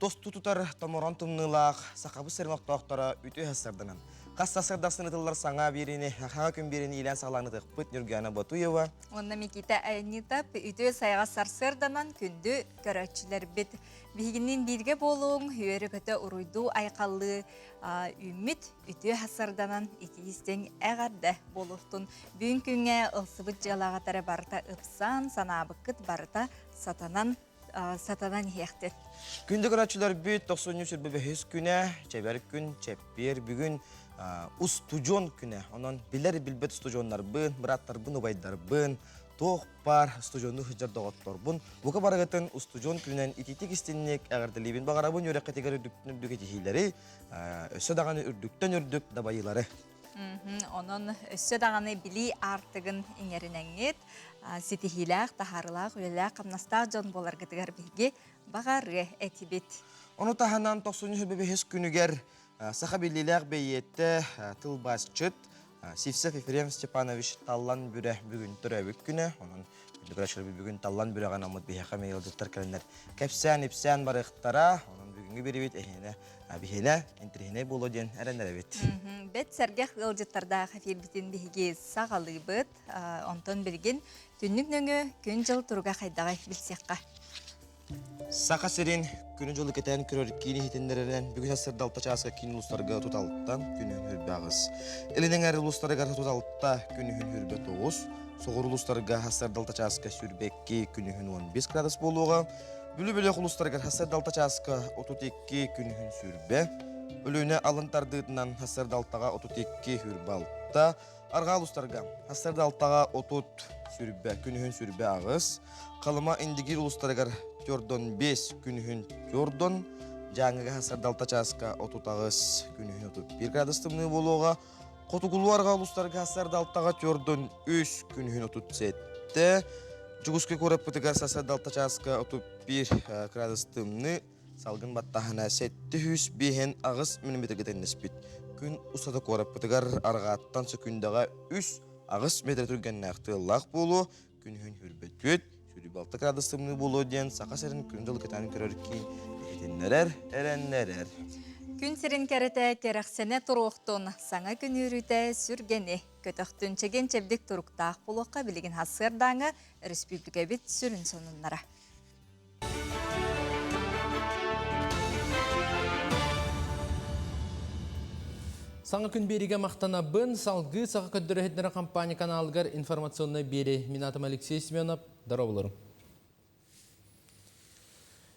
Тосту тутар томорон тымныылаах сахабыт сирин олохтоохторо үтүө сарданан. Хас сарсыардахсын ытыллар саҥа биэриини, хаҥа күн биэриини иилээн саҕалаанытыахпыт Нюргана Ботуева. Уонна Микита Айанитов үтүө сайаҕас сарсыарданан күндү көрөөччүлэрбит. Биһигинниин бииргэ буолуҥ, үөрэ-көтө уруйдуу айхаллыы үүммүт үтүө сарданан итии-истиҥ эҕэрдэ буолуохтун. Бүгүн күҥҥэ ылсыбыт дьыалаҕыт эрэ барыта ыпсан, санаабыккыт барыта сатанан сатанан иһиэхтин. Күндү көрөөччүлэрбит тохсунньу сүрбэ бэһис күнэ, чэбэр күн, чэппиэр бүгүн устудьуон күнэ. Онон билэр-билбэт устудьуоннарбын, бырааттарбын, убайдарбын, туох баар устудьуоннуу сылдьар доҕотторбун, бука барыгытын устудьуон күнүнэн итиитик истинник эҕэрдэлиибин. Баҕарабын үөрэххитигэр үрдүктэн үрдүк этиһиилэри, өссө даҕаны үрдүктэн үрдүк дабайыылары. Онон өссө даҕаны билии аартыгын иҥэринэҥҥит, ситиһиилээх, таһаарыылаах, үлэлээх-хамнастаах дьон буоларгытыгар биһиги баҕарыа этибит. Ону таһынан тохсунньу бэһис күнүгэр саха биллиилээх бэйиэтэ, тылбаасчыт Сивцев Ефрем Степанович Таллан Бүрэ бүгүн төрөөбүт күнэ. Онон бүгүн Таллан Бүрэҕин омут биһиэхэ ыалдьыттар кэлэннэр кэпсээн-ипсээн барыахтара. Онон бүгүҥҥү биривит эһиэнэ биһиэнэ интэриэһинэй буолуо диэн эрэнэрэбит. Бэт сэргэх ыалдьыттардаах эфирбитин биһиги саҕалыыбыт. Онтон билигин түннүк нөҥүө күн-дьыл туруга хайдаҕый билсиэххэ. Саха сирин күнү-дьылы кэтээн көрөр киин иһитиннэрэринэн бүгүн сарсыарда алта чааска киин улуустарга 36 күнүһүн 28. Илин эҥээр улуустарыгар 36 күнүһүн 29, соҕуруу улуустарга сарсыарда алта чааска 22 күнүһүн 15 градус буолуоҕа. Бүлүү бөлөх улуустарыгар сарсыарда алта чааска 32 күнүһүн сүүрбэ, Өлүөнэ алын тардыытынан сарсыарда алтаҕа 32 сүүрбэ алта, Арҕаа улуустарга сарсыарда алтаҕа 30 сүүрбэ, күнүһүн сүүрбэ аҕыс, Халыма Индигиир улуустарыгар төрдөн биэс, күнүһүн төрдөн, Дьааҥыга сарсыарда алта чааска 38, күнүһүн 31 градус тымныы буолуоҕа. Хотугулуу арҕаа улуустарга сарсыарда алтаҕа төрдөн үс, күнүһүн 37, Дьокуускай куораппытыгар сарсыарда алта чааска 31 градус тымныы, салгын баттааһына 758 миллиметргэ тэҥнэспит. Күн устата куораппытыгар арҕааттан сөкүүндэҕэ 3-8 метр түргэннээх тыаллаах буолуо, күнүһүн үрбөтүөт, сүүрбэ градус тымныы буолуо диэн Саха сирин күн-дьыл кэтээн көрөр киин иһитиннэрэр, эрэннэрэр. Күн сирин кэрэтэ кэрэхсэнэ туруохтун, саҥа күн үөрүүтэ сүргэни көтөхтүн, чэгиэн-чэбдик туруктаах буолуохха билигин сарсыардааҥы өрөспүүбүлүкэбит сүрүн сонуннара. Саҥа күн биэригэ махтанабын. Салгыы Саха көрдөрө компания каналыгар информационнай биэри. Мин атым Алексей Семенов. Здороволорум.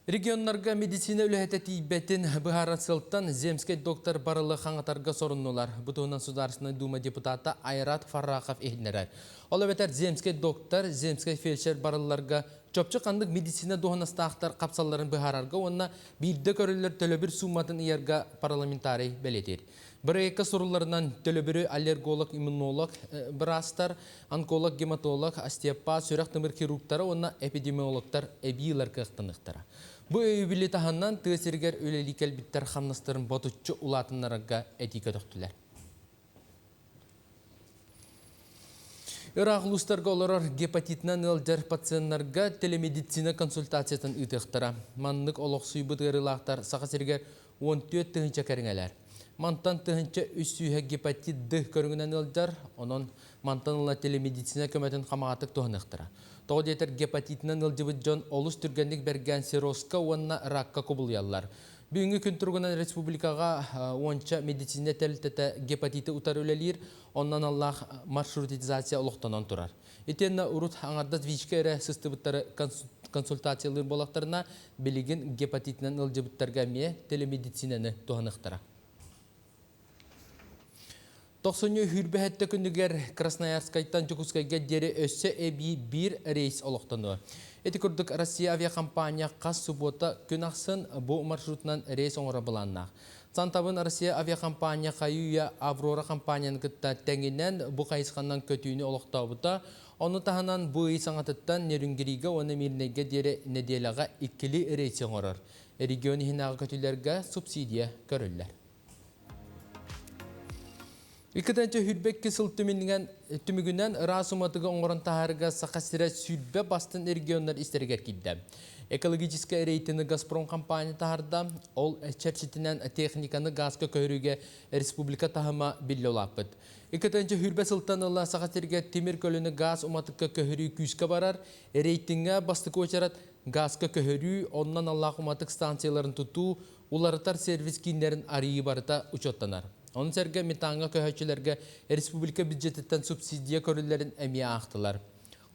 Регионнарга медицина үлэһитэ тиийбэтин быһаарар сылтан земскэй доктор барылы хаҥатарга соруннулар. Бу туһунан Судаарственнай Дума депутата Айрат Фаррахов иһитиннэрэр. Ол эбэтэр земскэй доктор, земскэй фельдшер барылларга чопчу ханнык медицина дуоһунастаахтар хапсалларын быһаарарга уонна биирдэ көрүллэр төлөбүр сууматын ыйарга парламентарий бэлиэтиир. Бырайыакка сурулларынан төлөбүрү аллерголог, иммунолог быраастар, онколог, гематолог, остеопат, сүрэх-тымыр хирургтара уонна эпидемиологтар эбии ылар кыахтаныахтара. Бу өйөбүлү таһынан тыа сиригэр үлэлии кэлбиттэр хамнастарын ботуччу улаатыннарарга этии көтөхтүлэр. Ыраах улуустарга олорор гепатитынан ыалдьар пациеннарга телемедицина консультациятын ыытыахтара. Маннык олохсуйбут ыарыылаахтар Саха сиригэр 14 тыһыынча кэриҥэлэр. Мантан тыһыынча үс сүүһэ гепатит Д көрүҥүнэн ыалдьар, онон мантан ыла телемедицина көмөтүн хамаҕатык туһаныахтара. Тоҕо диэтэр гепатитынан ыалдьыбыт дьон олус түргэнник бэргээн циррозка уонна ракка кубулуйаллар. Бүгүҥҥү күн туругунан республикаҕа уонча медицина тэрилтэтэ гепатиты утары үлэлиир, онно аналлаах маршрутизация олохтонон турар. Итиэннэ урут аҥардас ВИЧ-ка эрэ сыстыбыттары консультациялыыр буоллахтарына, билигин гепатитынан ыалдьыбыттарга эмиэ телемедицинаны туһаныахтара. Тохсунньу сүүрбэһэттэ күнүгэр Красноярскайтан Дьокуускайга диэри өссө эбии биир рейс олохтонуо. Ити курдук Россия авиакомпания хас субуота күн ахсын бу маршрутунан рейс оҥоро былааннаах. Сантабын Россия авиакомпания хайыы-үйэ Аврора компанияны кытта тэҥинэн бу хайысханан көтүүнү олохтообута. Ону таһынан бу ый саҥатыттан Нерюнгрига уонна Мирнэйгэ диэри нэдиэлэҕэ иккилии рейси оҥорор. Регион иһинээҕи көтүүлэргэ субсидия көрүллэр. Иккитэнчэ хүрбэкки сыл түмүгүнэн ыраас уматыгы оҥорон таһаарыга Саха сирэ 20 бастын регионнар истэригэр киирдэ. Экологическай рейтинги Газпром компания таһаарда. Ол чэрчитинэн техниканы газка көһөрүүгэ республика таһыма биллэ улааппыт. Иккитэнчэ хүрбэ сылтан ыла Саха сиригэр тимир көлөнү газ уматыкка көһөрүү күүскэ барар. Рейтингэ бастакы уочарат газка көһөрүү, оннун аналлаах уматык станцияларын тутуу, уларытар сервис кииннэрин арыйыы барыта учуоттанар. Ону сэргэ метаҥҥа көһөөччүлэргэ республика бюджетиттэн субсидия көрүллэрин эмиэ аахтылар.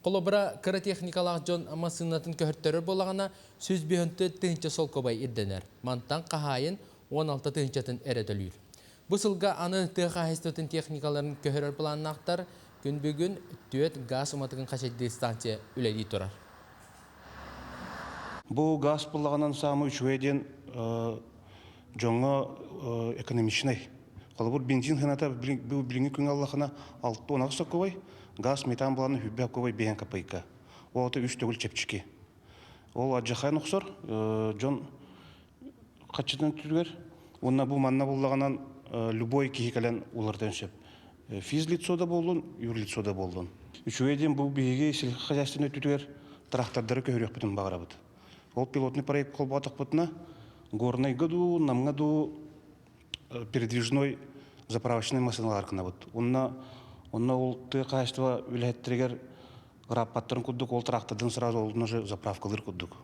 Холобура, кыра техникалаах дьон массыынатын көһөртөрөр буоллаҕына, 154 тыһыынча солкуобай ирдэнэр. Мантан хаһаайын 16 тыһыынчатын эрэ төлүүр. Бу сылга аны тыа хаһаайыстыбатын техникаларын көһөрөр планнаахтар. Күн бүгүн түөрт гаас уматыгын хачайдыыр станция үлэлии турар. Бу гаас буллаҕынан саамай үчүгэй диэн дьоҥҥо экономичнай. Холобур, бензин сыаната билиҥҥи күҥҥэ аллахына 68 сокуобай, газ метан буланы 100 сокуобай биэһэн копейка. Ол ата үс төгүл чэпчэки. Ол адьахайын охсор дьон хаччытын өттүгэр уонна бу манна буллаҕынан любой киһи кэлэн уларытан сөп. Физлицо да буоллун, юрлицо да буоллун. Үчүгэй диэн бу биһиги сельскохозяйственнай өттүтүгэр трактордары көһөрүөхпүтүн баҕарабыт. Ол пилотный проект холбоотохпутуна Горнайга дуу, Намҥа дуу передвижной заправочный массыыналар гынабыт. Онно онно ол тыа хаһаайыстыба үлэһиттэригэр ырааппаттарын курдук ол трактордан сразу ол уже заправкалыыр курдук.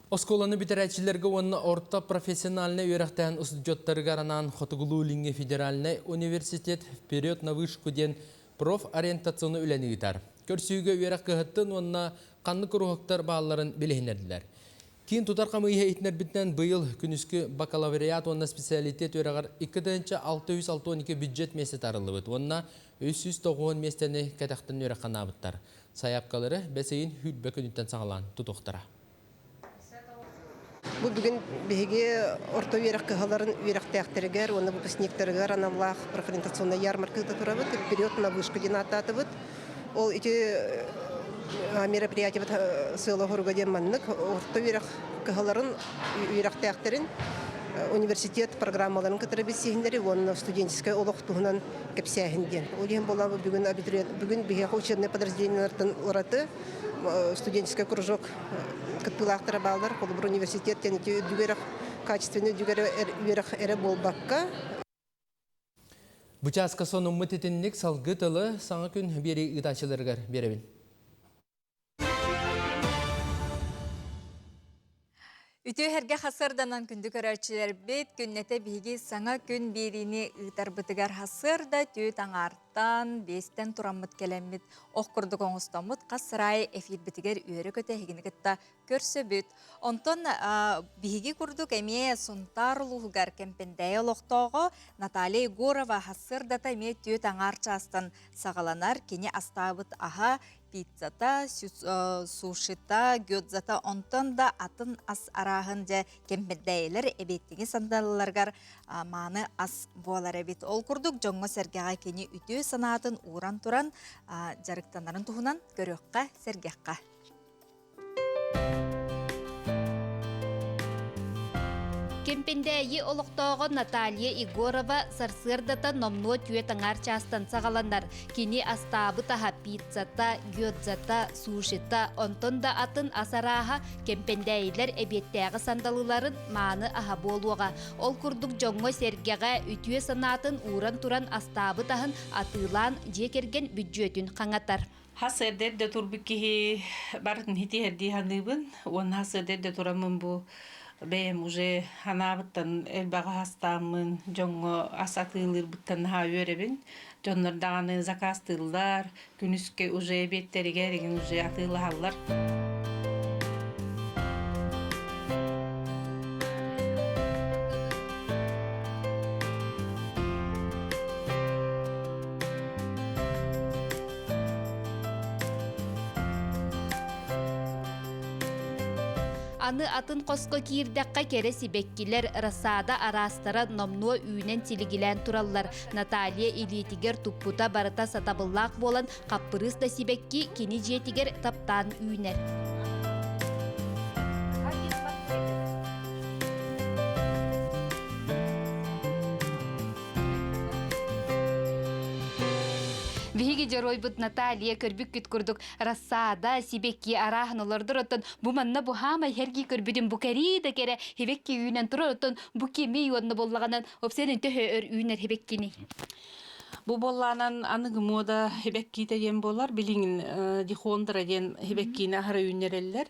Оскуоланы бүтэрээччилэргэ уонна орто профессиональнай үөрэхтээн устудьуоттарыгар анаан Хотугулуу-Илиҥҥи федеральнай университет «Вперед на вышку» диэн профориентационнай үлэни ыытар. Көрсүүгэ үөрэх кыһаттын уонна ханнык куруһуктар баалларын билиһиннэрдилэр. Киин тутар хамыыһа иһитиннэрбитинэн быйыл күнүскү бакалавриат уонна специалитет үөрэҕэр 2662 бюджет миэстэтэ арыллыбыт уонна 390 миэстэни кэтэхтэн үөрэххэ анаабыттар. Сайаапкалары бэс ыйын сүүрбэ күнүттэн саҕалаан тутуохтара. Бу бүгүн биһиги орто үөрэх кыһаларын үөрэхтээхтэригэр уонна выпускниктарыгар аналлаах профориентационнай ярмарка ыыта турабыт. Вперед на вышку диэн ааттаатыбыт. Ол ити мероприятиебыт сыала-соруга диэн маннык орто үөрэх кыһаларын үөрэхтээхтэрин университет программаларын кытары билсиһиннэри уонна студенческай олох туһунан кэпсээһин диэн. Ол иһин буолла бүгүн абитуриент бүгүн биһиэхэ учебнай подразделениелартан ураты студенческай кружок кыттыылаахтара бааллар. Холобур, университет диэн ити үрдүк үөрэх качественный үрдүк үөрэх эрэ буолбакка Бу чааска сонуммут итинник салгыы тылы саҥа күн биэрии ыытааччыларыгар биэрэбин. Үтүө эргэ хасыарданан күндү көрөөччүлэрбит, күннэтэ биһиги саҥа күн биэриини ыытарбытыгар хасыарда түүт аҥаартан, биэстэн тураммыт кэлэммит, ох курдук оҥостоммут хас сыраайы эфирбитигэр үөрэ-көтө эһигини кытта көрсөбүт. Онтон биһиги курдук эмиэ Сунтаар улууһугар Кэмпэндээйи олохтооҕо Наталья Егорова хасыардата эмиэ түөт аҥаар чаастан саҕаланар. Кини астаабыт аһа пиццата, сушита, гёдзата, онтон да атын ас арааһын дьэ кэмбэрдээйилэр эбиэттиҥи сандалыларыгар мааны ас буолар эбит. Ол курдук дьоҥҥо-сэргэҕэ кини үтүө санаатын ууран туран дьарыктанарын туһунан көрүөххэ, сэргэххэ. Кэмпэндээйи олохтооҕо Наталья Егорова сарсыардата номнуо түөрт аҥаар чаастан саҕаланар. Кини астаабыт аһа пиццата, гёдзата, сушита, онтон да атын ас арааһа кэмпэндээйилэр эбиэттээҕи сандалыларын мааны аһа буолуоҕа. Ол курдук дьоҥҥо-сэргэҕэ үтүө санаатын ууран туран астаабыт аһын атыылаан дьиэ кэргэн бүддьүөтүн хаҥатар. Хас эрдэ эрдэ турбут киһи барытын итиһэрдии саныыбын уонна хас эрдэ эрдэ тураммын бу бэйэм уже анаабыттан элбэҕи астааммын дьоҥҥо ас атыылыырбыттан наһаа үөрэбин. Дьоннор даҕаны заказтыыллар, күнүскэ уже эбиэттэригэр игин уже атыылаһаллар. Аны атын хоско киирдэххэ кэрэ сибэккилэр, рассада араастара номнуо үүнэн силигилээн тураллар. Наталья илиитигэр туппута барыта сатабыллаах буолан, хаппырыыс да сибэкки кини дьиэтигэр таптаан үүнэр. Биһиги дьоруойбут Наталья көрбүккүт курдук рассада, сибэкки арааһын олордор оттон бу манна бу хаамай хергии көрбүтүм бу кэрии да кэрэ хибэкки үүнэн турар оттон бу кими уонна буоллаҕынан опсен төһө өр үүнэр хибэккини. Бу буоллаанан аныгы муода хибэккиитэ диэн буолар билигин дихондра диэн хибэккиини аһара үүннэрэллэр.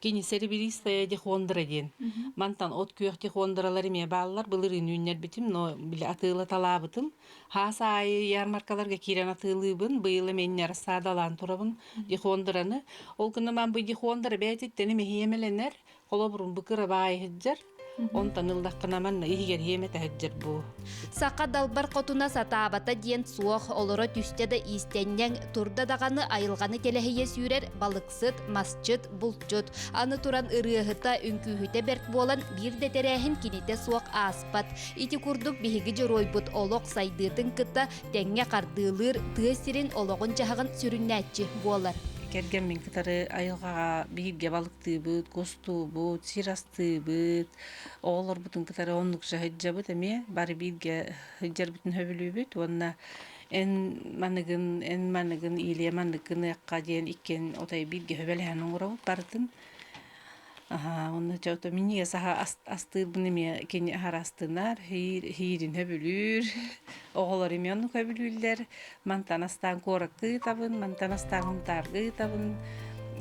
Кини серебристая дихондра диэн. Мантан от күөх дихондралар эмиэ бааллар. Былырыын үүннэрбитим, но били атыылаталаабытым. Хаас аайы ярмаркаларга киирэн атыылыыбын. Быйыл эмиэ рассадалаан турабын дихондраны. Ол гынан бу дихондра бэйэтиттэн эмиһиэмэлэнэр. Холобурун бу кыра баайы сылдьар. Онтон ыллаххына манна иһигэр иэмэтэ сылдьар бу. Саха далбар хотуна сатаабата диэн суох, олоро түстэ да иистэнньэҥ, турда даҕаны айылҕаны тэлэһийэ сүүрэр балыксыт, масчыт, булчут. Аны туран ырыаһыта, үҥкүүһүтэ бэрт буолан биир да тэрээһин кинитэ суох ааспат. Ити курдук биһиги дьоруойбут олох сайдыытын кытта тэҥҥэ хардыылыыр тыа сирин олоҕун-дьаһаҕын сүрүннээччи буолар. Кэргэммин кытары айылҕаҕа бииргэ балыктыыбыт, кустуубут, сир астыыбыт, оҕолорбутун кытары оннук сылдьабыт эмиэ бары бииргэ сылдьарбытын сөбүлүүбүт уонна эн маныгын эн маныгын или маннык гыныахха диэн иккиэн отой бииргэ сөбүлэһэн оҥоробут барытын аһаа уонна чэ ото минньигэс аһа астыырбын эмиэ кини аһара астынар иһиирин сөбүлүүр оҕолор эмиэ оннук сөбүлүүллэр мантан астаан куоракка ыытабын мантан астаан Һунтаарга ыытабын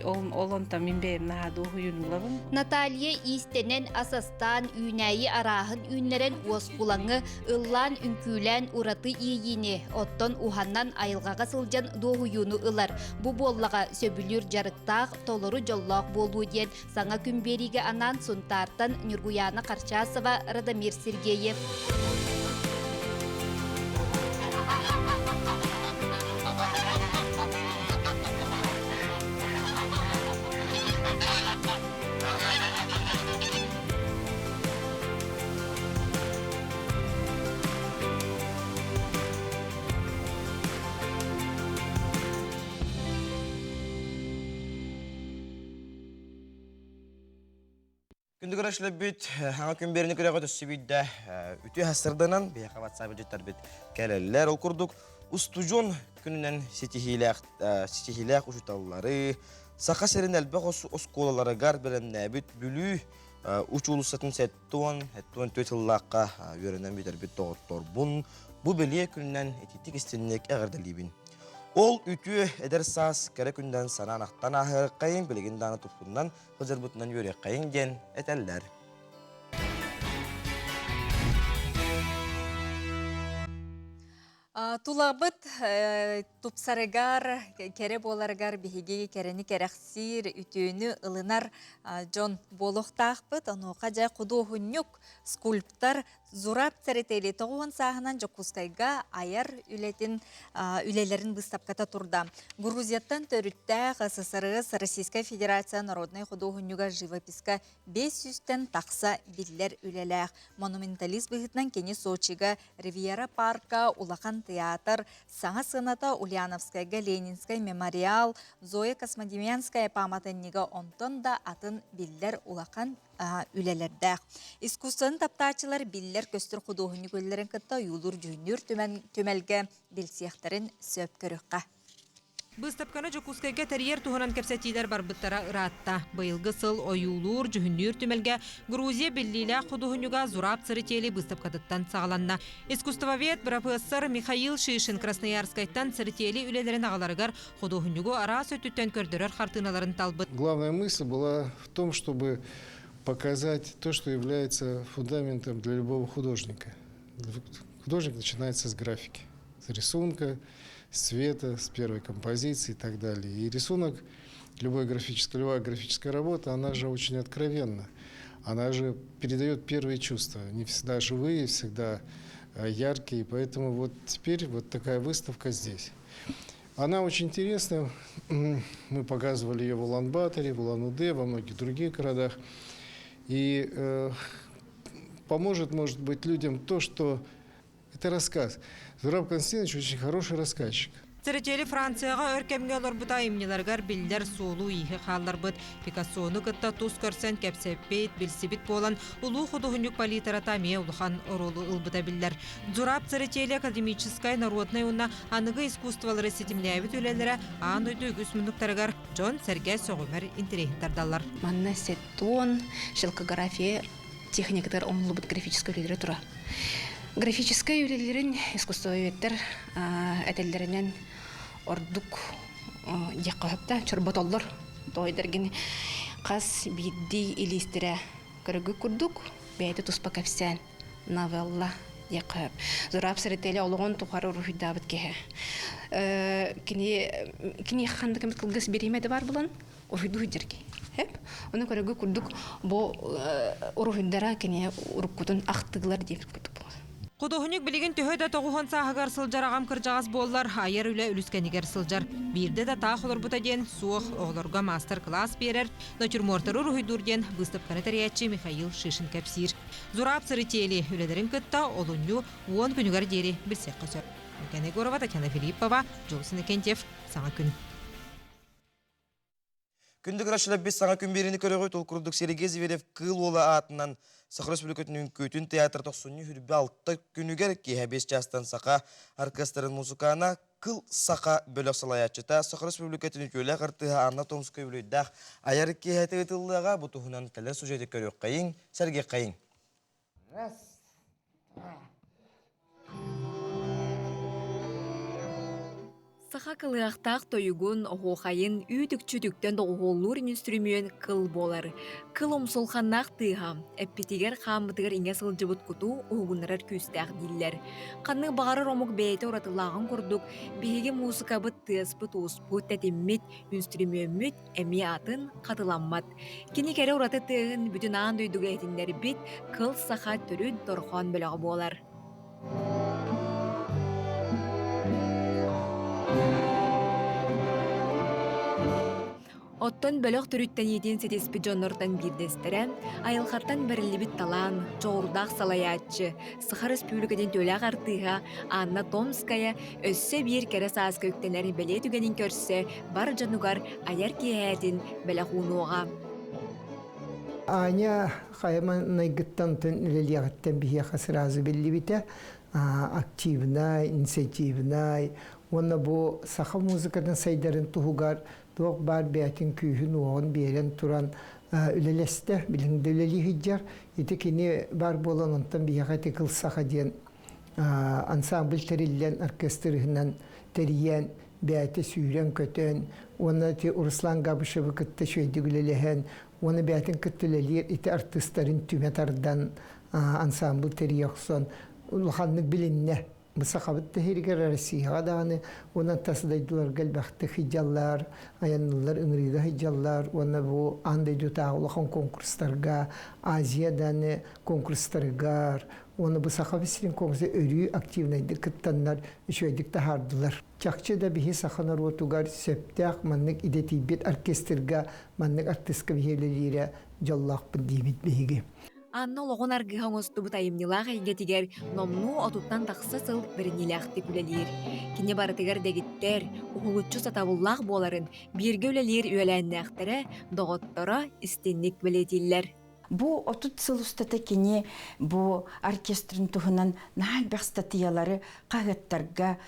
ол ол онтон мин бэйэм наһаа дуоһуйууну ылабын Наталья иистэнэн ас астаан үүнээйи арааһын үүннэрэн уоскулаҥы ыллаан үҥкүүлээн ураты иэйиини оттон уһанан айылҕаҕа сылдьан дуоһуйууну ылар бу буоллаҕа сөбүлүүр дьарыктаах толору дьоллоох буолуу диэн саҥа күн биэриигэ анаан Сунтаартан Ньургуйаана Харчасова, Радомир Сергеев. Күндү көрөөччүлэрбит, хаҥа күн биэриини күрэҕэ төссүбүйдэ үтүө хастарданан биһиэхэ WhatsApp илдьиттэрбит кэлэллэр. Ол курдук устудьуон күнүнэн ситиһиилээх ситиһиилээх учууталлары Саха сирин элбэх оскуолаларыгар бэлэмнээбит Бүлүү учуулуссатын 74 сыллаахха үөрэнэн бүтэрбит доҕотторбун бу бэлиэ күнүнэн итиитик истинник эҕэрдэлиибин. Ол үтүө эдэр саас кэрэ күндэн санаан ахтан ааһыаххайыҥ, билигин даҕаны туппунан сылдьарбытынан үөрүөххэйиҥ диэн этэллэр. Тулабыт тупсарыгар, кэрэ буоларыгар биһиги кэрэни кэрэхсиир, үтүөнү ылынар дьон буолуохтаахпыт. Онуоха дьэ худуоһунньук, скульптор Зураб Церетели 90 сааһынан Дьокуускайга айар үлэтин үлэлэрин быыстапката турда. Грузияттан төрүттээх СССР Российскай Федерация народнай худуоһунньуга живописка 500-тэн тахса биллэр үлэлээх. Монументалист быһыытынан кини Сочига Ривьера парка, Улахан театр, саҥа сыаната Ульяновскайга Ленинскэй мемориал, Зоя Космодемьянская пааматынньыга онтон да атын биллэр улахан үлэлэрдээх. Искусствоны таптааччылар биллэр-көстөр худуоһунньук үлэлэрин кытта ойуулуур-дьүһүннүүр түмэлгэ билсиэхтэрин сөп көрүөххэ. Быыстапканы Дьокуускайга тэрийэр туһунан кэпсэтиилэр барбыттара ыраатта. Быйылгы сыл ойуулуур, дьүһүннүүр түмэлгэ Грузия биллиилээх худуоһунньуга Зураб Церетели быыстапкатыттан саҕаланна. Искусствовед, бырапыассар Михаил Шишин Красноярскайтан Церетели үлэлэрин аҕаларыгар худуоһунньугу араас өттүттэн көрдөрөр хартыыналарын талбыт. Главная мысль была в том, чтобы показать то, что является фундаментом для любого художника. Художник начинается с графики, с рисунка, с цвета, с первой композиции и так далее. И рисунок, любой графическая, любая графическая работа, она же очень откровенна. Она же передает первые чувства, не всегда живые, всегда яркие. Поэтому вот теперь вот такая выставка здесь. Она очень интересная. Мы показывали ее в Улан-Баторе, в Улан-Удэ, во многих других городах. И поможет, может быть, людям то, что это рассказ. Зураб Константинович очень хороший рассказчик. Церетели Францияҕа өр кэмҥэ олорбута айымньыларыгар биллэр суолу-ииһи хаалларбыт. Пикассону кытта тус көрсөн кэпсэппит, билсибит буолан, улуу худуоһунньук палитрата эмиэ улахан оруолу ылбыта биллэр. Зураб Церетели академическай, народнай уонна аныгы искусстволары ситимнээбит үлэлэрэ аан дойду үгүс муннуктарыгар дьон-сэргэ сөҕүмэр интэриэһин тардаллар. Манна сеттон, шелкография техникатыгар оҥоһуллубут графическай үлэлэрэ тура. Графическай үлэлэрин искусствоведтар этэллэринэн ордук диэххэ сөп да чорботоллор. Тоойдоргин хас биирдии илиистэрэ көрөгү курдук бэйэтэ туспа кэпсээн новелла диэххэ сөп. Зураб Сарителя олоҕун тухары уруһуйдаабыт киһи. Кини киниэхэ ханнык эмит кылгас бириэмэ да бар булан уруһуйдуу сылдьар киһи. Хэп. Ону көрөгү курдук бу уруһуйдара кини уруккутун ахтыылар диэбит курдук буолар. Худуоһунньук билигин төһө да тоҕуһун сааһыгар сылдьар аҕам кырдьаҕас буоллар, айар үлэ үлүскэнигэр сылдьар. Биирдэ да таах олорбута диэн суох, оҕолорго маастар-кылаас биэрэр, натюрмортары уруһуйдуур диэн быыстапканы тэрийээччи Михаил Шишин кэпсиир. Зураб Церетели үлэлэрин кытта олунньу уон күнүгэр диэри билсиэххэ сөп. Татьяна Егорова, Татьяна Филиппова, Дьулус Иннокентьев, Саҥа күн. Күндү көрөөччүлэрбит саҥа күн биэриини көрөҕүт. Ол курдук Сергей Зверев Кыыл Уола аатынан Саха Республикатын үҥкүүтүн театр тохсунньу хүрбэ алта күнүгэр киэһэ биэс чаастан саха оркестрын мусукаана Кыл Саха бөлөх салайааччыта Саха Республикатын үтүөлээх артыыһа Анна Томская үбүлүөйдээх айар киэһэтэ ыытыллыаҕа. Бу туһунан кэлэр сюжеты көрүөххэйиҥ, сэргиэххэйиҥ. Раз, два, Саха кылыһахтаах тойугун, оһуохайын үүт-үкчү үтүктэн доҕуһуоллуур үнүстүрүмүөн кыл буолар. Кыл умсулханнаах тыаһа, эппитигэр-хааммытыгар иҥэ сылдьыбыт куту уһугуннарар күүстээх дииллэр. Ханнык баҕарар омук бэйэтэ уратылааҕын курдук, биһиги муусукабыт, тыаспыт-ууспут, тэтиммит, үнүстүрүмүөммүт эмиэ атын, хатыламмат. Кини кэрэ ураты тыаһын бүтүн аан дойдуга иһитиннэрбит Кыл саха төрүт дорҕоон бөлөҕө буолар. Оттон бөлөх төрүттэниитин ситиспит дьоннортон биирдэстэрэ, айылҕаттан бэриллибит талаан, дьоҕурдаах салайааччы, Саха Өрөспүүбүлүкэтин төлөөх артыыһа Анна Томская өссө биир кэрэ сааска үктэнэр бэлиэ түгэнин көрсө бар дьонугар айар киэһээтин бэлэх уунуоҕа. Аня хайаманайгыттан үлэлиэҕиттэн биһиэхэ сразу биллибитэ активнай, инициативнай уонна бу саха музыкатын сайдарын туһугар туох баар бэйэтин күүһүн-уоҕун биэрэн туран үлэлэстэ, билигин да үлэлии сылдьар. Ити кини баар буолан онтон биһиэхэ ити Кыл Саха диэн ансамбль тэриллэн, оркестр иһинэн тэрийэн, бэйэтэ сүүрэн-көтөн уонна ити Руслан Габышевы кытта үчүгэйдик үлэлэһэн уонна бэйэтин кытта үлэлиир ити артыыстарын түмэ тардан ансамбль тэрийэ охсон улаханнык билиннэ. Бу сахабыт тэһиригэр Россияҕа даҕаны уонна тас дойдуларга элбэхтик сылдьаллар, айанныыллар, ыҥырыыга сылдьаллар уонна бу аан дойдутааҕы улахан конкурстарга, Азия даҕаны конкурстарыгар уонна бу Саха сирин конкурса өрүү активнайдык кыттаннар үчүгэйдик таһаардылар. Чахчы да биһи саха норуотугар сөптөөх маннык идэтийбит оркестрга маннык артыыска биһи үлэлиирэ дьоллоохпут диибит биһиги. Анна олоҕун аргыһа оҥостубут айымньылаах эйгэтигэр номнуо отуттан тахса сыл бэриниилээхтик үлэлиир. Кини барытыгар дэгиттэр, уһулуччу сатабыллаах буоларын бииргэ үлэлиир үөлээннээхтэрэ, доҕотторо истинник бэлиэтииллэр. Бу 30 сыл устата кини бу оркестрын туһунан наһаа элбэх статьялары хаһыаттарга,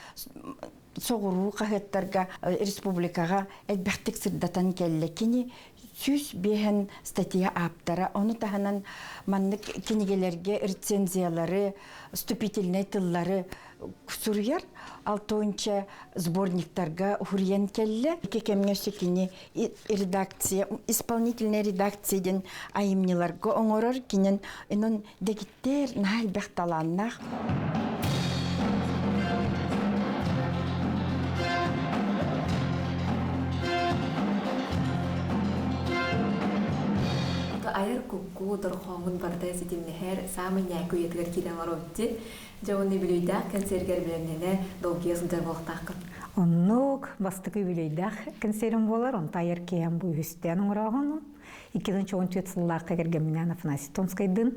соҕуруу хаһыаттарга республикаҕа элбэхтик сырдатан кэллэ. Кини 105 статья ааптара. Ону таһынан маннык кинигэлэргэ рецензиялары, вступительнай тыллары суруйар. Алтонча сборниктарга уһуруйан кэллэ. Ити кэмҥэ өссө кини редакция, исполнительная редакция диэн айымньыларга оҥорор. Кинин инон дэгиттэр наһаа элбэх талааннаах. Айар кукку дорхооҥун барыта ситимнэһэр саамай ньээкэ үйэтигэр киирэн олоробут дии. Дьэ уонна үбүлүөйдээх кэнсиэргэр бэлэмнэнэ долгуйа сылдьар буолуохтааххын. Оннук бастакы үбүлүөйдээх кэнсиэрим буолар. Онто айар киэһэм бу үһүстээн оҥорооһунум. 2014 сыллаахха кэргэмминээн Афанасий Томскайдыын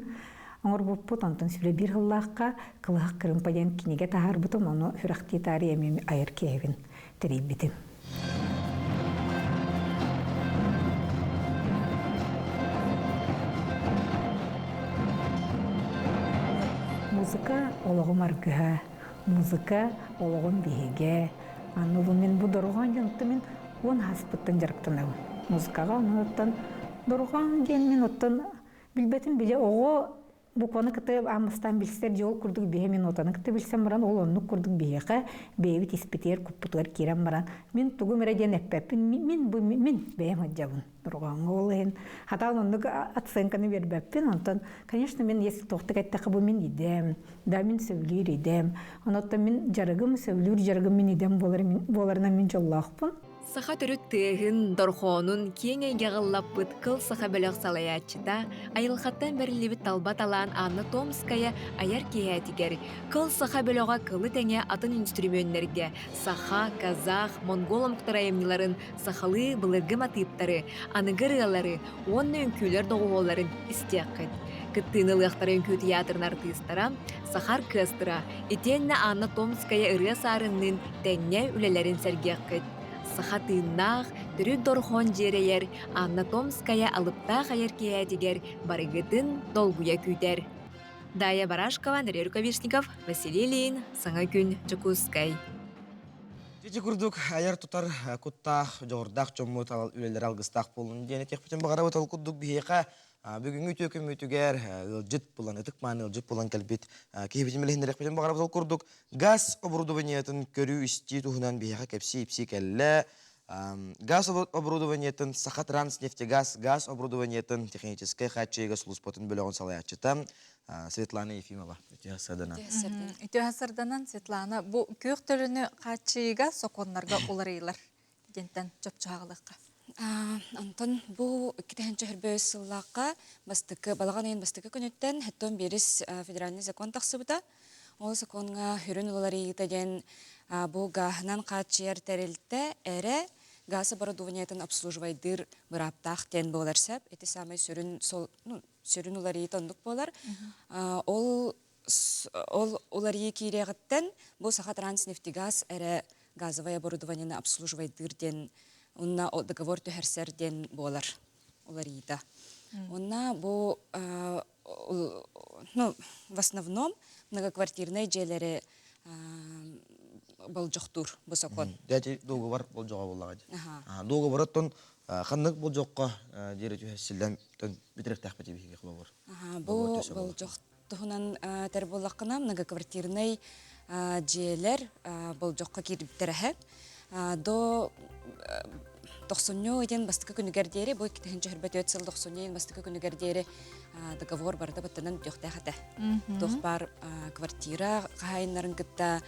оҥорбуппут. Онтон сүрэ биир сыллаахха Кылыһах кырыымпа диэн кинигэ таһаарбытым. Ону сүрэхтии таарыйа эмиэ айар киэһэбин. тэрийбитим. Музыка олоҕум аргыһа, музыка олоҕум биһигэ. Аны бу мин бу дорҕоон дьонтон мин уон хаспыттан дьарыктанабын. Музыкаҕа онуттан дорҕоон диэн мин оттон билбэтим биле оҕо букваны кытта аан билсэр дьол курдук биһэ минутаны кытта билсэн баран ол оннук курдук биһиэхэ бэйэбит испитигэр куппутугар киирэн баран мин тугум эрэ диэн эппэппин мин бу мин бэйэм сылдьабын дорҕооҥҥо ол иһин хатаан оннук оценканы биэрбэппин онтон конечно мин если туохтук эттэххэ бу мин идэм да мин сөбүлүүр идэм онуттан мин дьарыгым сөбүлүүр дьарыгым мин идэм буоларынан мин дьоллоохпун Саха төрүт тыаһын, дорҕоонун киэҥ эйгэҕэ ыллаппыт Кыл саха бөлөх салайааччыта, айылҕаттан бэриллибит талба талаан Анна Томская айар киэһээтигэр Кыл саха бөлөҕө кылы тэҥэ атын үнстүрүмүөннэргэ саха, казах, монгол омуктар айымньыларын сахалыы былыргы матыыптары, аныгы ырыалары уонна үҥкүүлэр доҕуһуолларын истиэххит. Кыттыыны ылыахтара үҥкүү тыйаатырын артыыстара, саха аркыастыра, итиэннэ Анна Томская ырыа саарынныын тэҥҥэ үлэлэрин сэргиэххит. Саха тыыннаах, төрүт дорҕоон дьиэрэйэр Анна Томская алыптаах айар киэһээтигэр барыгытын долгуйа күүтэр. Дая Барашкова, Андрей Рукавишников, Василий Ильин, Саҥа күн, Дьокуускай. Ити курдук айар-тутар куттаах, дьоҕурдаах дьоммут үлэлэрэ алгыстаах буоллун диэн этиэхпитин баҕарабыт. Ол курдук биһиэхэ бүгүҥҥү үтүө күммүтүгэр ыалдьыт булан, ытык-мааны ыалдьыт булан кэлбит киһибитин билиһиннэриэхпитин баҕарабыт. Ол курдук газ оборудованиетын көрүү-истии туһунан биһиэхэ кэпсии-ипсии кэллэ. Газ оборудованиетын Сахатранснефтегаз газ оборудованиетын техническэй хааччыйыыга сулууспатын бөлөҕүн салайааччыта Светлана Ефимова. Үтүө сарданан. Үтүө сарданан Светлана бу күөх төлөнү хааччыйыыга сокуоннарга уларыйылар диэнтэн чопчуһаҕылыахха. Онтон бу 2025 сыллаахха бастакы балаҕан ыйын бастакы күнүттэн хэттон биэрис федеральный закон тахсыбыта. Ол сокуоҥҥа хүрүн уларыйыыта диэн бу гааһынан хааччыйар тэрилтэ эрэ гаас оборудованиетын обслуживайдыыр бырааптаах диэн буолар сөп. Ити саамай сүрүн сол, ну, сүрүн уларыйыыта оннук буолар. Ол ол уларыйыы киириэҕиттэн бу Сахатранснефтегаз эрэ газовое оборудованиены обслуживайдыыр диэн уонна договор түһэрсэр диэн буолар уларыйыыта. Уонна бу ну, в основном многоквартирнай дьиэлэри болдьохтуур бу сокуон. Дьэ договор болдьоҕо буоллаҕа дии. Договор оттон ханнык болдьоххо диэри түһэрсиллэн бүтэрихтээхпит биһиги холобур. Бу болдьох туһунан этэр буоллаххына многоквартирнай дьиэлэр болдьоххо киирбиттэрэ до тохсунньу ыйын бастакы күнүгэр диэри бу 2024 сыл тохсунньу ыйын бастакы күнүгэр диэри договор барыта баттанан бүтүөхтээх этэ. Туох баар квартира хаһаайыннарын кытта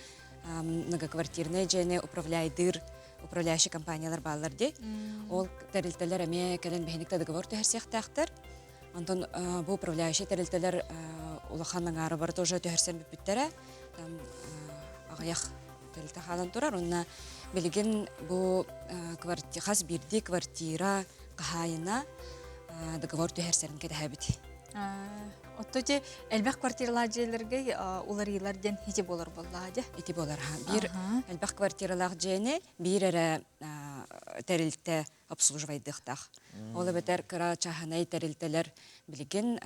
многоквартирнай дьиэни управляйдыыр управляющий компаниялар бааллар дии. Ол тэрилтэлэр эмиэ кэлэн биһиникте договор түһэрсиэхтээхтэр. Онтон бу управляющий тэрилтэлэр улахан аҥаара бары тоже түһэрсэн бүппүттэрэ. Там аҕыйах тэрилтэ хаалан турар. Онно билигин бу хас биирдии квартира хаһаайына договор түһэрсэрин кэтэһэбит. Отто ити элбэх квартиралаах дьиэлэргэ уларыйылар диэн ити буолар буоллаҕа дьэ. Ити буолар. Биир элбэх квартиралаах дьиэни биир эрэ тэрилтэ обслуживайдыахтаах. Ол эбэтэр кыра чааһынай тэрилтэлэр билигин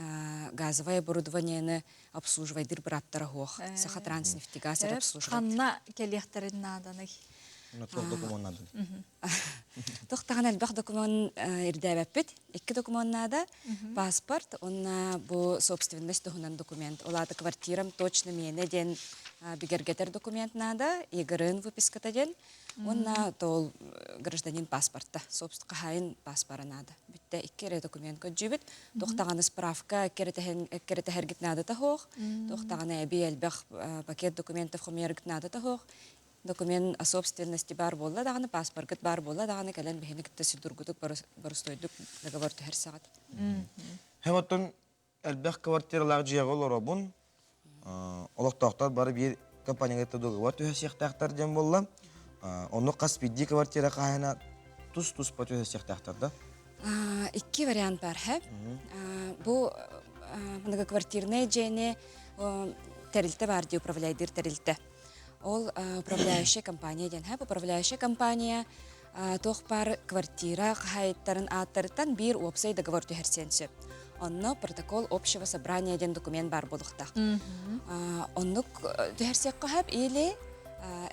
газовое оборудованиены обслуживайдыыр бырааптара суох. Саха Транснефтегаз эрэ обслуживает. Ханна кэлиэхтэрин нааданый? Туох докумуон нааданы? Туох даҕаны элбэх докумуон ирдээбэппит. Икки докумуон наада. Паспорт уонна бу собственность туһунан документ. Ол аата квартирам точно миэнэ диэн бигэргэтэр документ наада. ЕГРН выписката диэн. Уонна ол гражданин паспорта, собственно, хаһаайын паспора наада. Бүттэ икки эрэ документ көрдүүбүт. Туох даҕаны справка эккирэтэһэргит наадата суох. Туох даҕаны эбии элбэх пакет документов хомуйаргыт наадата суох. Документ о собственности баар буолла даҕаны, паспоргыт баар буолла даҕаны кэлэн биһини кытта судургутук боростуойдук договор түһэрсэҕит. Һэм оттон элбэх квартиралаах дьиэҕэ олоробун. Олохтоохтор бары биир компанияга договор түһэсиэхтээхтэр диэн буолла. Онно хас биирдии квартира хаһаайына тус-туспа түһэсиэхтээхтэр да? Икки вариант бар, һэ. Бу многоквартирнай дьиэни тэрилтэ бар дии управляйдыыр тэрилтэ. Ол управляющая компания диэн хэп. Управляющая компания туох баар квартира хаһаайыттарын ааттарыттан биир уопсай договор түһэрсиэн сөп. Онно протокол общего собрания диэн документ баар буолуохтаах. Оннук түһэрсиэххэ сөп или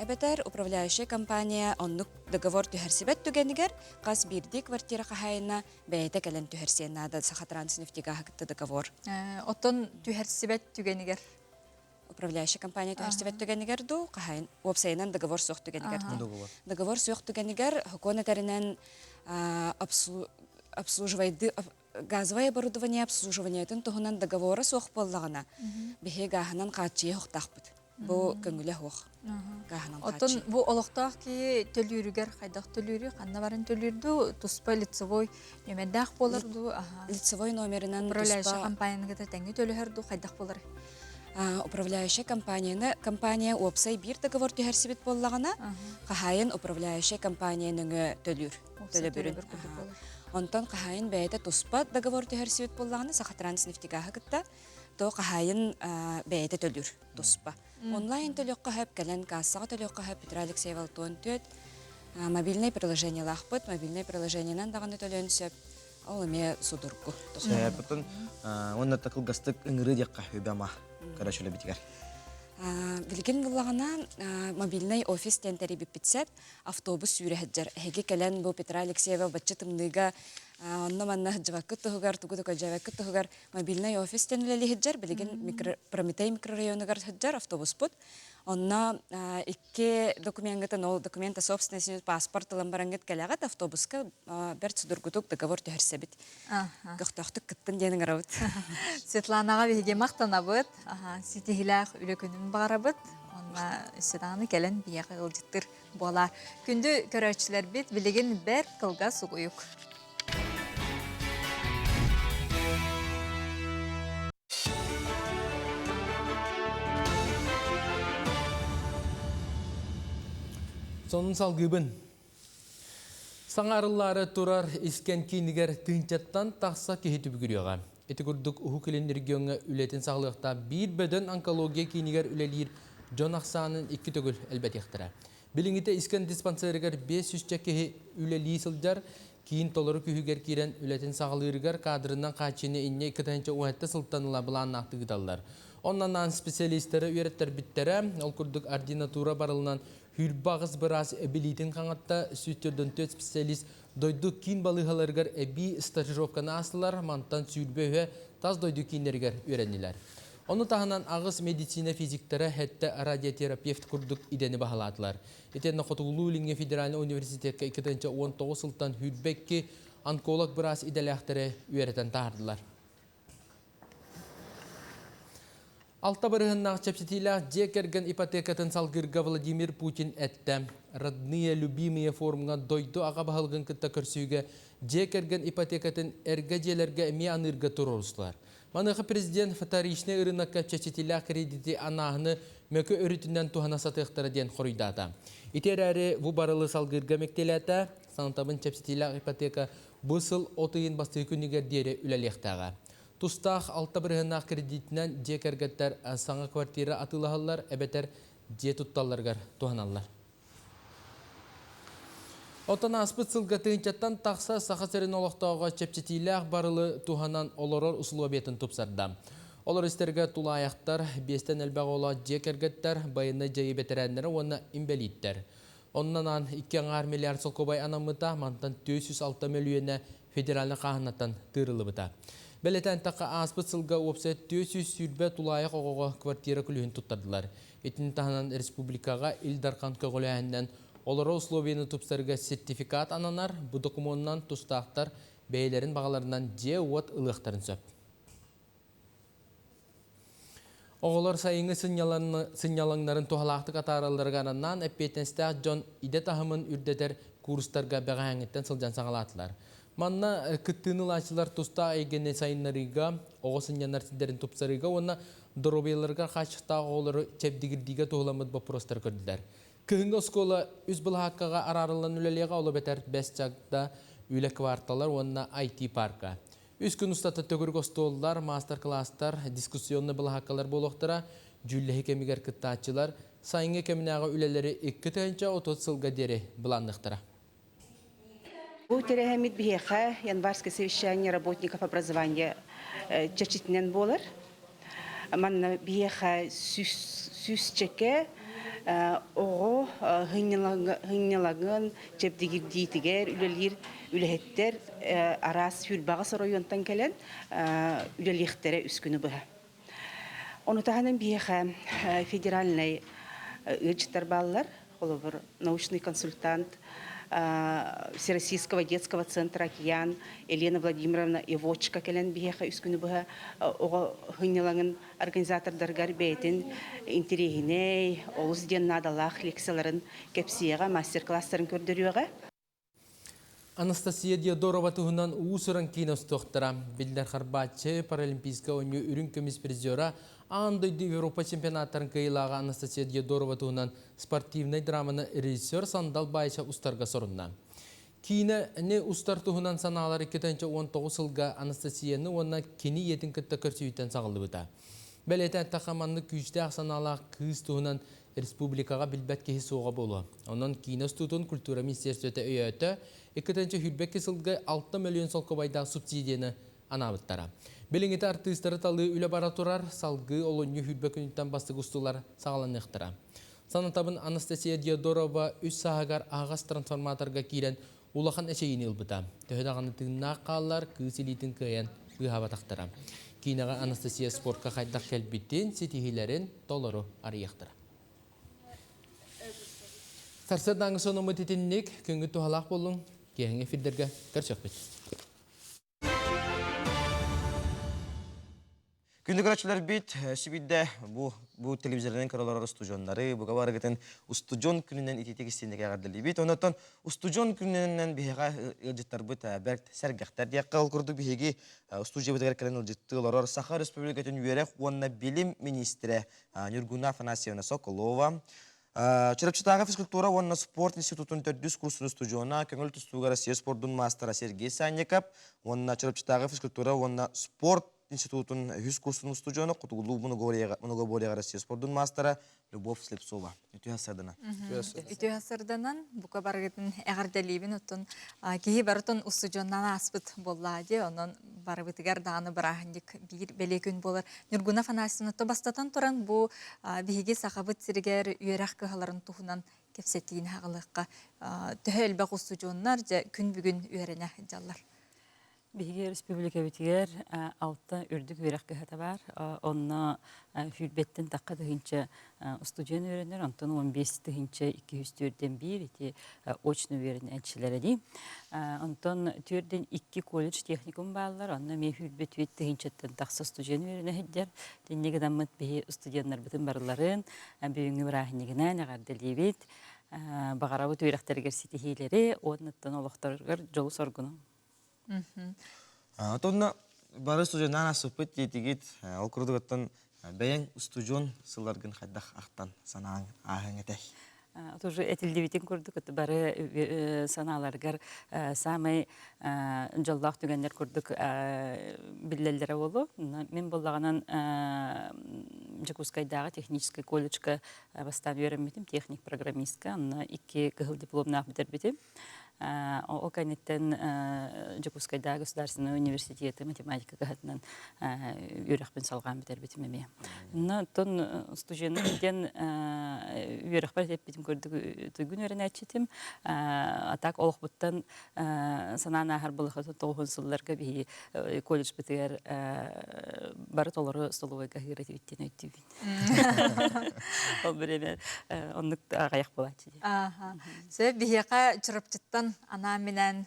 эбэтэр управляющая компания оннук договор түһэрсибэт түгэнигэр хас биирдии квартира хаһаайына бэйэтэ кэлэн түһэрсиэн наада Сахатранснефтегааһы кытта договор. Оттон түһэрсибэт түгэнигэр управляющая компания түһэрсибэт түгэнигэр дуу, хаһайын уопсайынан договор суох түгэнигэр дуу. Договор суох түгэнигэр сокуон этэринэн обслуживайды газовое оборудование обслуживаниетын туһунан договора суох буоллаҕына, биһи гааһынан хааччыйа охтаахпыт. Бу көҥүлэ суох. Гааһынан Оттон бу олохтоох киһи төлүүрүгэр хайдах төлүүрү, ханна баран төлүүр дуу, туспа лицевой нүөмэрдээх буолар дуу? Лицевой номерынан управляющая компанияны тэҥҥэ төлөһөр дуу, хайдах буолар? Управляющая компанияны компания уопсай биир договор түһэрсибит буоллаҕына, хаһаайын управляющая компания нөҥүө төлүүр төлөбүрүн. Онтон хаһаайын бэйэтэ туспа договор түһэрсибит буоллаҕына, Сахатранснефтегааһы кытта, то хаһаайын бэйэтэ төлүүр туспа. Онлайн төлүөххэ сөп, кэлэн кассаҕа төлүөххэ сөп, Петра Алексеева 64 мобильнай приложениелаахпыт, мобильнай приложениенан даҕаны төлөөн сөп. Ол эмиэ судургу. Сөпөтүн уонна та кылгастык ыҥырыы диэххэ үбэ-ама көрөөччүлэрбитигэр. Билигин буллаҕына мобильнай офис диэн тэрийбиппит сөп. Автобус сүүрэ сылдьар. Эһиги кэлэн бу Петра Алексеева бачча тымныыга онно-манна сылдьыбаккыт туһугар, тугу да көрдьөөбөккүт туһугар мобильнай офис диэн үлэлии сылдьар. Билигин Прометей микрорайонугар сылдьар автобуспут. Онно икки докумеҥҥытын, ол документ о собственности, паспорт ылан бараҥҥыт кэлэҕит, автобуска бэрт судургутук договор түһэрсэбит. Көхтөөхтүк кыттын диэн ыҥырабыт. Светланаҕа биһиги махтанабыт, ситиһилээх үлэ күнүн баҕарабыт. Онно өссө кэлэн биһиэхэ ыалдьыттыр буолар. Күндү көрөөччүлэрбит билигин бэрт кылгас угуйук. Сонун салгыыбын. Саҥа арыллаары турар искэн киинигэр тыынчаттан тахса киһи түбүгүрүөҕэ. Ити курдук Уһук Илин региоҥҥа үлэтин саҕалыахтаах биир бөдөҥ онкология киинигэр үлэлиир дьон ахсаанын икки төгүл элбэтиэхтэрэ. Билиҥҥитэ искэн диспансерыгар 500 киһи үлэлии сылдьар. Киин толору күүһүгэр киирэн үлэтин саҕалыырыгар кадрынан хааччыйыны инньэ 2017 сылтан ыла былааннаахтык ыыталлар. Онон анаан специалистары үөрэттэрбиттэрэ, ол курдук ординатура барылынан 28 быраас билиитин хаҥатта, 144 специалист дойду киин балыыһаларыгар эбии стажировканы аастылар, мантан сүүрбэ үһэ тас дойду кииннэригэр үөрэннилэр. Ону таһынан аҕыс медицина физиктара сэттэ радиотерапевт курдук идэни баһылаатылар. Итиэннэ Хотугулуу-Илиҥҥи федеральнай университекка 2019 сылтан 22 онколог быраас идэлээхтэри үөрэтэн таһаардылар. Алта бырыһыннаах чэпчэтиилээх дьиэ кэргэн ипотекатын салгыырга Владимир Путин эттэ. Родные любимые форумҥа дойду аҕа баһылыгын кытта көрсүүгэ дьиэ кэргэн ипотекатын эргэ дьиэлэргэ эмиэ аныырга туруорустулар. Маныаха президент вторичнай ырыынакка чэпчэтиилээх кредити анааһыны мөкү өрүтүнэн туһана сатыахтара диэн хоруйдаата. Ити эрээри бу барылы салгыырга мэктиэлээтэ. Санатабын чэпчэтиилээх ипотека бу сыл от ыйын бастакы күнүгэр диэри үлэлиэхтээҕэ. Тустаах алта бырыһыаннаах кредитинэн дьиэ кэргэттэр саҥа квартира атыылаһаллар эбэтэр дьиэ тутталларыгар туһаналлар. Оттон ааспыт сылга тыһыынчаттан тахса Саха сирин олохтооҕо чэпчэтиилээх барылы туһанан олорор усулуобуйатын тупсарда. Олор истэргэ тулаайахтар, биэстэн элбэх оҕолоох дьиэ кэргэттэр, байыаннай дьайыы бэтэрээннэрэ уонна инбэлииттэр. Онон анаан 2,5 миллиард солкуобай анаммыта, мантан 406 мөлүйүөнэ федеральнай хааһынаттан тыырыллыбыта. Бэлэтээн тахха ааспыт сылга уопсай 420 тулаайах оҕоҕо квартира күлүүһүн туттардылар. Итини таһынан республикаҕа Ил Дархан көҕүлээһининэн олорор условияны тупсарыга сертификат ананар, бу докумуонунан тустаахтар бэйэлэрин баҕаларынан дьиэ-уот ылыахтарын сөп. Оҕолор сайыҥҥы сынньалаҥнарын туһалаахтык атааралларыгар анаан эппиэтинэстээх дьон идэ таһымын үрдэтэр курстарга бэҕэһээҥҥиттэн сылдьан саҕалаатылар. Манна кыттыыны ылааччылар тустаах эйгэни сайыннарыыга, оҕо сынньанар сирдэрин тупсарыыга уонна доруобуйаларыгар хааччахтаах оҕолору чэбдигирдиигэ туһуламмыт боппуруостары көрдүлэр. Кыһыҥҥы оскуола үс былаһааккаҕа араарыллан үлэлиэҕэ, ол эбэтэр Бэс Чагда, Үлэ кварталар уонна IT-парка. Үс күн устата төгүрүк остуоллар, маастар-кылаастар, дискуссионнай былаһааккалар буолуохтара. Дьүүллэһии кэмигэр кыттааччылар Сайыҥҥы кэминээҕи үлэлэри 2030 сылга диэри былаанныахтара. Бу тэрээһиммит биһиэхэ январское совещание работников образования чэрчитинэн буолар. Манна биһиэхэ сүүсчэкэ оҕо сынньалаҥын чэбдигирдиитигэр үлэлиир үлэһиттэр араас сүүрбэҕис оройуонтан кэлэн үлэлиэхтэрэ үс күнү быһа. Ону таһынан биһиэхэ федеральнай ыалдьыттар бааллар. Холобур, научный консультант Всероссийского детского центра «Океан» Елена Владимировна Ивочка кэлэн биһиэхэ үс күнү быһа оҕо сынньалаҥын организатордарыгар бэйэтин интэриэһинэй, олус диэн наадалаах лекцияларын кэпсиэҕэ, мастер-класстарын көрдөрүөҕэ. Анастасия Диодорова туһунан уус-уран киинэ устуохтара. Биллэр харбааччы, Паралимпийскай оонньуу үрүҥ көмүс призера, аан дойду Европа чемпионаттарын кыайыылааҕа Анастасия Диодорова туһунан спортивнай драманы режиссер Сандал Баайша устарга сорунна. Киинэни устар туһунан санаалар 2019 сылга Анастасияны уонна кини ийэтин кытта көрсүһүүттэн саҕыллыбыта. Бэлиэтээн эттэххэ, маннык күүстээх санаалаах кыыс туһунан республикаҕа билбэт киһи суоҕа буолуо. Онон киинэ устуутун культура министерствота өйөөтө, 2022 сылга 6 мөлүйүөн солкуобайдаах субсидияны анаабыттара. Билиҥҥитэ артыыстары талыы үлэ бара турар, салгыы олунньу сүүрбэ күнүттэн бастакы устуулар саҕаланыахтара. Санатабын Анастасия Диодорова үс сааһыгар аһаҕас трансформаторга киирэн улахан эчэйиини ылбыта. Төһө даҕаны тыыннаах хааллар, кыыс илиитин кыайан быыһаабатахтара. Киинэҕэ Анастасия спортка хайдах кэлбитин, ситиһиилэрин толору арыйыахтара. Сарсыардааҥы сонуммут итинник, күҥҥүт туһалаах буоллун, киэһэҥҥи эфирдэргэ көрсөхпүт. Күндү көрөөччүлэрбит, сүбүйдэ бу бу телевизорынан көрө олорор устудьуоннары, бука барыгытын устудьуон күнүнэн итиитик истиҥник эҕэрдэлиибит. Онон устудьуон күнүнэн биһиэхэ ыалдьыттарбыт бэрт сэргэхтэр диэххэ. Ол курдук биһиги устудьуйабытыгар кэлэн ыалдьыттыы олорор Саха Өрөспүүбүлүкэтин үөрэх уонна билим миниистирэ Нюргуна Афанасьевна Соколова, Чурапчытааҕы физкультура уонна спорт институтун төрдүс курсун устудьуона, көҥүл тустууга Россия спордун маастара Сергей Санников уонна Чурапчытааҕы физкультура уонна спорт институтун үһүс курсун устудьуона, Хотугулуу многоборьеҕа Россия спордун маастара Любовь Слепцова. Үтүө сарданан. Үтүө сарданан, бука барыгытын эҕэрдэлиибин оттон киһи барытын устудьуоннан ааспыт буоллаа дии, онон барыбытыгар даҕаны бырааһынньык биир бэлиэ күн буолар. Ньургуна Афанасьевна, бастатан туран бу биһиги Сахабыт сиригэр үөрэх кыһаларын туһунан кэпсэтиини аҕалыахха. Төһө элбэх устудьуоннар дьэ күн бүгүн үөрэнэ сылдьаллар? Биһиги республикабытыгар алта үрдүк үөрэх кыһата баар. Онно сүүрбэттэн тахха тыһыынча устудьуон үөрэнэр, онтон 15 тыһыынча 241 ити очно үөрэнээччилэрэ дии. Онтон түөрдэн икки колледж техникум бааллар, онно эмиэ сүүрбэ түөрт тыһыынчаттан тахса устудьуон үөрэнэ сылдьар. Итиннэ гынаммыт биһи студеннарбытын барыларын бүгүҥҥү бырааһынньыгынан эҕэрдэлиибит. Баҕарабыт үөрэхтэригэр ситиһиилэри уонна олохторугар дьолу-соргуну. Отонно бары студеннаан аспыппыт диэтигит. Ол курдук оттон бэйэҥ устудьуон сылларгын хайдах ахтан санааҥ ааһыҥ этэй? Тоже этиллибитин курдук бары санааларгар саамай дьоллоох түгэннэр курдук биллэллэрэ буолуо. Мин буоллаҕынан Дьокуускайдааҕы техническэй колледжка бастаан үөрэммитим, техник-программистка. Онно икки кыһыл дипломнаах бүтэрбитим. Ол кэнниттэн Дьокуускайдааҕы государственнай университеты математика кыһатынан үөрэхпин салҕаан бүтэрбитим эмиэ. Онно оттон студенным диэн үөрэхпэр эппитим курдук туйгун үөрэнээччитим. А так олохпуттан санаан ааһар былахытын тоҕуһун сылларга биһи колледжбытыгар бары толору столовойга аһыыр этибит диэн өйдүүбүн. Ол бириэмэ оннук аҕыйах буолааччы дии. Сөп биһиэхэ Чурапчыттан анаан-минээн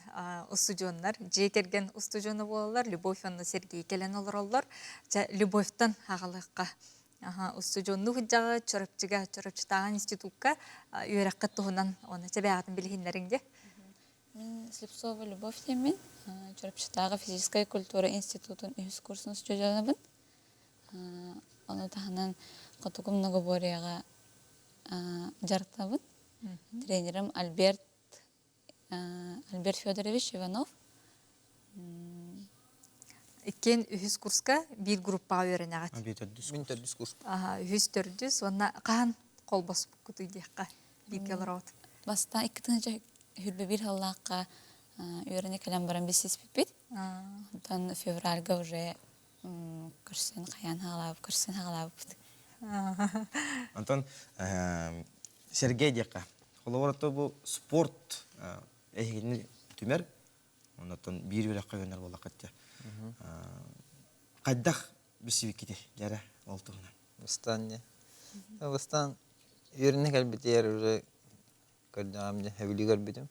устудьуоннар, дьиэ кэргэн устудьуона буолаллар, Любовь уонна Сергей кэлэн олороллор. Чэ, Любовьтан аҕалыахха. Устудьуоннуу сылдьаҕы Чурапчыга, Чурапчытааҕы институкка үөрэххит туһунан уонна чэбээҕитин билиһиннэриҥ дии. Мин Слепцова Любовь диэммин, Чурапчытааҕы физическэй культура институтун үһүс курсун устудьуонабын. Ону таһынан Хотугу многоборьеҕа дьарыктанабын. Тренерим Альберт Альберт Федорович Иванов. Иккиэн үһүс курска биир группаҕа үөрэнэҕит. Мин төрдүс. Мин төрдүс курс. Үһүс төрдүс уонна хаһан? холбоспуккутуй диэххэ бииргэ олороот? Бастаан 2021 сыллаахха үөрэнэ кэлэн баран билсиспиппит. Онтон февральга уже көрсөн хайаан хаалаабыт, көрсөн хаалаабыппыт. Онтон Сергей диэххэ, холобур бу спорт эһигини түмэр, оннуттан биир үөрэххэ үөрэнэр буоллаххыт дьэ. Хайдах билсибиккитий дьэрэ ол туһунан? Бастаан не. Бастаан үөрэнэ кэлбитигэр уже көрдөҕүм дьэ сөбүлүү көрбүтүм.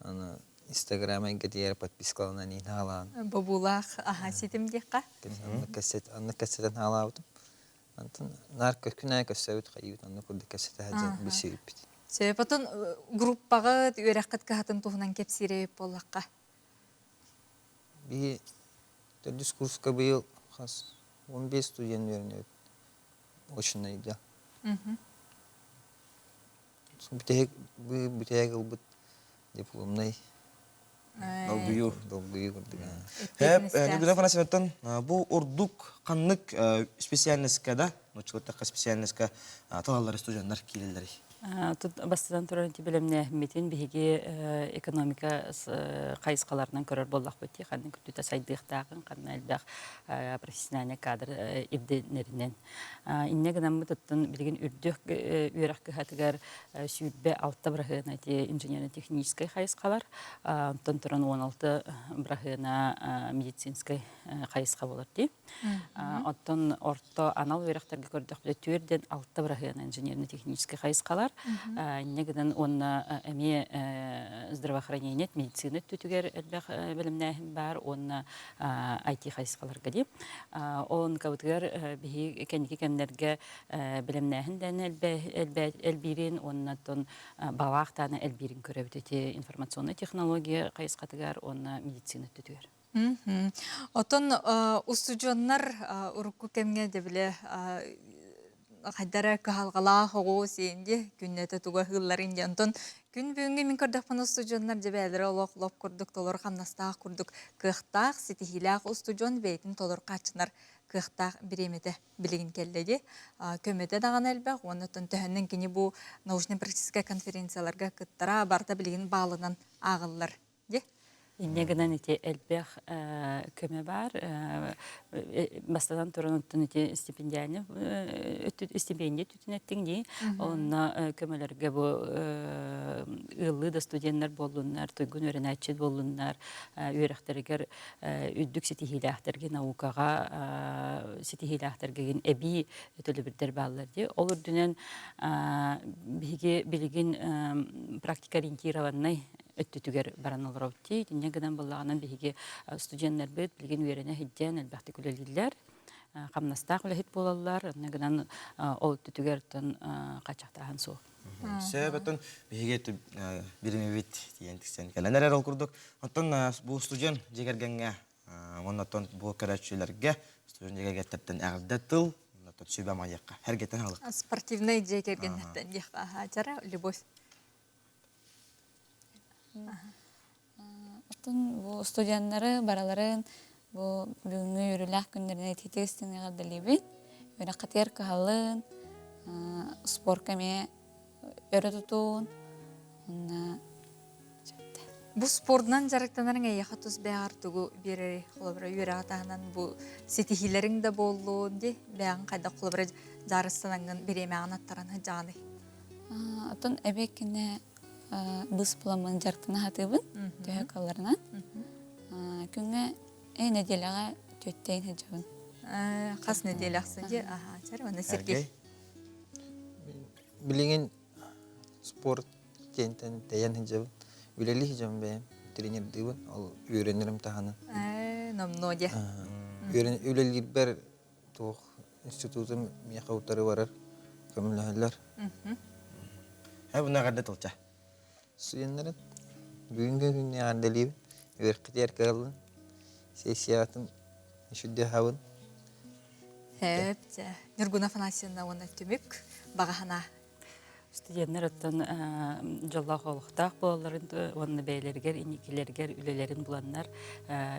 Аны Инстаграм эйгэтигэр подпискаланан иин хаалаан. Бобуулаах аһа ситим диэххэ. Оннук кэссэтэн хаалаабытым. Онтон наар күн аайы көрсөбүт хайыыбыт оннук курдук кэпсэтэ сылдьан билсибиппит. Сөп, отон группаҕыт, үөрэххит кыһатын туһунан кэпсиир эбит буоллахха. Биһи төрдүс курска быйыл хас 15 студент үөрэнэбит очнайга. Бүтэһик бүтэһик ылбыт дипломнай Долгуйуу. Долгуйуу курдук. Ньургуна Афанасьевнаттан бу ордук ханнык специальностька да, нуччалыттахха специальностька талаллар студенттар киирэллэрий? Тут бастатан туран бэлэмнээһиммитин биһиги экономика хайысхаларынан көрөр буоллахпыт дии ханнык күттүтэ сайдыахтааҕын ханна элбэх профессиональный кадр ирдэнэринэн Инньэ гынаммыт оттон билигин үрдүк үөрэх кыһатыгар 26 быраһыана ити инженерно-техническэй хайысхалар, онтон туран 16 быраһыана медицинскэй хайысха буолар дии. Оттон орто анал үөрэхтэргэ көрдөхпүтэ түөрдэн алта быраһыана инженерно-техническэй хайысхалар. Инньэ гынан уонна эмиэ здравоохранение, медицина өттүтүгэр элбэх бэлэмнээһин баар уонна IT хайысхаларга дии. Ол онкабытыгар биһи кэнники кэмнэргэ бэлэмнээһин дээн элбиирин уонна оттон баҕалаах дааны элбиирин көрөбүт ити информационнай технология хайысхатыгар уонна медицина өттүтүгэр. Отон устудьуоннар урукку кэмҥэ дебиле хайдара кыһалҕалаах оҕу сиэнди күннэтэ туга ыһыылларын диэн. Онтон күн бүгүҥҥү мин көрдөхпүнэ устудьуоннар дьэбээлэрэ олох лоп курдук толору хамнастаах курдук кыахтаах, ситиһиилээх устудьуон бэйэтин толору хааччынар кыахтаах бириэмэтэ билигин кэллэ дии. Көмөтө даҕаны элбэх уонна оттон төһөннөн кини бу научно-практическай конференцияларга кыттара барыта билигин баалынан ааҕыллар дии. Инньэ гынан ити элбэх көмө баар. Бастатан туран оттон ити стипендиальный стипендия өттүтүн эттиҥ дии. Онно көмөлөргө бу ыаллыы да студеннар буоллуннар, туйгун үөрэнээччи буоллуннар, үөрэхтэригэр үрдүк ситиһиилээхтэргэ наукаҕа ситиһиилээхтэргэ эбии төлөбүрдэр бааллар дии. Ол үрдүнэн биһиги билигин практика ориентированный өттүтүгэр баран олоробут дии. Итиннэ гынан буоллаҕынан биһиги студеннарбыт билигин үөрэнэ сылдьан элбэхтик үлэлииллэр, хамнастаах үлэһит буолаллар. Онно гынан ол өттүтүгэр оттон хааччахтааһын суох. Сөп, оттон биһиги биримибит тиийэн тиксэн кэлэн эрэр ол курдук. Оттон бу студент дьиэ кэргэҥҥэ уонна оттон бу көрөөччүлэргэ студент дьиэ кэргэттэртэн эҕэрдэ тыл, оттон сүбэ майыахха эргэтэн алык. Спортивнай дьиэ кэргэннэртэн диэххэ аһаачара Любовь. Оттон бу студеннары бараларын бу бүгүҥҥү үөрүүлээх күннэринэн итиитик истиҥ эҕэрдэлиибин. Үөрэххитигэр кыһаллын, спорка эмиэ өрө тутун. Уонна Бу спордунан дьарыктанарыҥ эйиэхэ тус бэйэҕэр тугу биэрэрий? Холобура, үөрэҕи таһынан бу ситиһиилэриҥ да буоллун дии, бэйэҕин хайдах холобура дьаарыстанаҥҥын бириэмэҕин аттаран сылдьаҕыный? Оттон эбиэккинэ быыс буламмын дьарыктана сатыыбын, төһө кыалларынан. Күҥҥэ эй нэдиэлэҕэ түөттээн сылдьабын. Хас нэдиэлэ ахсын дии? Аха, чэр, уонна Сергей. Билигин спорт диэнтэн тэйэн сылдьабын. Үлэлии сылдьабын бэйэм, тренердыыбын, ол үөрэнэрим таһынан. Номнуо дии. Үлэлиирбэр туох институтум миэхэ утары барар көмөлөһөллөр. Һэ буна эҕэрдэ тылча. Студеннарын бүгүҥҥү күҥҥэ эҕэрдэлиибин. Үөрэххитигэр кыаллын. Сессиябытын үчүгдүү Хэп, Нюргуна Афанасьевна уонна түмүк баҕаһына Студеннар оттон дьоллоох олохтоох буолалларын уонна бэйэлэригэр инникилэригэр үлэлэрин буланнар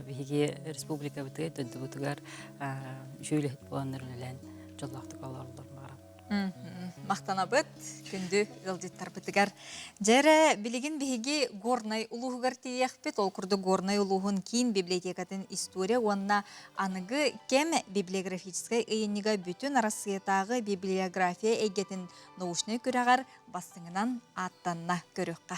биһиги республикабытыгар дойдубутугар үчүгэй үлэһит буоланнар үлэлээн дьоллоохтук олороллор баҕарабын. Махтанабыт күндү ыалдьыттарбытыгар. Дьэрэ, билигин биһиги Горнай улууһугар тиийиэхпит. Ол курдук Горнай улууһун киин библиотекатын история уонна аныгы кэм библиографическай ыйынньыга бүтүн Арассыыйатааҕы библиография эйгэтин научнай күрэҕэр бастыҥынан ааттанна көрүөххэ.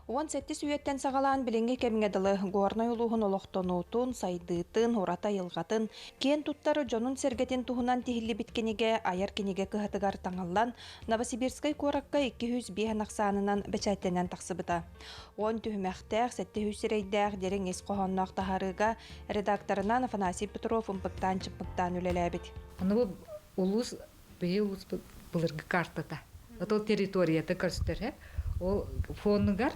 17 үйэттэн саҕалаан билиҥҥи кэмҥэ дылы Горнай улууһун олохтонуутун, сайдыытын, ураты айылҕатын, киэн туттар дьонун-сэргэтин туһунан тиһиллибит кинигэ айар кинигэ кыһатыгар таҥыллан, Новосибирскай куоракка 205 ахсаанынан бэчээттэнэн тахсыбыта. 10 түһүмэхтээх, 700 сирэйдээх дириҥ ис хоһоонноох таһаарыыга редакторынан Афанасий Петров ымпыктаан-чымпыктаан үлэлээбит. Аны бу улуус биһи улууспут былыргы картата. Ол территорията көстөр. Ол фонугар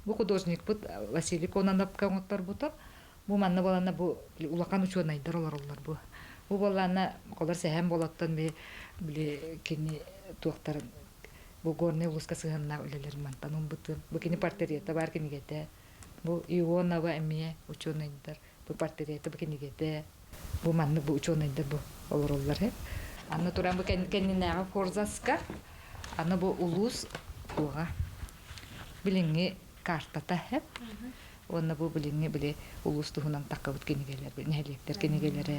бу художникпыт Василий Кононовка оҥотторбута. Бу манна буолана бу улахан учуонайдар олороллор бу. Бу буоллаана олор сэһэн болоттон би били кини туохтарын бу горный улууска сыһыаннаах үлэлэрин мантан умбутун. Бу кини портрета бар кинигэтэ. Бу Ионова эмиэ учуонайдар бу портрета бу кинигэтэ бу маннык бу учуонайдар бу олороллор э аны туран бу кэннинээҕи форзаска аны бу улуус туоҕа билиҥҥи картата хэп уонна бу билиҥҥи били улуус туһунан таххыбыт кинигэлэр нэһилиэктэр кинигэлэрэ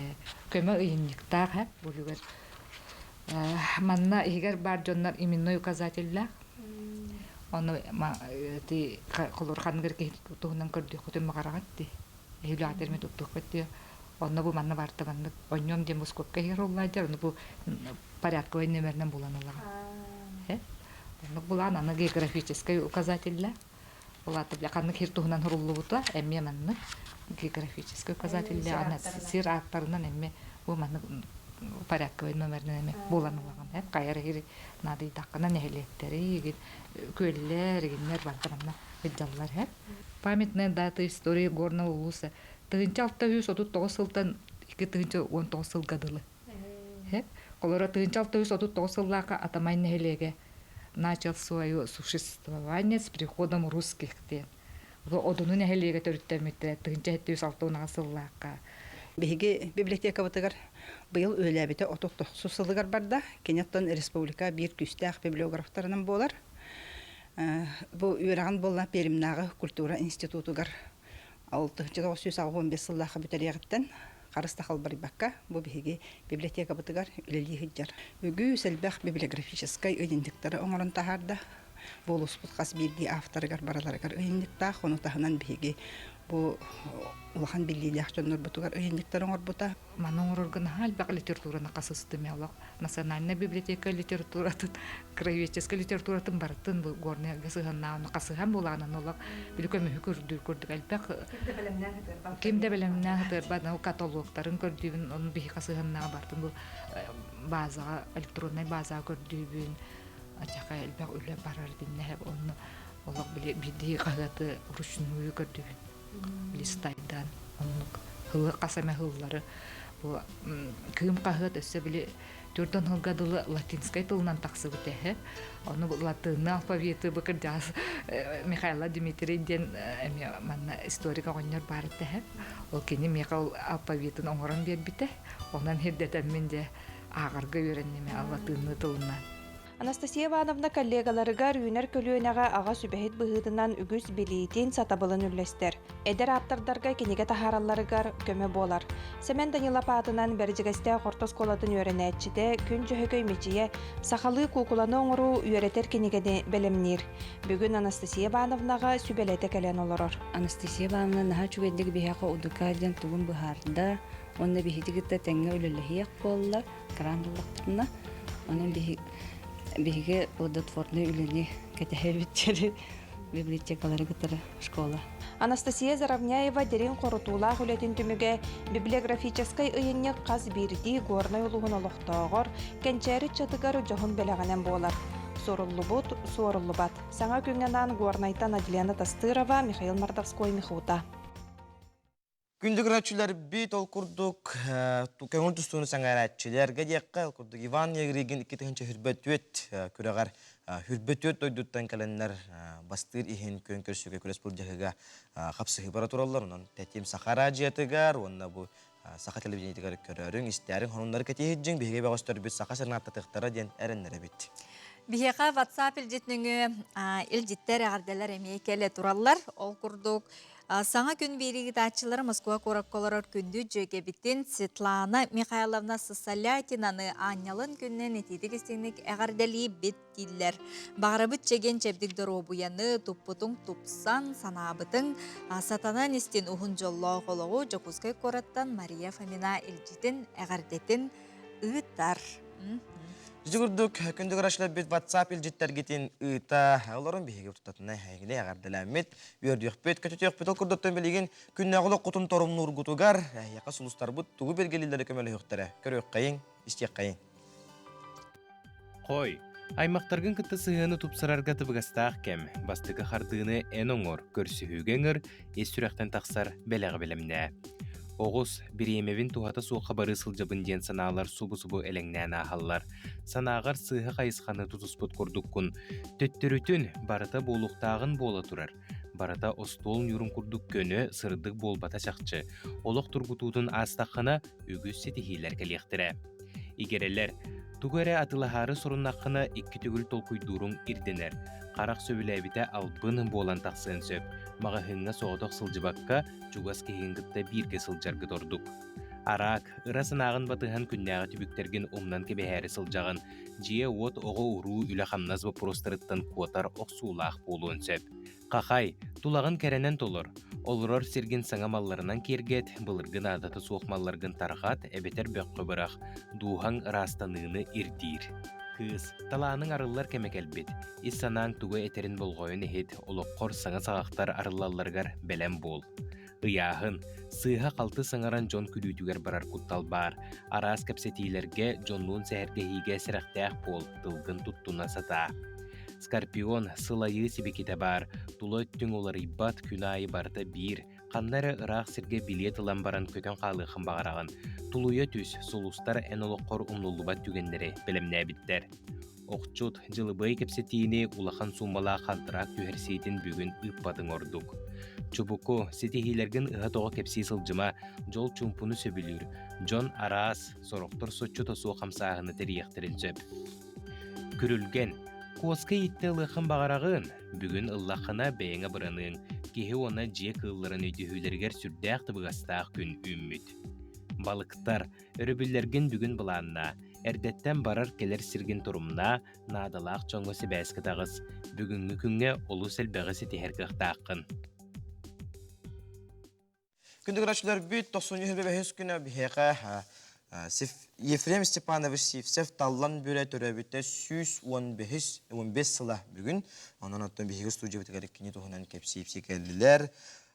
көмө ыйынньыктаах хэп булугар манна иһигэр баар дьоннор именной указателлээх Ону ти холур ханныгыр киһи туһунан көрдүөххүтүн баҕараҕыт дии. Эһилээтэр ми туттуоххут дии. Онно бу манна барта маннык онньом диэн бускопка иһэр оллаадьар, ону бу порядковай нөмеринэн булан ылаҕын. Оннук булаан аны географическай указателлээх. Ол аата бile ханнык хир туһунан суруллубута эмиэ маннык географическай указателлээх аны сир ааттарынан эмиэ бу маннык порядковай номеринэн эмиэ булан ылаҕын. Хайа эрэ наадыйдаххына нэһилиэктэри игин күөллэр игиннэр барыта манна сылдьаллар һэ памятная дата истории горного улуса 1639 сылтан 2019 сылга дылы һэ олоро 1639 сыллаахха Атамай нэһилиэгэ начал свое существование с приходом русских диэн Одуну нэһилиэгэ төрүттэммиттэрэ 1768 сыллаахха. Биһиги библиотекабытыгар быйыл үлэлээбитэ 39 сылыгар барда. Кини оттон республика биир күүстээх библиографтарынан буолар. Бу үөрэҕин буолла Пермнааҕы культура институтугар 1985 сыллаахха бүтэриэҕиттэн харыс да халбарыйбакка бу биһиги библиотекабытыгар үлэлии сылдьар. Үгүс элбэх библиографическай ыйынньыктары оҥорон таһаарда. Бу улууспут хас биирдии авторыгар барыларыгар ыйынньыктаах, ону таһынан биһиги бу улахан биллиилээх дьоннорбутугар ыйынньыктар оҥорбута. Маны оҥорорго наһаа элбэх литератураны хасыстым олох национальнай библиотека литературатын, краеведческай литературатын барытын бу горныйга сыһыаннаан хасыһан булаанан олох били көмүһү көрдүүр курдук элбэх ким да бэлэмнээн сытыарбат ол каталогтарын көрдүүбүн ону биһи хасыһаннааҕа барытын бу базаҕа электроннай базаҕа көрдүүбүн Ачаха элбэх үлэ барар диннэһэ онно олох били биирдии хаһыаты вручную көрдүбүн листайдаан оннук һылы хас эмэ һыллары бу кыым хаһыат өссө били түрдөн сылга дылы латинскай тылынан тахсыбыт эһэ ону латыынны алфавиты бу кырдьаҕас Михайло Дмитрий диэн эмиэ манна историк оҕонньор баар этэ ол кини миэхэ ол алфавитын оҥорон биэрбитэ онон сирдэтэммин дьэ ааҕарга үөрэнним латыынныы тылынан. Анастасия Ивановна коллегаларыгар үүнэр көлүөнэҕэ аҕа сүбэһит быһыытынан үгүс билиитин, сатабылын үллэстэр. Эдэр ааптардарга кинигэ таһааралларыгар көмө буолар. Сэмэн Данилов аатынан Бэрдьигэстээх орто оскуолатын үөрэнээччитэ Күн Дьөһөгөй Мичийэ сахалыы куукуланы оҥоруу үөрэтэр кинигэни бэлэмниир. Бүгүн Анастасия Ивановнаҕа сүбэлэтэ кэлэн олорор. Анастасия Ивановна наһаа үчүгэйдик биһиэхэ удука диэн тугун быһаарда уонна биһиги кытта тэҥҥэ үлэлэһиэх буолла. Кран буллахпытына, онон биһиги плодотворный үлэни кэтэһэбит дьэри библиотекалары кытары школа. Анастасия Заровняева дириҥ хорутуулаах үлэтин түмүгэ библиографическай ыйынньык хас биирдии Горнай улууһун олохтооҕор, кэнчээри ыччатыгар дьоһун бэлэҕинэн буолар. Суруллубут, суоруллубат. Саҥа күҥҥэ анаан Горнайтан Аделена Тастырова, Михаил Мордовской, Михута. Күндү көрөөччүлэрбит ол курдук көҥүл тустууну сэҥээрээччилэргэ диэххэ, ол курдук Иван Егригин 2024 күрэҕэр 24 дойдуттан кэлэннэр бастыыр иһин күөн көрсүүгэ күрэс былдьаһыыга хапсыһыы бара тураллар. Онон Тэтим Саха араадьыйатыгар уонна бу Саха телевидениетигэр көрөрүҥ, истээриҥ, сонуннары кэтиһиддьиҥ, биһиги бөҕөстөрбүт саха сирин ааттатыахтара диэн эрэннэрэбит. Биһиэхэ WhatsApp илдьит нөҥүө илдьиттэр эҕэрдэлэр эмиэ кэлэ тураллар. Ол курдук Саҥа күн биэрии ыытааччылара Москва куоракка олорор күндү дьүөгэбитин Светлана Михайловна Сысолятинаны аанньалын күнүнэн итиитик-истиҥник эҕэрдэлиибит дииллэр. Баҕарабыт чэгиэн-чэбдик доруобуйаны, туппутуҥ тупсан, санаабытыҥ сатанан истин уһун дьоллоох олоҕу Дьокуускай куораттан Мария Фомина илдьитин, эҕэрдэтин ыытар. Ити курдук, күндү көрөөччүлэрбит WhatsApp илдьиттэргитин ыыта олорун биһиги тутатына эһигини эҕэрдэлээммит, үөрдүөхпүт, көтүтүөхпүт. Ол курдуктан билигин күннээҕи олоххутун торумнуургутугар эһиэхэ сулустарбыт тугу билгэлииллэрэ көмөлөһүөхтэрэ. Көрүөххэйиҥ, истиэххэйиҥ. Хой, аймахтаргын кытта сыһыаны тупсарарга табыгастаах кэм. Бастакы хардыыны эн оҥор, көрсүһүүгэ ыҥыр, ис сүрэхтэн тахсар бэлэҕи бэлэмнээ. Оҕус, бириэмэбин туһата суохха барыы сылдьабын диэн санаалар субу-субу элэҥнээн ааһаллар. Санааҕар сыыһа хайысханы тутуспут курдуккун. Төттөрүтүн, барыта буолуохтааҕын буола турар. Барыта остуол ньуурун курдук көнө, сырдык буолбата чахчы. Олох тургутуутун аастаххына, үгүс ситиһиилэр кэлиэхтэрэ. Игирэлэр, тугу эрэ атыылаһаары соруннаххына икки төгүл толкуйдууруҥ ирдэнэр. Харах сөбүлээбитэ албын буолан тахсыан сөп. Маҕаһыыҥҥа соҕотох сылдьыбакка, чугас киһигин кытта бииргэ сылдьаргыт ордук. Араак, ыра санааҕын батыһан күннээҕи түбүктэргин умнан кэбиһээри сылдьаҕын. Дьиэ-уот, оҕо-уруу, үлэ-хамнас боппуруостарыттан куотар охсуулаах буолуон сөп. Хахай, тулаҕын кэрэнэн толор. Олорор сиргин саҥа малларынан киэргэт, былыргы наадата суох малларгын тарҕат эбэтэр бөххө бырах, дууһаҥ ыраастаныыны ирдиир. Кыыс, талааныҥ арыллар кэмэ кэлбит. Ис санааҥ тугу этэрин болҕойон иһит, олоххор саҥа саҕахтар арыллалларыгар бэлэм буол. Ыйааһын, сыыһа-халты саҥаран дьон күлүүтүгэр барар куттал баар. Араас кэпсэтиилэргэ, дьоннуун сэһэргэһиигэ сэрэхтээх буол, тылгын туттуна сатаа. Скорпион, сылайыы сибикитэ баар, тула өттүҥ уларыйбат, күн аайы барыта биир, ханна эрэ ыраах сиргэ билиэт ылан баран көтөн хаалыаххын баҕараҕын. Тулуйа түс, сулустар эн олоххор умнуллубат түгэннэри бэлэмнээбиттэр. Охчут, дьылыбыай кэпсэтиини улахан суумалаах хантыраак түһэрсиитин бүгүн ыыппатыҥ ордук. Чубуку, ситиһиилэргин ыһа-тоҕо кэпсии сылдьыма, дьол чуумпуну сөбүлүүр. Дьон араас, сорохтор соччото суох хамсааһыны тэрийиэхтэрин сөп. Күрүлгэн, куоска ииттэ ылыаххын баҕараҕын, бүгүн ыллаххына бэйэҥ абыраныаҥ, киһи уонна дьиэ кыылларын өйдөһүүлэригэр сүрдээх табыгастаах күн үүммүт. Балыктар, Өрөбүллэргин бүгүн былааннаа, эрдэттэн барар-кэлэр сиргин торумнаа, наадалаах дьоҥҥо сибээскэ таҕыс. Бүгүҥҥү күҥҥэ олус элбэҕи ситиһэр кыахтааххын. Күндү көрөөччүлэрбит, 95 күнэ биһиэхэ Ефрем Степанович Сивцев Таллан Бүрэ төрөөбүтэ 115 15 сыла бүгүн. Онон оттон биһиги студиябытыгар кини туһунан кэпсии кэллилэр.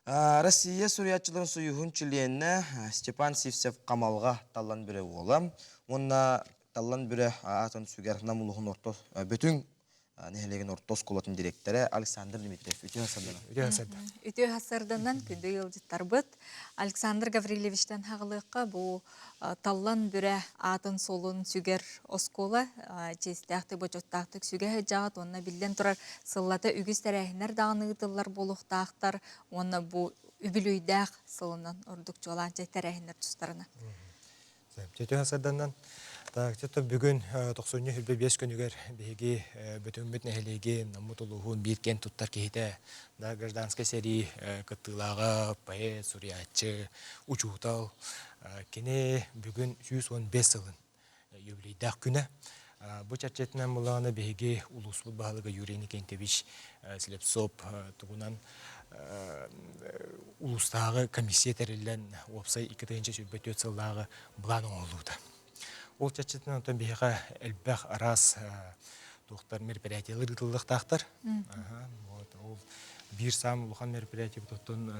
Россия суруйааччыларын союһун чилиэнэ Степан Сивцев Камалга Таллан Бүрэ уола уонна Таллан Бүрэ аатын сүгэр Нам улууһун орто Бөтүҥ нэһилиэгин орто оскуолатын дириэктэрэ Александр Дмитриев. Үтүө сарданан. Үтүө сардан. Үтүө сарданан күндү ыалдьыттарбыт Александр Гаврильевичтан хаҕылыахха бу Таллан Бүрэ аатын суолун сүгэр оскуола чиэстээхтик, бочуоттаахтык сүгэ сылдьаҕыт уонна биллэн турар сыллата үгүс тэрээһиннэр даҕаны ыытыллар буолуохтаахтар уонна бу үбүлүөйдээх сылынан ордук чуолаан тэрээһиннэр тустарына. Чөтө сарданнан Так, бүгүн тохсунньу хүрбэ биэс күнүгэр биһиги Бөтүҥмүт нэһилиэгин, Наммыт улууһун биир киэн туттар киһитэ, да гражданскай сэрии кыттыылааҕа, поэт, суруйааччы, учуутал. Кини бүгүн 115 сылын юбилейдаах күнэ. Бу чэрчитинэн булаҕына биһиги улууспут баһылыга Юрий Никентьевич Слепцов тугунан улуустааҕы комиссия тэриллэн уопсай 2024 сыллааҕы былаан оҥоһуллубута. Ол чэрчитинэн онтон биһиэхэ элбэх араас туохтар мероприятиялар ыытыллыахтаахтар. Вот, ол биир саам улахан мероприятие оттон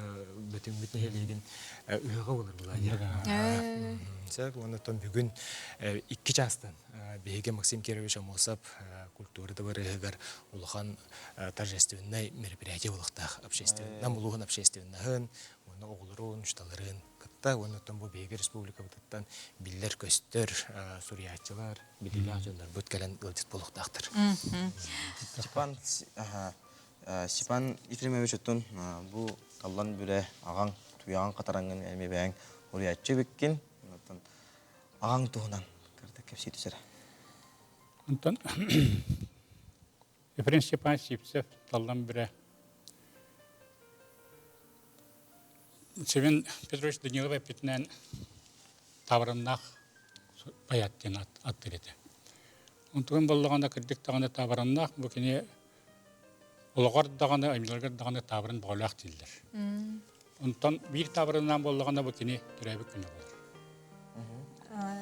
Бөтүҥмүт нэһилиэгин ыһыаҕа буолар буолаа. Сөп, уонна оттон бүгүн икки чаастан биһиги Максим Кирович Амосов культура дыбарыаһыгар улахан торжественнай мероприятие буолуохтаах общественный нам улууһун общественноһын уонна оҕолорун, учууталларын кытта уонна оттон бу биһиги республикабытыттан биллэр-көстөр суруйааччылар, билиилээх дьоннорбут кэлэн ыалдьыт буолуохтаахтар. Степан Степан Ефремович оттон бу Таллан Бүрэ аҕаҥ туйаҕын хатараҥҥын эмиэ бэйэҥ Уруйааччы эбиккин. Онтон аҕаҥ туһунан кырдык кэпсии түсэрэ. Онтон Ефрем Степанович Сивцев таллан бүрэ Семен Петрович Данилов эппитинэн таабырыннаах байат диэн аттыр этэ. Онтугун боллоҕуна кырдьык даҕаны таабыраннаах бу кини олоҕор даҕаны айымньыларыгар даҕаны таабырын бөҕөлөөх дииллэр. Онтон биир таабырыннаан буоллаҕына бу кини төрөөбүт күнэ буолар.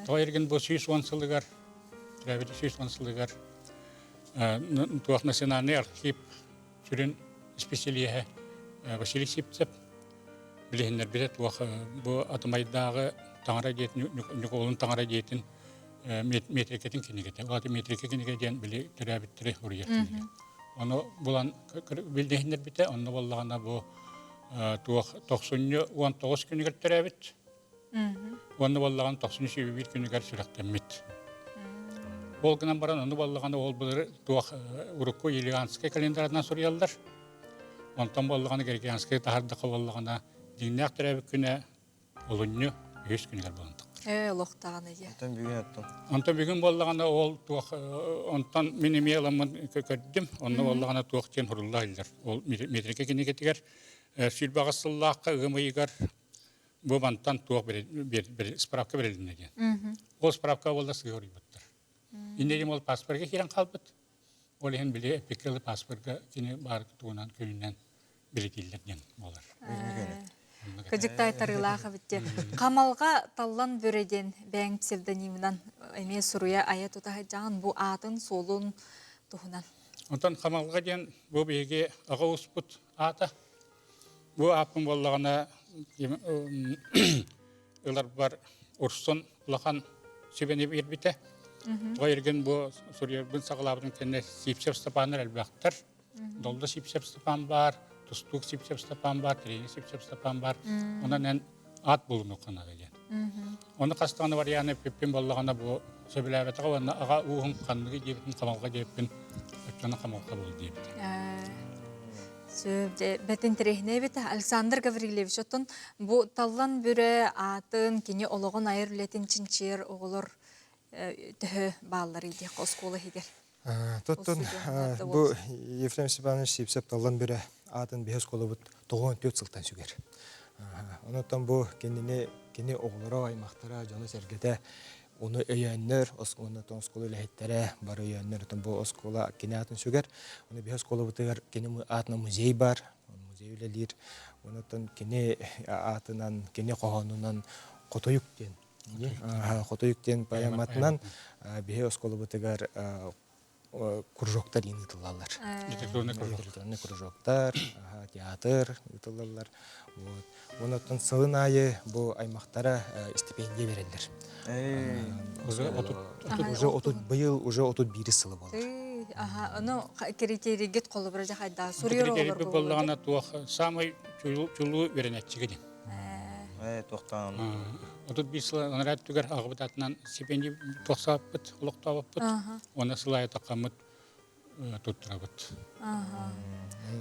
Тоҕо эргин бу 110 сылыгар төрөөбүт 110 сылыгар туох национальный архив сүрүн исписэлииһэ Василий Сивцев билиһиннэрбитэ туох бу Атымайдааҕы таҥара дьиэтин Ньукуолун таҥара дьиэтин метрикэтин кинигэтэ. Ол метрика кинигэ диэн били төрөөбүттэри уруйар кинигэ. Ону булан билиһиннэрбитэ, онно буоллаҕына бу туох тохсунньу 19 күнүгэр төрөөбүт. Уонна буоллаҕына тохсунньу сүүрбэ күнүгэр сүрэхтэммит. Ол гынан баран ону буоллаҕына ол былыр туох урукку Юлианскай календарынан суруйаллар. Онтон буоллаҕына Григорианскай таһардахха буоллаҕына дьиҥнээх төрөөбүт күнэ олунньу үһүс күнүгэр буолан тахсар. Ээ, олохтоҕун ийэ. Онтон бүгүн оттон. Онтон бүгүн буоллаҕына ол туох онтон мин эмиэ ыламмын көрдүм. Онно буоллаҕына туох диэн сурулла иһиллэр. Ол метрика кинигэтигэр 28 сыллаахха ыам ыйыгар бу мантан туох справка бэрилиннэ диэн. Ол справка буолла сыа уруйбуттар. Иннэ ол паспорга киирэн хаалбыт. Ол иһин били эппиккэ паспорга кини баар тугунан күнүнэн билитиллэр диэн буолар. Кыдьыктай тарыылаах эбит Хамалга Таллан Бүрэ диэн бэйэҥ псевдонимынан эмиэ суруйа айа тута сылдьаҕын бу аатын суолун туһунан. Онтон Хамалга диэн бу биһиги аҕа ууспут аата. Бу ааппын буоллаҕына ыларбар Урсун улахан сүбэни биэрбитэ. Тоҕо эргин бу суруйарбын саҕалаабытым кэннэ Сивцев Степаннар элбэхтэр. Долдо Сивцев Степан баар, Тустуук Сивцев Степан баар, Тренер Сивцев Степан баар. Онон эн аат булунуохха наада диэн. Ону хас даҕаны варианы эппиппин буоллаҕына бу сөбүлээбэтэҕэ уонна аҕа ууһум ханныгы диэбитин хамалга диэбиппин оччону хамалга бул диэбитэ. Сөп, бэрт интэриэһинэй эбит. Александр Гаврильевич, оттон бу Таллан Бүрэ аатын, кини олоҕун айар үлэтин чинчийэр оҕолор төһө баалларый диэххэ оскуола иһигэр? Тоттон бу Ефрем Степанович Сивцев Таллан Бүрэ аатын биһи оскуолабыт 94 сылтан сүгэр. Онон бу кинини кини оҕолоро, аймахтара, дьоно-сэргэтэ Ону өйөөннөр, уонна оскуола үлэһиттэрэ бары өйөөннөр, отон бу оскуола кини аатын сүгэр. Ону биһи оскуолабытыгар кини аатынан музей бар, музей үлэлиир. Онон кини аатынан, кини хоһоонунан Хотойук диэн Хотойук диэн поэматынан биһи оскуолабытыгар кружоктар иин ыытыллаллар. Литературный кружоктар, театр ыытыллаллар. Вот. Онон сылын аайы бу аймахтара стипендия береллер. Уже отут быйыл уже 31 сылы болар. Аха, ону критерийгит холобура жахайда суруйар Критерийбит боллаҕына туох самый чулуу үөрэнээччигэ диэн. Ээ, туохтаан. 31 сыл анараа өттүгэр аҕабыт атынан стипендия туохсааппыт, олохтообуппут. Уонна сыл аайы таххаммыт туттарабыт.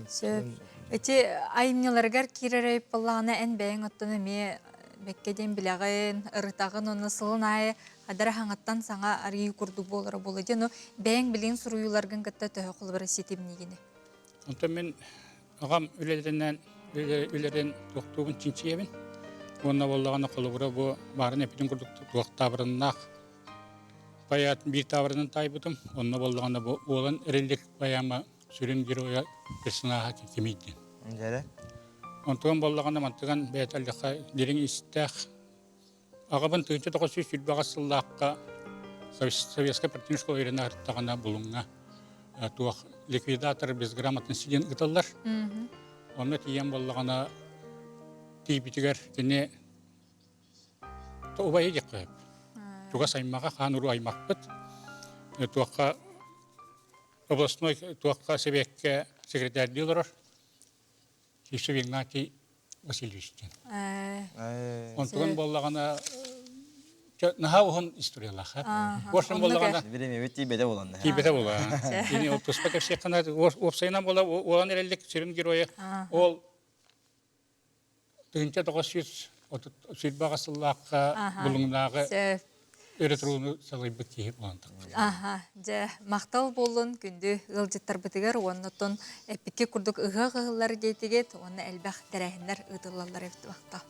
Сөп. Ити айымньыларыгар киирэр буоллаҕына эн бэйэҥ оттон эмиэ бэккэ диэн билэҕин, ырытаҕын уонна сылын аайы хадара хаҥаттан саҥа арыйыы курдук буолара буолуо диэн, ну бэйэҥ билигин суруйууларгын кытта төһө холобура ситимниигини? Онтон мин Аҕам үлэлэринэн үлэрин туохтуубун чинчийэбин. Уонна буоллаҕына холобура бу баарын эппитин курдук туох таабырыннаах поэт биир таабырынын таайбытым. Онно буоллаҕына бу Уолан Эрилик поэма сүрүн геройа персонаһа кимий диэн. Дьэрэ. Онтуган буоллаҕына мантыган бэйэтэ аллаха дириҥ истээх Аҕабын 1928 сыллаахха Советскай партийная школа үөрэнэ сырыттаҕына Булуҥҥа туох ликвидатор безграмотности диэн ыыталлар. Онно тиийэн буоллаҕына тиийбитигэр кини убайы диэххэ сөп. Чугас аймаҕа хаан уруу аймахпыт. Туохха областной туохха сэбиэккэ секретарьдыы олорор. Сивцев Игнатий Васильевич диэн. Онтуган буоллаҕына наһаа уһун историялаах. Уорсан буоллаҕына Биремебит тиийбэтэ буолан. Тиийбэтэ буолан. Кини ол туспа кэпсиэххэ уопсайынан буола уолан эрэллик сүрүн геройа ол 1900. Сүүрбэҕэ сыллаахха Булуҥнааҕы өрөтурууну салайбыт киһи буолан тахсар. Аха, дьэ, махтал буоллун күндү ыалдьыттарбытыгар уонна оттон эппикки курдук ыһыах ыһыллар диэтигит уонна элбэх тэрээһиннэр ыытыллаллар эбит махтал.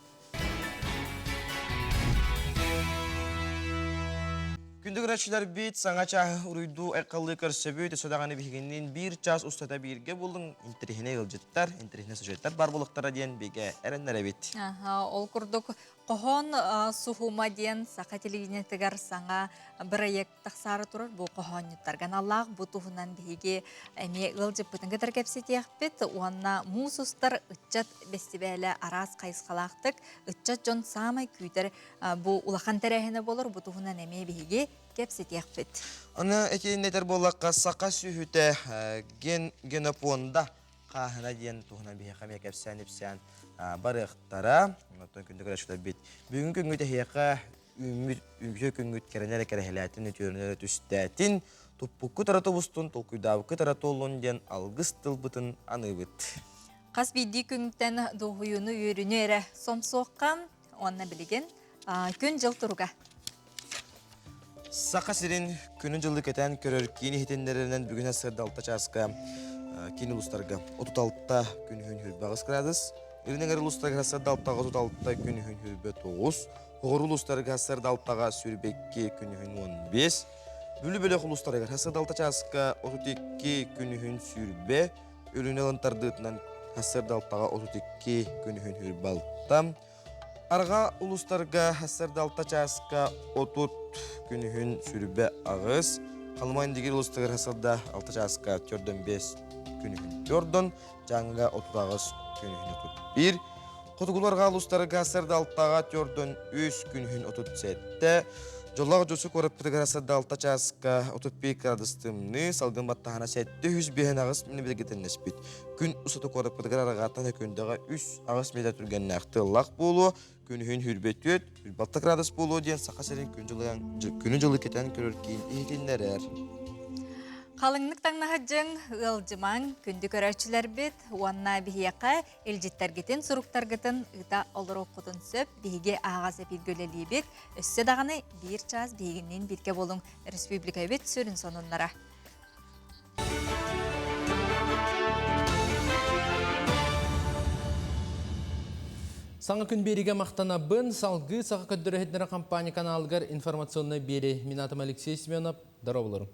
Күндү көрөөччүлэрбит, саҥа чааһы уруйдуу айхаллыы көрсөбүт, өссө даҕаны биһигинниин биир чаас устата бииргэ буллуҥ интэриэһинэй ыалдьыттар, интэриэһинэй сюжеттар баар буолуохтара диэн бигэ эрэннэрэбит. Аха, ол курдук Хоһоон суһума диэн саха телевидениетыгар саҥа бырайыак тахсаары турар бу хоһоонньуттарга аналлаах бу туһунан биһиги эмиэ ыалдьыппытын кытары кэпсэтиэхпит уонна муус устар ыччат бэстибээлэ араас хайысхалаахтык ыччат дьон саамай күүтэр бу улахан тэрээһинэ буолар бу туһунан эмиэ биһиги кэпсэтиэхпит. Аны этиэн этэр буоллахха саха сүөһүтэ ген генопуонда хааһына диэн туһунан биһиэхэ эмиэ кэпсээн-ипсээн барыахтара. Оттон күндү көрөөччүлэрбит, бүгүҥҥү күҥҥүт эһиэхэ үүммүт үтүө күҥҥүт кэрэнэ эрэ кэрэһэлээтин, үтүөнү эрэ түстээтин, туппуккут эрэ тубустун, толкуйдаабыккыт эрэ туоллун диэн алгыс тылбытын аныыбыт. Хас биирдии күнтэн дуоһуйууну, үөрүүнү эрэ сомсуохха уонна билигин күн-дьыл туруга. Саха сирин күнүн-дьылы кэтээн көрөр киин иһитиннэрэринэн бүгүн сарсыарда 6 чааска киин улуустарга 36 күн үһүн 28 градус, Илин эҥэр улуустарга сарсыарда 6-га 36 күн үһүн 29, Хоҕуруу улуустарыгар сарсыарда 6-га 22 күн үһүн 15, Бүлүү бөлөх улуустарыгар сарсыарда 6 чааска 32 күн үһүн 20, Өлүнэ ылын тардыытынан сарсыарда 6-га 32 күн үһүн 26, Арҕаа улуустарга сарсыарда 6 чааска 30 күнүһүн 28, Халыма Индигир улуустарыгар сарсыарда 6 чааска 45 күнүһүн 4, Дьааҥыга 38 күнүһүн 31, Хотугулуу арҕаа улуустарга сарсыарда 6-га 43 күнүһүн 37, Дьоллоох Дьусу куораппытыгар сарсыарда 6 чааска 31 градус тымныы, салгын баттаһана 758 миллиметргэ тэннэспит. Күн устата куораппытыгар арҕааттан өкүндэҕэ 3-8 метр түргэннээх тыаллаах буолуо, күнүһүн 24, 26 градус буолуо диэн Саха сирин күнү-дьылы кэтэн көрөр киин иһитиннэрэр. Халыҥнык таҥнаһыдьыҥ, ыалдьымаҥ, күндү көрөөччүлэрбит уонна биһиэхэ илдьиттэргитин, суруктаргытын ыыта олоруоххутун сөп. Биһиги аһаҕас эпииргэ үлэлиибит. Өссө даҕаны биир чаас биһигинниин бииргэ буолуҥ. Республикабыт сүрүн сонуннара. Саҥа күн биэригэ махтанабын. Салгыы Саха көрдөрө компания каналыгар информационнай биэри. Мин атым Алексей Семенов. Здороволорум.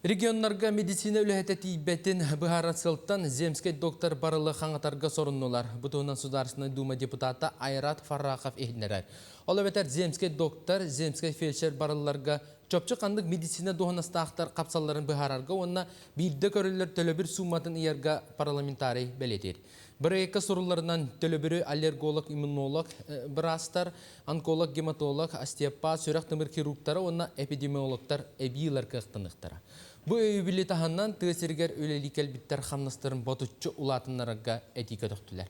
Регионнарга медицина үлэһитэ тиийбэтин быһаарар сылтан земскэй доктор барылы хаҥатарга соруннулар. Бу туһунан Судаарственнай Дума депутата Айрат Фаррахов иһитиннэрэр. Ол эбэтэр земскэй доктор, земскэй фельдшер барылларга чопчу ханнык медицина дуоһунастаахтар хапсалларын быһаарарга уонна биирдэ көрүллэр төлөбүр сууматын ыйарга парламентарий бэлиэтиир. Бырайыакка сурулларынан төлөбүрү аллерголог, иммунолог быраастар, онколог, гематолог, остеопат, сүрэх-тымыр хирургтара уонна эпидемиологтар эбии ылар кыахтаныахтара. Бу өйөбүлү таһынан тыа сиригэр үлэлии кэлбиттэр хамнастарын ботуччу улаатыннарарга этии көтөхтүлэр.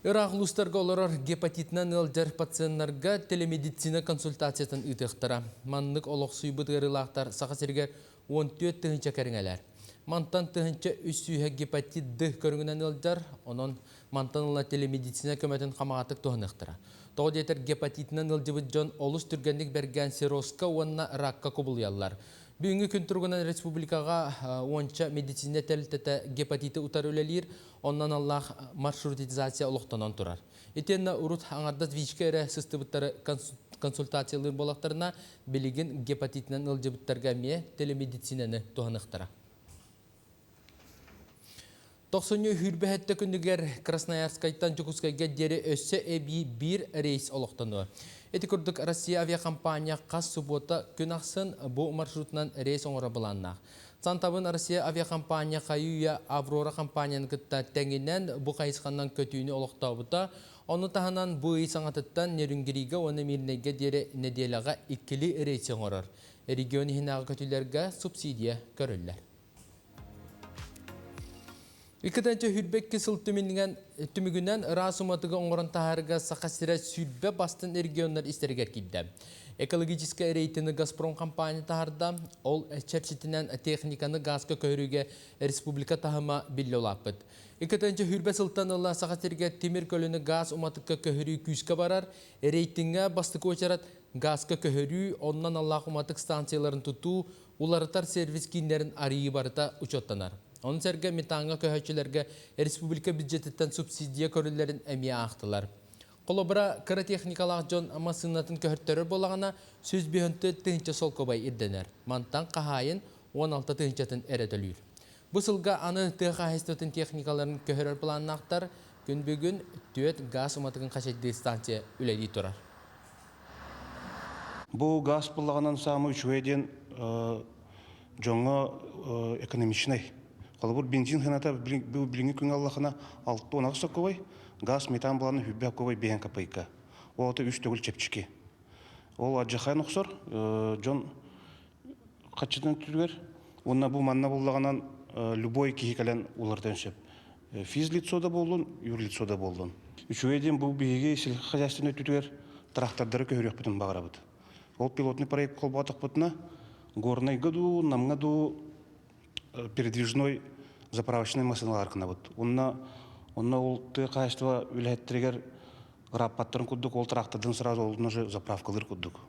Ыраах улуустарга олорор гепатитынан ыалдьар пациеннарга телемедицина консультациятын ыытыахтара. Маннык олохсуйбут ыарыылаахтар Саха сиригэр 14 тыһыынча кэриҥэлэр. Мантан тыһыынча үс сүүһэ гепатит Д көрүҥүнэн ыалдьар, онон мантан ыла телемедицина көмөтүн хамаҕатык туһаныахтара. Тоҕо диэтэр гепатитынан ыалдьыбыт дьон олус түргэнник бэргээн циррозка уонна ракка кубулуйаллар. Бүгүҥҥү күн туругунан республикаҕа уонча медицина тэрилтэтэ гепатиты утары үлэлиир, онно аналлаах маршрутизация олохтонон турар. Итиэннэ урут аҥардас ВИЧ-ка эрэ сыстыбыттары консультациялыыр буоллахтарына, билигин гепатитынан ыалдьыбыттарга эмиэ телемедицинаны туһаныахтара. Тохсунньу сүүрбэһэттэ күнүгэр Красноярскайтан Дьокуускайга диэри өссө эбии биир рейс олохтонуо. Ити курдук Россия авиакомпания хас субуота күн ахсын бу маршрутунан рейс оҥоро былааннаах. Сантабын Россия авиакомпания хайы-үйэ Аврора компанияны кытта тэҥинэн бу хайысханан көтүүнү олохтообута. Ону таһынан бу ый саҥатыттан Нерюнгрига уонна Мирнэйгэ диэри нэдиэлэҕэ иккилии рейси оҥорор. Регион иһинээҕи көтүүлэргэ субсидия көрүллэр. Иккитинчи сүүрбэкки сыл түмүгүнэн ыраас уматыгы оҥорон таһаарыыга Саха сирэ 20 бастын регионнар истэригэр киирдэ. Экологическай рейтини Газпром компания таһарда, ол чэрчитинэн техниканы газка көһөрүүгэ республика таһыма биллэ улааппыт. Иккитинчи хүрбэ сылтан ыла Саха сиргэ тимир көлөнү газ уматыкка көһөрүү күүскэ барар, рейтиҥҥэ бастакы уочарат газка көһөрүү, оннон аллаах уматык станцияларын тутуу, уларытар сервис кииннэрин арыйыы барыта учуоттанар. Ону сэргэ метаҥҥа көһөөччүлэргэ республика бюджетиттэн субсидия көрүллэрин эмиэ аахтылар. Холобура, кыра техникалаах дьон массыынатын көһөртөрөр буоллаҕына, 154 тыһыынча солкуобай ирдэнэр. Мантан хаһаайын 16 тыһыынчатын эрэ төлүүр. Бу сылга аны тыа хаһаайыстыбатын техникаларын көһөрөр планнаахтар. Күн бүгүн түөрт гаас уматыгын хачайдыыр станция үлэлии турар. Бу гаас буллаҕынан саамай үчүгэй диэн дьоҥҥо экономичнай. Холобур, бензин сыаната билиҥҥи күҥҥэ аллахына 68 соккубай, газ метан буланы хүрбэ кубай биһэн копейка. Ол ата үс төгүл чэпчэки. Ол адьахайын охсор дьон хаччытын түгэр. Уонна бу манна буллаҕынан любой киһи кэлэн уларытан сөп. Физлицо да буоллун, юрлицо да буоллун. Үчүгэй диэн бу биһиги сельскохозяйственнай өттүтүгэр трактордары көһөрүөхпүтүн баҕарабыт. Ол пилотный проект холбоотохпутуна Горнайга дуу, Намҥа дуу передвижной заправочный массыыналар гынабыт. Онно онно ол тыа хаһаайыстыба үлэһиттэригэр ырааппаттарын курдук ол трактордан сразу ол уже заправкалыыр курдук.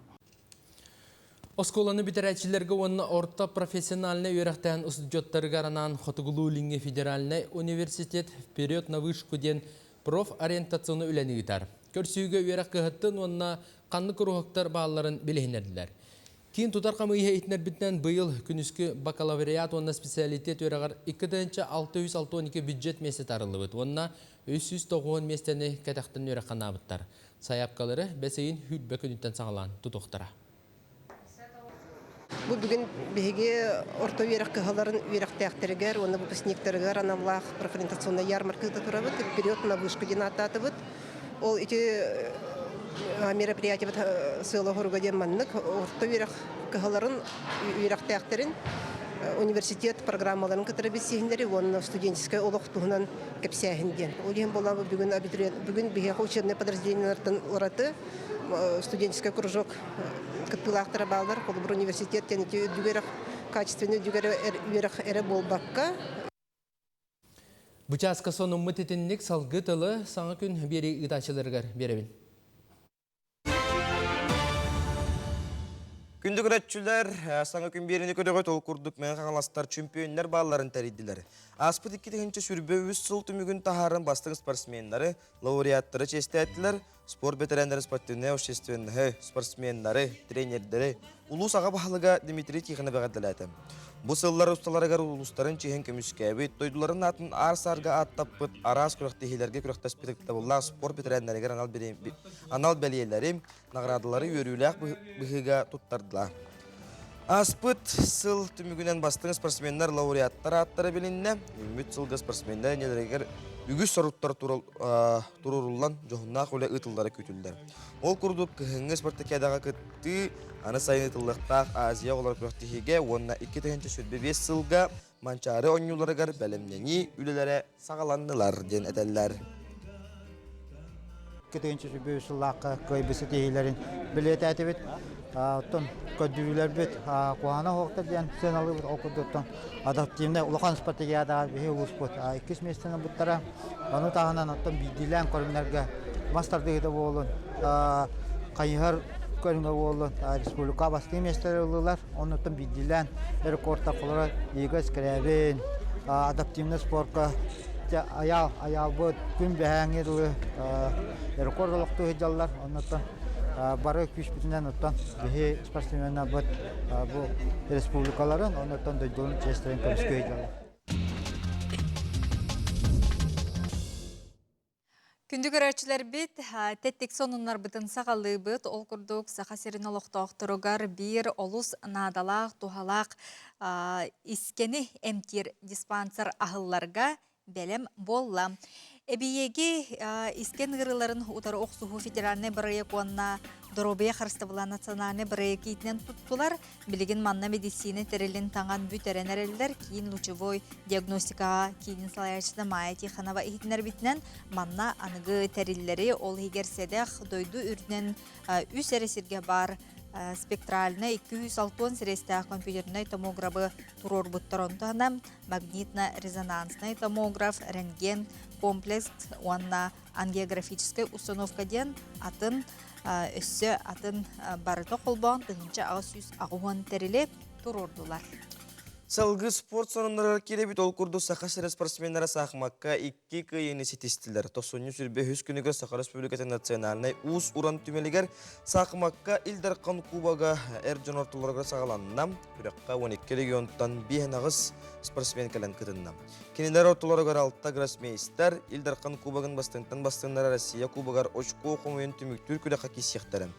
Оскуоланы бүтэрээччилэргэ уонна орто профессиональнай үөрэхтээн устудьуоттарыгар анаан Хотугулуу-Илиҥҥи федеральнай университет «Вперед на вышку» диэн профориентационнай үлэни ыытар. Көрсүүгэ үөрэх кыһаттын уонна ханнык куруһуктар баалларын билиһиннэрдилэр. Киин тутар хамыыһа иһитиннэрбитинэн быйыл күнүскү бакалавриат уонна специалитет үөрэҕэр 2662 бюджет миэстэтэ арыллыбыт уонна 390 миэстэни кэтэхтэн үөрэххэ анаабыттар. Сайаапкалары бэс ыйын сүүрбэ күнүттэн саҕалаан тутуохтара. Бу бүгүн биһиги орто үөрэх кыһаларын үөрэхтээхтэригэр уонна выпускниктарыгар аналлаах профориентационнай ярмарка ыыта турабыт. Вперед на вышку диэн ааттаатыбыт. Ол ити мероприятиебыт сыала-соруга диэн маннык орто үөрэх кыһаларын үөрэхтээхтэрин университет программаларын кытары билсиһиннэри уонна студенческай олох туһунан кэпсээһин диэн. Ол иһин буолла бүгүн абитуриент бүгүн биһиэхэ учебнай подразделениелартан ураты студенческай кружок кыттыылаахтара бааллар. Холобур, университет диэн ити үрдүк үөрэх качественный үрдүк үөрэх эрэ буолбакка Бу чааска сонуммут итинник салгыы тылы саҥа күн биэрии ыытааччыларыгар биэрэбин. Күндү көрөччүлэр, саҥа күн биэриини көрөҕүт, ол курдук Мэҥэ Хаҥаластар чөмпүйүөннэр баалларын тэрийдилэр. Ааспыт 2023 сыл түмүгүн таһааран бастыҥ спортсменнары, лауреаттары чиэстээтилэр, спорт бэтэрээннэрин спортивнай общественноһы, спортсменнары, тренердэри улуус аҕа баһылыга Дмитрий Тихонов эҕэрдэлээтэ. Бу сыллар усталарыгар улуустарын чиэһин көмүскээбит, дойдуларын аатын аар-саарга ааттаппыт араас күрэхтэһиилэргэ күрэхтэспит ытыктабыллаах спорт бэтэрээннэригэр анал, анал бэлиэлэри, наҕараадалары үөрүүлээх быһыыга туттардылар. Ааспыт сыл түмүгүнэн бастыҥ спортсменнар лауреаттар ааттара билиннэ. Үүммүт сылга спортсменнэр иннилэригэр үгүс соруктар туруоруллан дьоһуннаах үлэ ыытыллара күүтүллэр. Ол курдук кыһыҥҥы спартакиадаҕа кыттыы аны сайын ыытыллыахтаах Азия оҕолоро күрэхтэһиигэ уонна 2025 сылга Манчаары оонньууларыгар бэлэмнэнии үлэлэрэ саҕаланнылар диэн этэллэр. 2023 сыллаахха кыайбыт ситиһиилэрин бэлиэтээтибит. Оттон көрдөрүүлэрбит куһаҕана суохтар диэн сыаналыыбыт. Ол курдук адаптивнай улахан спартакиадаҕа биһи улууспут иккис миэстэни ылбыттара. Ону таһынан оттон биирдиилээн көрүҥнэргэ мас тардыһыыта буоллун, хайыһар көрүҥэ буоллун республика бастыҥ миэстэлэр ыллылар. Оннуттан биирдиилээн рекордтар холоро Игорь Скрябин, адаптивнай спорка айаал айаалбыт күн бэһээҥҥи дылы рекорд олохтуу сылдьаллар. Оннуттан бары күүспүтүнэн оттон биһи спортсменнарбыт бу республикаларын, оннуттан дойдуларын чиэстэрин көмүскүү сылдьаллар. Күндү көрөөччүлэрбит, тэттик сонуннарбытын саҕалыыбыт. Ол курдук Саха сирин олохтоохторугар биир олус наадалаах, туһалаах искэни эмтиир диспансер аһылларга бэлэм буолла. Эбийиэги искэн ыарыыларын утары охсуһуу федеральнай бырайыак уонна доруобуйа харыстабыла национальнай бырайыак иитинэн туттулар. Билигин манна медицина тэрилин таҥан бүтэрэн эрэллэр. Киин лучевой диагностикаҕа киинин салайааччыта Майя Тихонова иһитиннэрбитинэн, манна аныгы тэриллэри, ол иһигэр сэдэх дойду үрдүнэн үс эрэ сиргэ баар. спектральнай 260 сирэстээх компьютернай томограбы туруорбуттар. Онтон магнитно-резонанснай томограф, рентген комплекс уонна ангиографическай установка диэн атын өссө атын барыта холбоон 1880 тэрили туруордулар. Салгыы спорт сонуннарыгар киирэбит. Ол курдук Саха сирэ спортсменнара саахымакка икки кыайыыны ситистилэр. Тохсунньу 23 күнүгэр Саха Республикатын национальнай уус-уран түмэлигэр саахымакка Ил Дархан Кубога эр дьон ортолоругар саҕаланна. Күрэххэ 12 регионтан 5 спортсмен кэлэн кытынна. Кинилэр ортолоругар алта гроссмейстер Ил Дархан Кубогын бастыҥтан бастыҥнара Россия Кубогар очко хомуйан түмүктүүр күрэххэ киирсиэхтэрэ.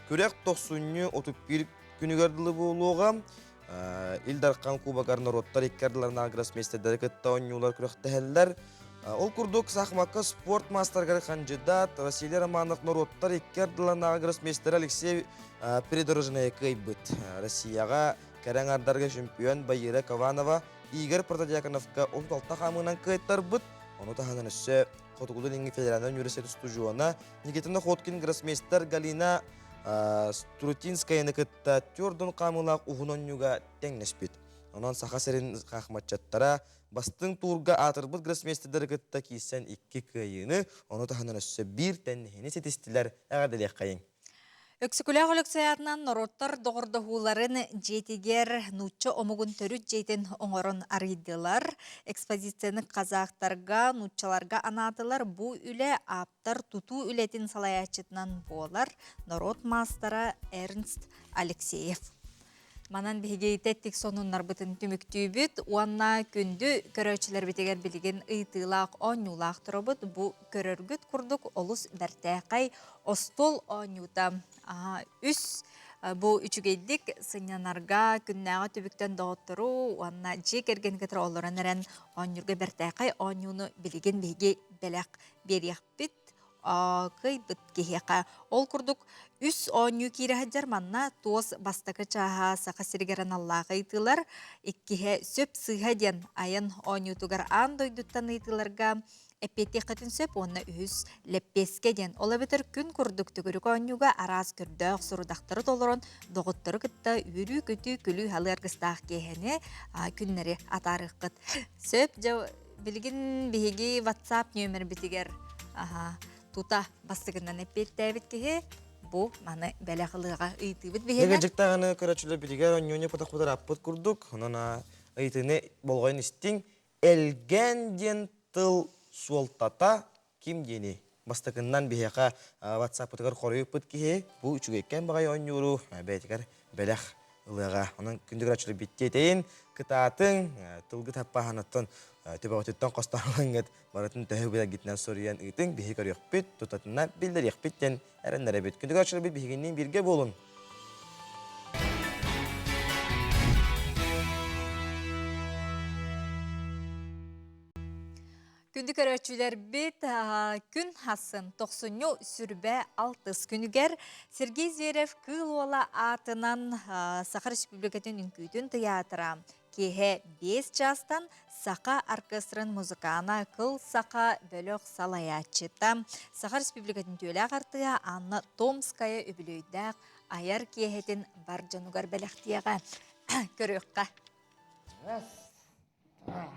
Күрэх тохсунньу 31 күнүгэр дылы буолуоҕа. Ил Дархан Кубогар норуоттар икки ардыларынааҕы гроссмейстердэри кытта оонньуулар күрэхтэһэллэр. Ол курдук, саахымакка спорт маастарыгар хандьыдаат Василий Романов норуоттар икки ардыларынааҕы гроссмейстер Алексей Придорожнайы кыайбыт. Россияҕа кэрэ аҥардарга чемпион Баира Кованова Игорь Протодьяконовка 36 хаамыынан кыайтарбыт. Ону таһынан өссө Хотугулуу-Илиҥҥи федеральнай университет устудьуона Никита Находкин гроссмейстер Галина Струтинскаяны кытта төрдүн хаамыылаах уһун онньуга тэҥнэспит. Онон Саха сирин хаахматчаттара бастыҥ туурга аатырбыт гроссмейстердары кытта киирсэн икки кыайыыны, ону таһынан өссө биир тэнниһини ситистилэр. Эҕэрдэлиэххэйиҥ! Өксөкүлээх Өлөксөй аатынан норуоттар доҕордоһууларын дьиэтигэр нуучча омугун төрүт дьиэтин оҥорон арыйдылар. Экспозицияны казахтарга, нууччаларга анаатылар. Бу үлэ ааптар тутуу үлэтин салайааччытынан буолар норуот маастара Эрнст Алексеев. Манан биһиги тэттик сонуннарбытын түмүктүүбүт уонна күндү көрөөччүлэрбитигэр билигин ыйытыылаах оонньуулаах турабыт. Бу көрөргүт курдук олус бэртээхэй остуол оонньуута. Үс бу үчүгэйдик сынньанарга күннээҕи түбүктэн доҕоттору уонна дьиэ кэргэни кытары олорон эрэн оонньуурга бэртээхэй оонньууну билигин биһиги бэлэх биэриэхпит кыайбыт киһиэхэ. Ол курдук үс оонньуу киирэ сылдьар манна туос бастакы чааһа Саха сиригэр аналлаах ыйытыылар, иккиһэ сөп сыыһа диэн айан оонньуутугар аан дойдуттан ыйытыыларга эппиэттиэххитин сөп уонна үһүс лэппиэскэ диэн. Ол эбэтэр күн курдук төгүрүк оонньууга араас көрдөөх сорудахтары толорон доҕоттору кытта үөрүү-көтүү, күлүү-халыы аргыстаах киэһэни күннэри атаарыаххыт. Сөп, дьэ Билигин биһиги WhatsApp нүөмэрбитигэр тута бастыгынан эппиэттээбит киһи бу маны бэлэх ылыаҕа ыйытыыбыт биһиэнэ. Дьыктаҕаны көрөөччүлэр битигэр онньуонньу потохпутар аппыт курдук, онон ыйытыыны болҕойон истиҥ. Элгэн диэн тыл суолтата ким диэни бастакыннан биһиэхэ WhatsApp-ытыгар хоруйуппут киһи бу үчүгэйкэн баҕайы оонньууру бэйэтигэр бэлэх ылыаҕа. Онон күндү көрөөччүлэр биттиэтэйин, кытаатыҥ, тылгыт хаппааһыныттан төбөҕүтүттэн хостоолоҥҥут барытын төһө билэргитинэн суруйан ыытыҥ, биһи көрүөхпүт, тутатына биллэриэхпит диэн эрэннэрэбит. Күндү көрөөччүлэрбит биһигинниин бииргэ буолун! Күндү көрөөччүлэрбит, күн хасын тохсунньу сүрбэ алтыс күнүгэр Сергей Зверев Кыыл Уола аатынан Саха Республикатын үҥкүүтүн тыйаатыра киэһэ 5 чаастан Саха оркестрын музыкана Кыл Саха бөлөх салайааччыта Саха Республикатын түөлээх артыыһа Анна Томская үбүлүөйдээх айар киэһэтин бар дьонугар бэлэхтиэҕэ. Көрүөххэ. Раз, два,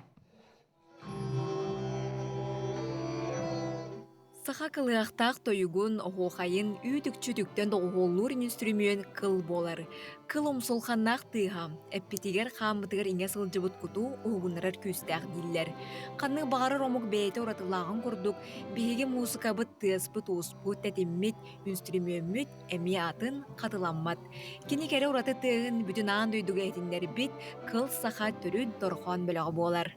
Саха кылыһахтаах тойугун, оһуохайын үүт-үкчү үтүктэн доҕуһуоллуур үнүстүрүмүөн кыл буолар. Кыл умсулханнаах тыаһа, эппитигэр-хааммытыгар иҥэ сылдьыбыт куту уһугуннарар күүстээх дииллэр. Ханнык баҕарар омук бэйэтэ уратылааҕын курдук, биһиги муусукабыт тыаспыт-ууспут, тэтиммит, үнүстүрүмүөммүт эмиэ атын, хатыламмат. Кини кэрэ ураты тыаһын бүтүн аан дойдуга иһитиннэрбит Кыл саха төрүт дорҕоон бөлөҕө буолар.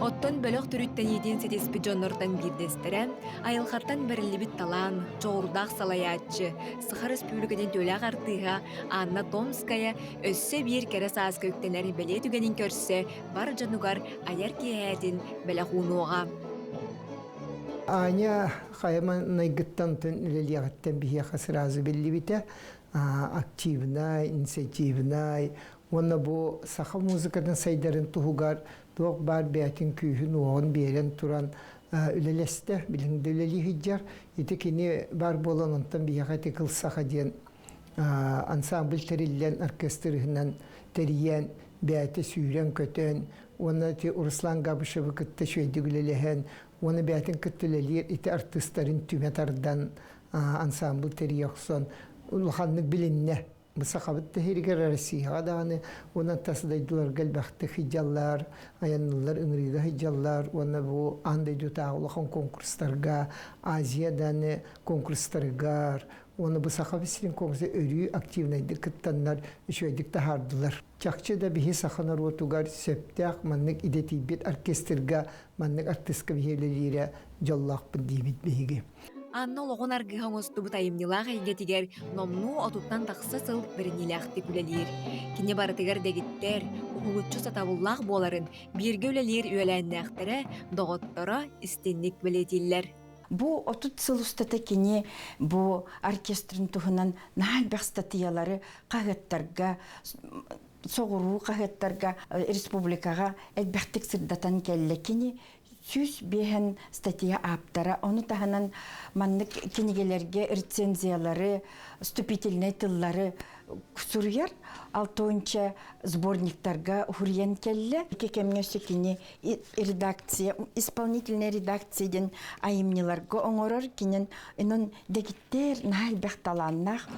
Оттон бөлөх төрүттэниитин ситиспит дьоннортон биирдэстэрэ, айылҕаттан бэриллибит талаан, дьоҕурдаах салайааччы, Саха Республикатын төлөөх артыыһа Анна Томская өссө биир кэрэ сааска үктэнэр бэлиэ түгэнин көрсө бар дьонугар айар киэһээтин бэлэх уунуоҕа. Аня хайа маҥнайгыттан үлэлиэҕиттэн биһиэхэ сразу биллибитэ активнай, инициативнай уонна бу саха музыкатын сайдарын туһугар туох баар бэйэтин күүһүн-уоҕун биэрэн туран үлэлэстэ, билиҥ да үлэлии сылдьар. Ити кини бар буолан онтон биһиэхэ ити Кыл Саха диэн ансамбль тэриллэн, оркестр иһинэн тэрийэн, бэйэтэ сүүрэн-көтөн, уонна ити Руслан Габышевы кытта үчүгэйдик үлэлэһэн, уонна бэйэтин кытта үлэлиир ити артыыстарын түмэ тардан ансамбль тэрийэ охсон улаханнык билиннэ. Бу сахабыт тэһиригэр Россияҕа даҕаны уонна тас дойдуларга элбэхтик сылдьаллар, айанныыллар, ыҥырыыга сылдьаллар уонна бу аан дойдутааҕы улахан конкурстарга, Азия даҕаны конкурстарыгар уонна бу Саха сирин конкурса өрүү активнайдык кыттаннар үчүгэйдик таһаардылар. Чахчы да биһи саха норуотугар сөптөөх маннык идэтийбит оркестрга, маннык артыыска биһи үлэлиирэ дьоллоохпут диибит биһиги. Анна олоҕун аргыһа оҥостубут айымньылаах эйгэтигэр номнуо отуттан тахса сыл бэриниилээхтик үлэлиир. Кини барытыгар дэгиттэр, уһулуччу сатабыллаах буоларын бииргэ үлэлиир үөлээннээхтэрэ, доҕотторо истинник бэлиэтииллэр. Бу 30 сыл устата кини бу оркестрын туһунан наһаа элбэх статьялары хаһыаттарга, соҕуруу хаһыаттарга, республикаҕа элбэхтик сырдатан кэллэ. Кини 105 статья ааптара. Ону таһынан маннык кинигэлэргэ рецензиялары, вступительнай тыллары суруйар. Алтонча сборниктарга уһуруйан кэллэ. Ити кэмҥэ өссө кини редакция, исполнительная редакция диэн айымньыларга оҥорор. Кинин инон дэгиттэр наһаа элбэх талааннаах.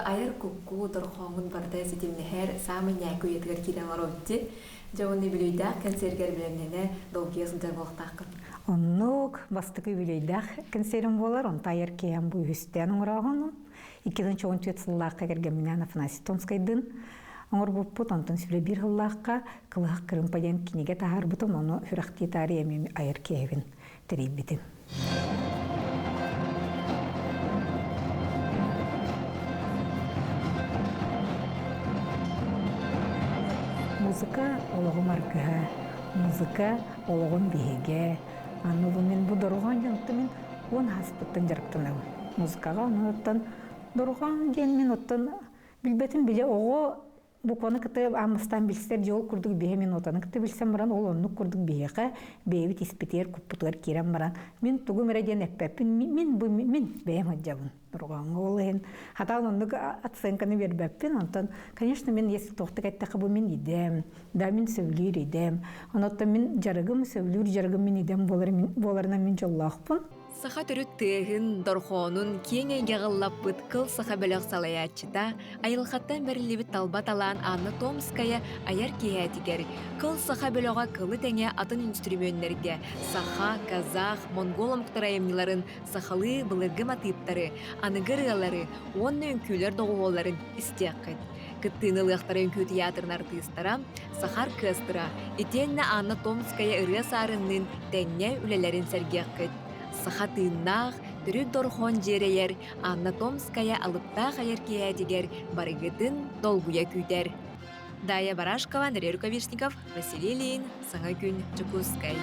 Айар кукку дорхооҥун барыта ситимнэһэр саамай ньээкэ үйэтигэр киирэн олоробут Дьэ уонна үбүлүөйдээх кэнсиэргэр бэлэмнэнэ долгуйа сылдьар буолуохтааххын. Оннук бастакы үбүлүөйдээх кэнсиэрим буолар. Онто айар киэһэм бу үһүстээн оҥорооһун. 2014 сыллаахха кэргэмминээн Афанасий Томскайдыын оҥорбуппут. Онтон сүрэ биир сыллаахха Кылыһах кырыымпа диэн кинигэ таһаарбытым. Ону сүрэхтии таарыйа эмиэ айар киэһэбин тэрийбитим. Музыка олоҕум аргыһа, музыка олоҕум биһигэ. Аны бу мин бу дорҕоон диэн мин уон ааспыттан дьарыктанабын. Музыкаҕа онуттан дорҕоон диэн мин оттон билбэтим биле оҕо букваны кытта аан билсэр дьол курдук биһэ минутаны кытта билсэн баран ол оннук курдук биһиэхэ бэйэбит испитигэр куппутугар киирэн баран мин тугум эрэ диэн эппэппин мин бу мин бэйэм сылдьабын дорҕооҥҥо ол иһин хатаан оннук оценканы биэрбэппин онтон конечно мин если туохтук эттэххэ бу мин идэм да мин сөбүлүүр идэм онуттан мин дьарыгым сөбүлүүр дьарыгым мин идэм буоларынан мин дьоллоохпун. Саха төрүт тыаһын, дорхоонун киэҥ эйгэҕэ ыллаппыт Кыл Саха бөлөх салайааччыта, айылҕаттан бэриллибит талба талаан Анна Томская айар киэһээтигэр Кыл Саха бөлөҕө кылы тэҥэ атын үнстрүмүөннэргэ саха, казах, монгол омуктар айымньыларын сахалыы былыргы матыыптары, аныгы ырыалары уонна үҥкүүлэр доҕуһуолларын истиэххит. Кыттыыны ылыахтара үҥкүү театрын артыыстара, Саха аркыастыра, итиэннэ Анна Томская ырыа саарынныын тэҥҥэ үлэлэрин сэргиэххит. Саха тыыннаах, төрүт дорҕоон дьиэрэйэр Анна Томская алыптаах айар киэһэтигэр барыгытын долгуйа күүтэр. Дая Барашкова, Андрей Рукавишников, Василий Ильин, Саҥа күн, Дьокуускай.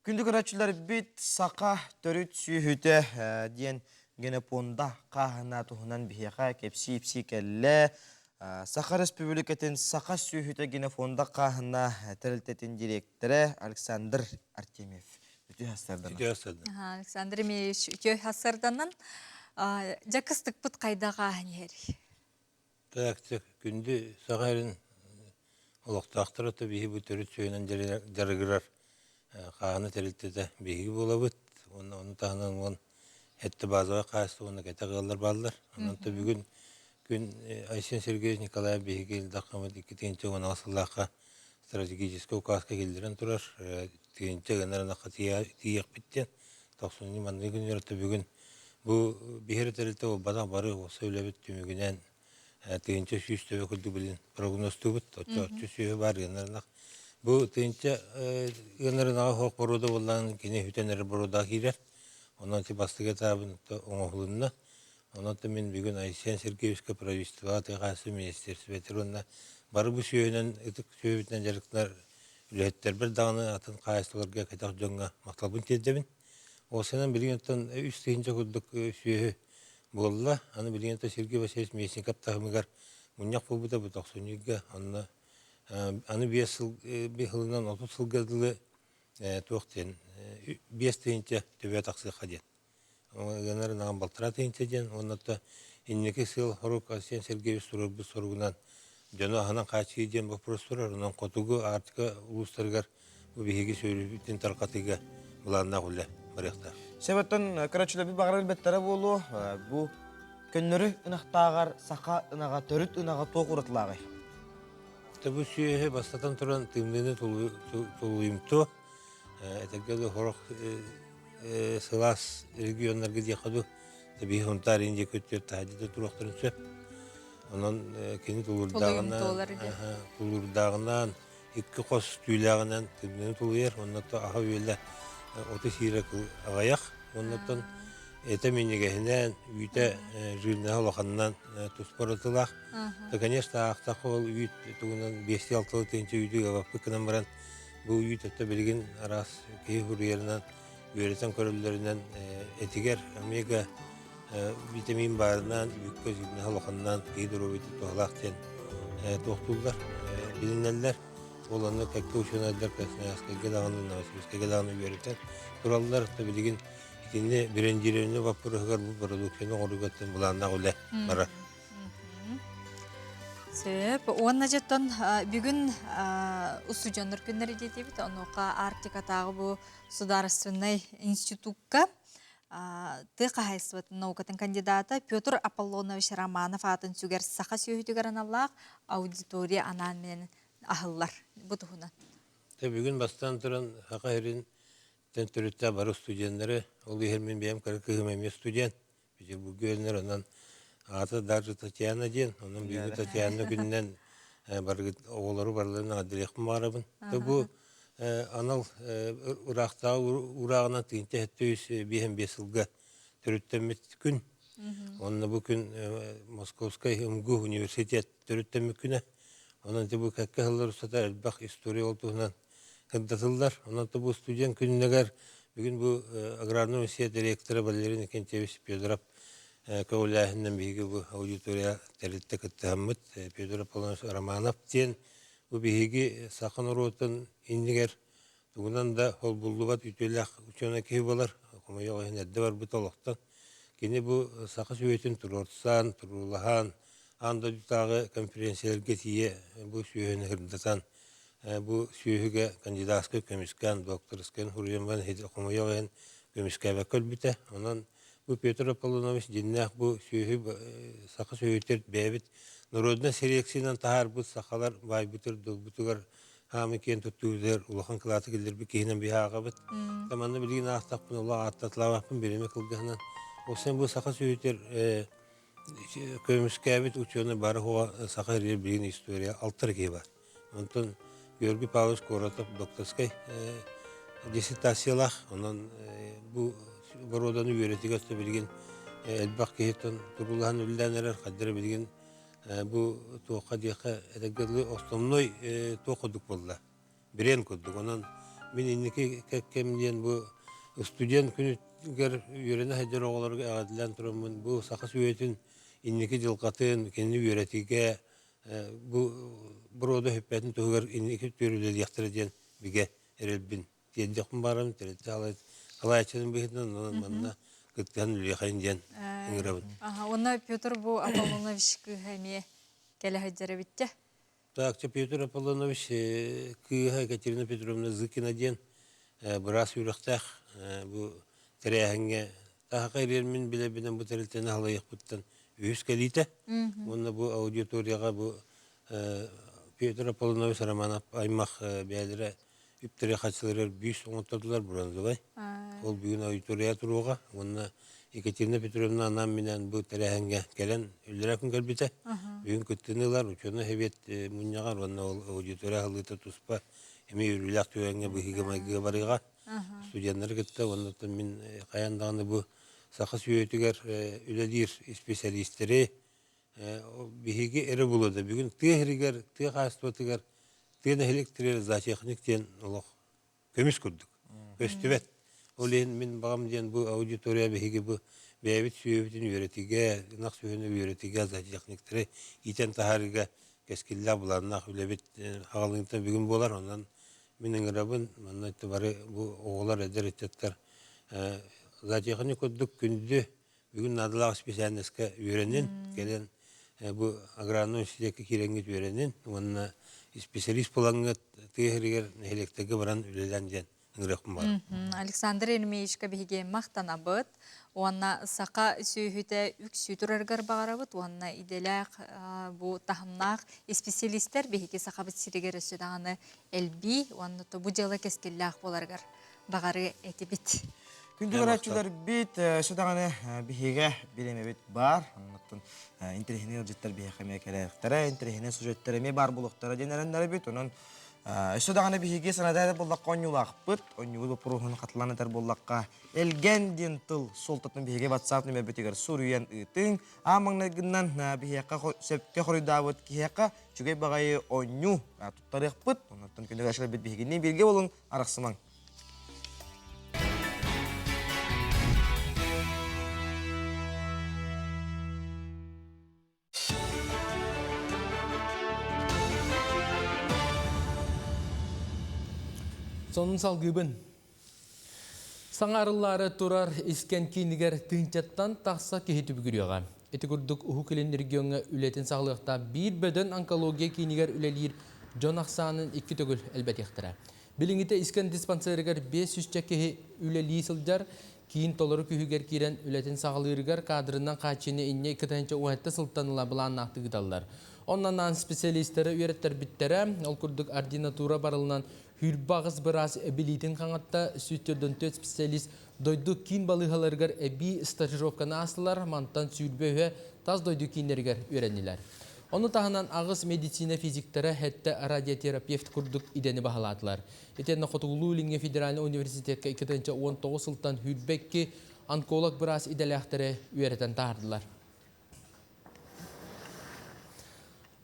Күндү көрөөччүлэрбит саха төрүт сүөһүтэ диэн генопуонда хааһына туһунан биһиэхэ кэпсии-ипсии кэллэ. Саха Республикатын Саха сүөһүтэ генофонда хааһына тэрилтэтин дириэктэрэ Александр Артемьев. Үтүө хастарданан. Үтүө хастарданан. Александр Емельевич үтүө хастарданан. Дьэ кыстыкпыт хайдаҕа иһэрий? Так, күндү Саха эрин олохтоохторо то биһи бу төрүт сүөһүнэн дьарыгырар хаһаана тэрилтэтэ биһиги буолабыт. Уонна ону таһынан уон этте базовай хаһаайыстыба уонна кэтэх ыаллар бааллар. Онон то бүгүн күн Айсен Сергеевич Николаев биһиги Ил Дархаммыт 2016 сыллаахха стратегическай указка киллэрэн турар. Тыһыынча гынар ынахха тиийиэхпит диэн тохсунньу маннык күннэр бүгүн бу биһири тэрилтэ буолбатах бары уопсай үлэбит түмүгүнэн 1100 төбө курдук билин прогнозтуубут. Оччо оччо сүөһү баар ыанар ынах. Бу тыһыынча ыанар ынаҕа суох боруода буоллаҕына кини бүтэн эрэр боруодаҕа киирэр. Онон ити бастакы этабын оҥоһулунна. Онон мин бүгүн Айсен Сергеевичка правительствоҕа тыа хаһаайыстыба министиэристибэтигэр уонна бары бу сүөһүнэн ытык сүөһүбүтүнэн дьарыктанар үлэһиттэрбэр даҕаны атын хаһаайыстыбаларга кэтэх дьоҥҥо махталбын тиэрдэбин. Ол сынан билигин оттон 3000 курдук сүөһү. буолла. Аны билигин то Сергей Васильевич Местников таһымыгар мунньах буолбута бу тохсунньуга. Онно аны биэс сыл сылынан 30 сылга дылы туох диэн 5 тыһыынча төбө тахсыахха диэн. Ыанар ынаҕын балтараа тыһыынча диэн уонна то инники сыл хорук Арсен Сергеевич суруйбут суругунан дьону аһынан хааччыйыы диэн боппуруос турар. Онон хотугу Арктика улуустарыгар бу биһиги сүөрүүбүтүн тарҕатыыга былааннаах үлэ барыахтаах. Себеттен көрөөччүлэрбит баҕарар билбэттэрэ буолуо. Бу көннөрү ынахтааҕар саха ынаҕа төрүт ынаҕа туох уратылааҕый? Бу сүөһү бастатан туран тымныыны тулуйумтуо. Этэргэ дылы сорох сылаас регионнарга диэххэ дуу, биһи Сунтаар Индия көттүөр таһырдьа туруохтарын сөп. Онон кини тулуурдааҕынан, тулуурдааҕынан икки хос түүлээҕинэн тымныыны тулуйар, оннуттан аһа-үөлэ оту сиирэ аҕыйах, оннуттан этэ минньигэһинэн, үүтэ жирнэһэ улаханынан туспа уратылаах. Да, конечно, аахтахха ол үүт тугунан биэстии алталыы тыһыынча үүтү ыабаппыт гынан баран, бу үүт өттө билигин араас киһи суруйарынан, үөрэтэн көрөллөрүнэн этигэр омега витамин баарынан, үүккэ жирнэһэ улаханынан киһи доруобуйата туһалаах диэн туохтууллар, билинэллэр. Ол онно кэккэ учуонайдар Красноярскайга даҕаны, Новосибирскайга даҕаны үөрэтэн тураллар. Билигин итинни брендирование боппуруоһугар бу продукцияны оҥорууга былааннаах үлэ барар. Сөп. Уонна дьоттон бүгүн устудьуоннар күннэрэ диэтибит. Онуоха Арктикатааҕы бу судаарыстыбаннай институкка тыа хаһаайыстыбатын наукатын кандидата Петр Аполлонович Романов аатын сүгэр саха сүөһүтүгэр аналлаах аудитория анаан-минээн аһыллар. Бу туһунан. Бүгүн бастаан туран Саха сирин төрүттээх бары студеннары, ол иһин мин бэйэм кыра кыыһым эмиэ студент, Петербурга үөрэнэр, онон аата даже Татьяна диэн, онон бүгүн Татьяна күнүнэн барыгыт оҕолору барыларын аҕаддыахпын баҕарабын. Бу анал ыраахтааҕы урааҕынан тыынча сэттэ үс биэһин биэс сылга төрүттэммит күн. Онно бу күн Московскай МГУ университет төрүттэммит күнэ. Онон бу кэккэ сыллар устата элбэх история ол туһунан сырдатыллар. Онон бу студент күнүнэгэр бүгүн бу аграрный университет директора Валерий Иннокентьевич Федоров көҕүлээһининэн биһиги бу аудитория тэрилтэ кыттыһаммыт Федор Аполлонович Романов диэн бу биһиги саха норуотун иннигэр тугунан да холбуллубат үтүөлээх учуонай киһи буолар. Хомойуох иһин эрдэ барбыт олохтон. Кини бу саха сүөһүтүн туруорсан, туруулаһан, аан дойдутааҕы конференцияларга тиийэ бу сүөһүнү сырдатан, бу сүөһүгэ кандидатскай көмүскээн, докторскайын суруйан баран хомойуох иһин көмүскээбэккэ өлбүтэ. Онон бу Петр Аполлонович дьиннээх бу сүөһү саха сүөһүтэр бэйэбит народнай селекциянан таһаарбыт сахалар баайбытыр дылбытыгар хаамы киэн туттуубутугар улахан кылааты киллэрбит киһинэн биһи ааҕабыт. Манна билигин аахтахпын олох ааттатылаабаппын бириэмэ кылгаһынан. Ол сен бу саха сүөһүтэр көмүскээбит учуонай бары хуга саха сиригэр билигин история алтар киһи бар. Онтон Георгий Павлович Коротов докторскай диссертациялаах. Онон бу боруоданы үөрэтигэ өттө билигин элбэх киһиттэн турулаһан үлэлээн эрэр. Хаддара билигин бу туохха диэххэ этэргэ дылы основной туох курдук буолла. Бренд курдук. Онон мин инники кэккэм диэн бу студент күнүгэр үөрэнэ сылдьар оҕолорго эҕэрдэлээн тураммын бу саха сүөһүтүн инники дьылҕатын кинини үөрэтиигэ бу боруода сүппэтин туһугар инники өттүгэр үлэлиэхтэрэ диэн бигэ эрэлбин тиэрдиэхпин баҕарабын тэрилтэ салайааччытын быһыытынан онон манна кыттыһан үлэлиэхэйин диэн ыҥырабын. Уонна Петр бу Аполлонович кыыһа эмиэ кэлэ сылдьар эбит дьэ. Так, Петр Аполлонович кыыһа Екатерина Петровна Зыкина диэн быраас үөрэхтээх бу тэрээһиҥҥэ таһака ириэр мин билэрбинэн бу тэрилтэни халайыахпыттан үһүс кэлиитэ. Уонна бу аудиторияҕа бу Петр Аполлонович Романов аймах бэйэлэрэ үптэрэ хаччыларыгар бүүс оҥоттордулар бронзовай. Ол бүгүн аудитория туруоҕа уонна Екатерина Петровна анаан-минээн бу тэрээһиҥҥэ кэлэн үллэрэ күн кэлбитэ. Бүгүн кыттыыны ылар учуонай сэбиэт мунньаҕар уонна ол аудитория аһыллыыта туспа эмиэ үөрүүлээх түгэҥҥэ быһыыга-майгыга барыаҕа. Студеннары кытта уонна мин хайаан даҕаны бу саха сүөһүтүгэр үлэлиир исписэлиистэри биһиги эрэ булуо да бүгүн тыа сиригэр, тыа хаһаайыстыбатыгар тыа нэһилиэктэригэр зоотехник диэн олох көмүс курдук көстүбэт. Ол иһин мин баҕам диэн бу аудитория биһиги бу бэйэбит сүөһүбүтүн үөрэтигэ, ынах сүөһүнү үөрэтигэ, зоотехниктары иитэн таһаарыыга кэскиллээх былааннаах үлэбит аҕалыыта бүгүн буолар. Онон мин ыҥырабын, манна бары бу оҕолор, эдэр ыччаттар зоотехник курдук күндү бүгүн наадалаах специальноска үөрэнин, кэлэн бу аграрнай университекка киирэҥҥит үөрэнин уонна специалист буолаҥҥыт тыа сиригэр нэһилиэктэргэ баран үлэлээн диэн ыҥырыахпын баҕарабын. Александр Еремеевичка биһиги махтанабыт уонна саха сүөһүтэ үксүү турарыгар баҕарабыт уонна идэлээх бу таһымнаах исписэлиистэр биһиги сахабыт сиригэр өссө даҕаны элбии уонна бу дьыала кэскиллээх буоларыгар баҕарыы этибит. Күндү көрөөччүлэрбит, өссө даҕаны биһигэ бириэмэбит баар. Оннуттан интэриэһинэй ыалдьыттар биһиэхэ эмиэ кэлээхтэрэ, интэриэһинэй сюжеттэр эмиэ баар буолуохтара диэн эрэннэрэбит. Онон өссө даҕаны биһиги саната этэр буоллахха онньуулаахпыт. Онньуубут боппуруоһун хатылаан этэр буоллахха, элгэн диэн тыл суолтатын биһиги WhatsApp нөмербитигэр суруйан ыытыҥ. Аан маҥнайгынан биһиэхэ сөпкө хоруйдаабыт киһиэхэ үчүгэй баҕайы онньуу туттарыахпыт. Оннуттан күндү көрөөччүлэрбит биһигини бииргэ буолуҥ, арахсымаҥ. Сонун салгыыбын. Саҥа арыллаары турар искэн киинигэр тыынчаттан тахса киһи түбүгүрүөҕэ. Ити курдук Уһук Илин региоҥҥа үлэтин саҕалыахтаах биир бөдөҥ онкология киинигэр үлэлиир дьон ахсаанын икки төгүл элбэтиэхтэрэ. Билиҥҥитэ искэн диспансерыгар 500 киһи үлэлии сылдьар. Киин толору күүһүгэр киирэн үлэтин саҕалыырыгар кадрынан хааччыйыны инньэ 2017 сылтан ыла былааннаахтык ыыталлар. Онно анаан специалистары үөрэттэрбиттэрэ. Ол курдук ординатура барылынан 28 быраас билиитин хаҥатта, 144 специалист дойду киин балыыһаларыгар эбии стажировканы аастылар, мантан сүүрбэ үһэ тас дойду кииннэригэр үөрэннилэр. Ону таһынан аҕыс медицина физиктара сэттэ радиотерапевт курдук идэни баһылаатылар. Итиэннэ Хотугулуу-Илиҥҥи федеральнай университекка 2019 сылтан 22 онколог быраас идэлээхтэри үөрэтэн таһаардылар.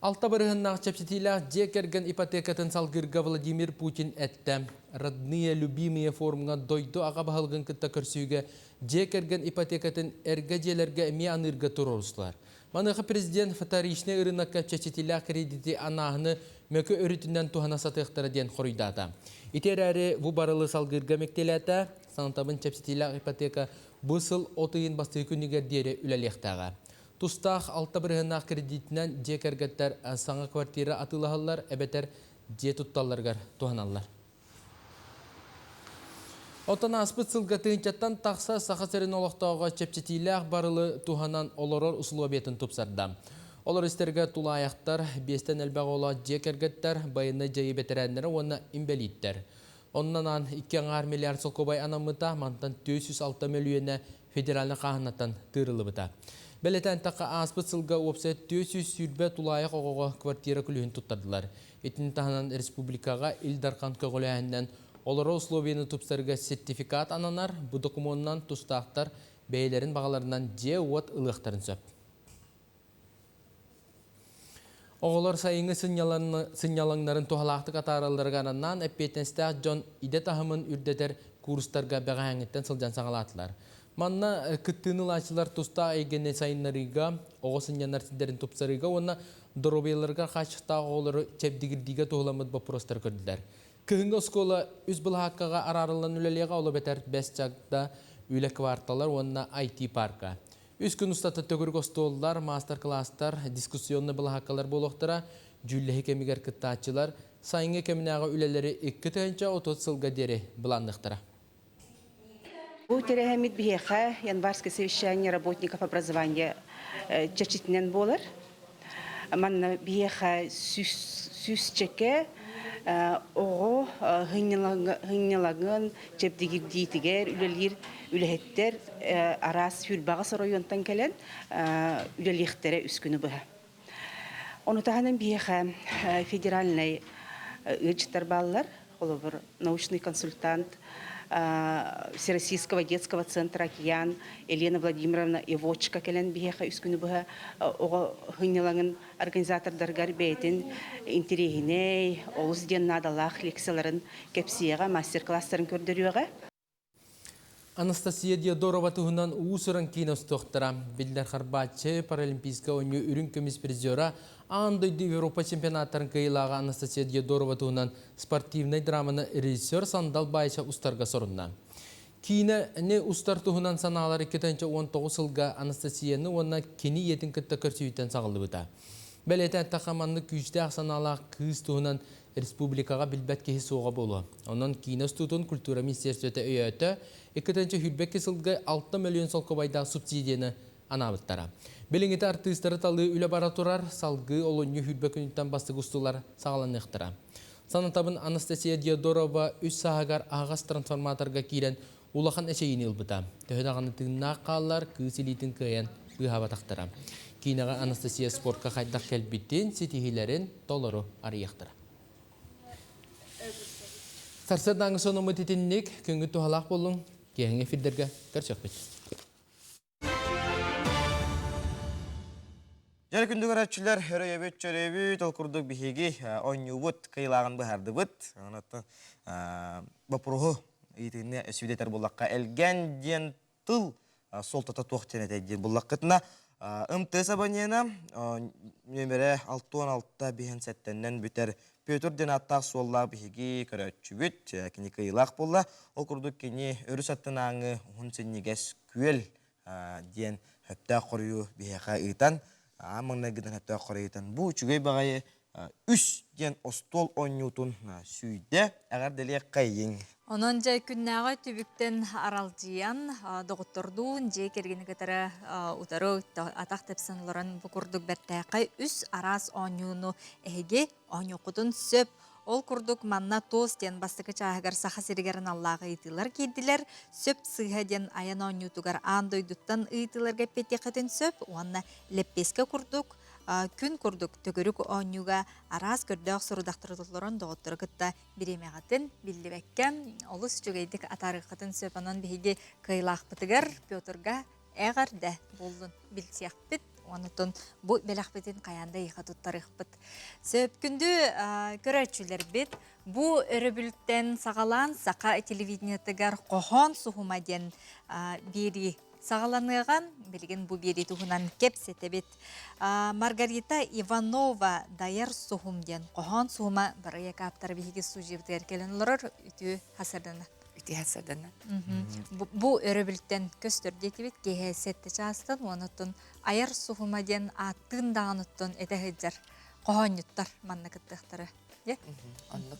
Алта бырыһыннаах чэпчэтиилээх дьиэ кэргэн ипотекатын салгыырга Владимир Путин эттэ. Родные любимые форумҥа дойду аҕа баһылыгын кытта көрсүүгэ дьиэ кэргэн ипотекатын эргэ дьиэлэргэ эмиэ аныырга туруорустулар. Маныаха президент вторичнай ырыынакка чэпчэтиилээх кредити анааһыны мөкү өрүтүнэн туһана сатыахтара диэн хоруйдаата. Ити эрээри бу барылы салгыырга мэктиэлээтэ. Санатабын чэпчэтиилээх ипотека бу сыл от ыйын бастакы күнүгэр диэри үлэлиэхтээҕэ. Тустаах алта бырыһыаннаах кредитинэн дьиэ кэргэттэр саҥа квартира атыылаһаллар эбэтэр дьиэ тутталларыгар туһаналлар. Оттон ааспыт сылга тыһыынчаттан тахса Саха сирин олохтооҕо чэпчэтиилээх барылы туһанан олорор усулуобуйатын тупсарда. Олор истэргэ тулаайахтар, биэстэн элбэх оҕолоох дьиэ кэргэттэр, байыаннай дьайыы бэтэрээннэрэ уонна инбэлииттэр. Онон анаан икки аҥаар миллиард солкуобай анаммыта, мантан 406 мөлүйүөнэ федеральнай хааһынаттан тыырыллыбыта. Бэлэтээн тахха ааспыт сылга уопсай 420 тулаайах оҕоҕо квартира күлүүһүн туттардылар. Итини таһынан республикаҕа Ил Дархан көҕүлээһининэн олорор условияны тупсарыга сертификат ананар, бу докумуонунан тустаахтар бэйэлэрин баҕаларынан дьиэ-уот ылыахтарын сөп. Оҕолор сайыҥҥы сынньалаҥнарын туһалаахтык атааралларыгар анаан эппиэтинэстээх дьон идэ таһымын үрдэтэр курстарга бэҕэһээҥҥиттэн сылдьан саҕалаатылар. Манна кыттыыны ылааччылар тустаах эйгэни сайыннарыыга, оҕо сынньанар сирдэрин тупсарыыга уонна доруобуйаларыгар хааччахтаах оҕолору чэбдигирдиигэ туһуламмыт боппуруостары көрдүлэр. Кыһыҥҥы оскуола үс былаһааккаҕа араарыллан үлэлиэҕэ, ол эбэтэр Бэс Чагда, Үлэ кварталар уонна IT-парка. Үс күн устата төгүрүк остуоллар, маастар-кылаастар, дискуссионнай былаһааккалар буолуохтара. Дьүүллэһии кэмигэр кыттааччылар сайыҥҥы кэминээҕи үлэлэри 2030 сылга диэри былаанныахтара. Бу тэрээһиммит биһиэхэ январское совещание работников образования чэрчитинэн буолар. Манна биһиэхэ сүүсчэкэ оҕо һынньалаҥын чэбдигирдиитигэр үлэлиир үлэһиттэр араас сүүрбэҕис оройуонтан кэлэн үлэлиэхтэрэ үс күнү быһа. Ону таһынан биһиэхэ федеральнай ыалдьыттар бааллар. Холобур, научный консультант Всероссийского детского центра «Океан» Елена Владимировна Ивочка кэлэн биһиэхэ үс күнү быһа оҕо һынньалаҥын организатордарыгар бэйэтин интэриэһинэй, олус диэн наадалаах лекцияларын кэпсиэҕэ, мастер-класстарын көрдөрүөҕэ. Анастасия Диодорова туһунан уус-уран киинэ устуохтара. Биллэр харбааччы, Паралимпийскай оонньуу үрүҥ көмүс призера, аан дойду Европа чемпионаттарын кыайыылааҕа Анастасия Диодорова туһунан спортивнай драманы режиссер Сандал Баишев устарга сорунна. Киинэни устар туһунан санаалар 2019 сылга Анастасияны уонна кини ийэтин кытта көрсүһүүттэн саҕыллыбыта. Бэлиэтээн эттэххэ, маннык күүстээх санаалаах кыыс туһунан республикаҕа билбэт киһи суоҕа буолуо. Онон киинэ устуутун культура министерствота өйөөтө, 2022 сылга 6 мөлүйүөн солкуобайдаах субсидияны анаабыттара. Билиҥҥитэ артыыстары талыы үлэ бара турар, салгыы олунньу сүүрбэ күнүттэн бастакы устуулар саҕаланыахтара. Санатабын Анастасия Диодорова үс сааһыгар аһаҕас трансформаторга киирэн улахан эчэйиини ылбыта. Төһө даҕаны тыыннаах хааллар, кыыс илиитин кыайан быыһаабатахтара. Киинэҕэ Анастасия спортка хайдах кэлбитин, ситиһиилэрин толору арыйыахтара. Сарсыардааҥы сонуммут итинник, күҥҥүт туһалаах буоллун, киэһэҥҥи эфирдэргэ көрсүөхпүт. Дьэ күндү көрөөччүлэр, өрөйөбүт, чөрөйөбүт, ол курдук биһиги оонньуубут, кыйылааҕын быһаардыбыт. Онон боппуруоһу ыйытыыны сүдэтэр буллахха элгэн диэн тыл суолтата туох диэн этэй диэн буллаххытына МТС абонена нүөмэрэ 66 биһэн сэттэннэн бүтэр Петр диэн ааттаах суоллаах биһиги көрөөччүбүт кини кыйылаах буолла. Ол курдук кини өрүс аттынааҥы уһун синньигэс күөл диэн сөптөөх хоруйу биһиэхэ ыытан, аан маҥнайгытын сөптөөх хоруйу ыытан, бу үчүгэй баҕайы үс диэн остуол оонньуутун сүүйдэ, эҕэрдэлиэххэйиҥ. Онон дьэ күннээҕи түбүктэн аралдьыйан, доҕоттордуун дьиэ кэргэни кытары утары атах тэпсэн олорон бу курдук бэртээхэй үс араас оонньууну эһиги оонньуоххутун сөп. Ол курдук манна туос диэн бастакы чааһыгар Саха сиригэр аналлаах ыйытыылар киирдилэр. Сөп сыыһа диэн айан оонньуутугар аан дойдуттан ыйытыыларга эппиэттиэххитин сөп уонна лэппиэскэ курдук күн курдук төгүрүк оонньууга араас көрдөөх сорудахтары толорон доҕоттору кытта бириэмэҕитин биллибэккэ олус үчүгэйдик атаарыаххытын сөп. Онон биһиги кыайыылаахпытыгар Петрга эҕэрдэ буоллун билсиэхпит онутун бу бэлэхпитин хайаан да эйиэхэ туттарыахпыт. Сөп күндү көрөөччүлэрбит бу өрөбүлтэн саҕалаан саха телевидениетыгар хоһоон суһума диэн биэрии саҕаланыаҕа. Билигин бу биэрии туһунан кэпсэтэбит. Маргарита Иванова Дайар суһум диэн хоһоон суһума бырайыак ааптара биһиги студиябытыгар кэлэн олорор үтүө хасардана. Үтүө садана. Бу өрөбүлтэн көстөр диэтибит киэһэ сэттэ чаастан уонуттан айар суһума диэн ааттыын даҕаныттан этэ сылдьар хоһоонньуттар манна кыттыахтара. Оннук.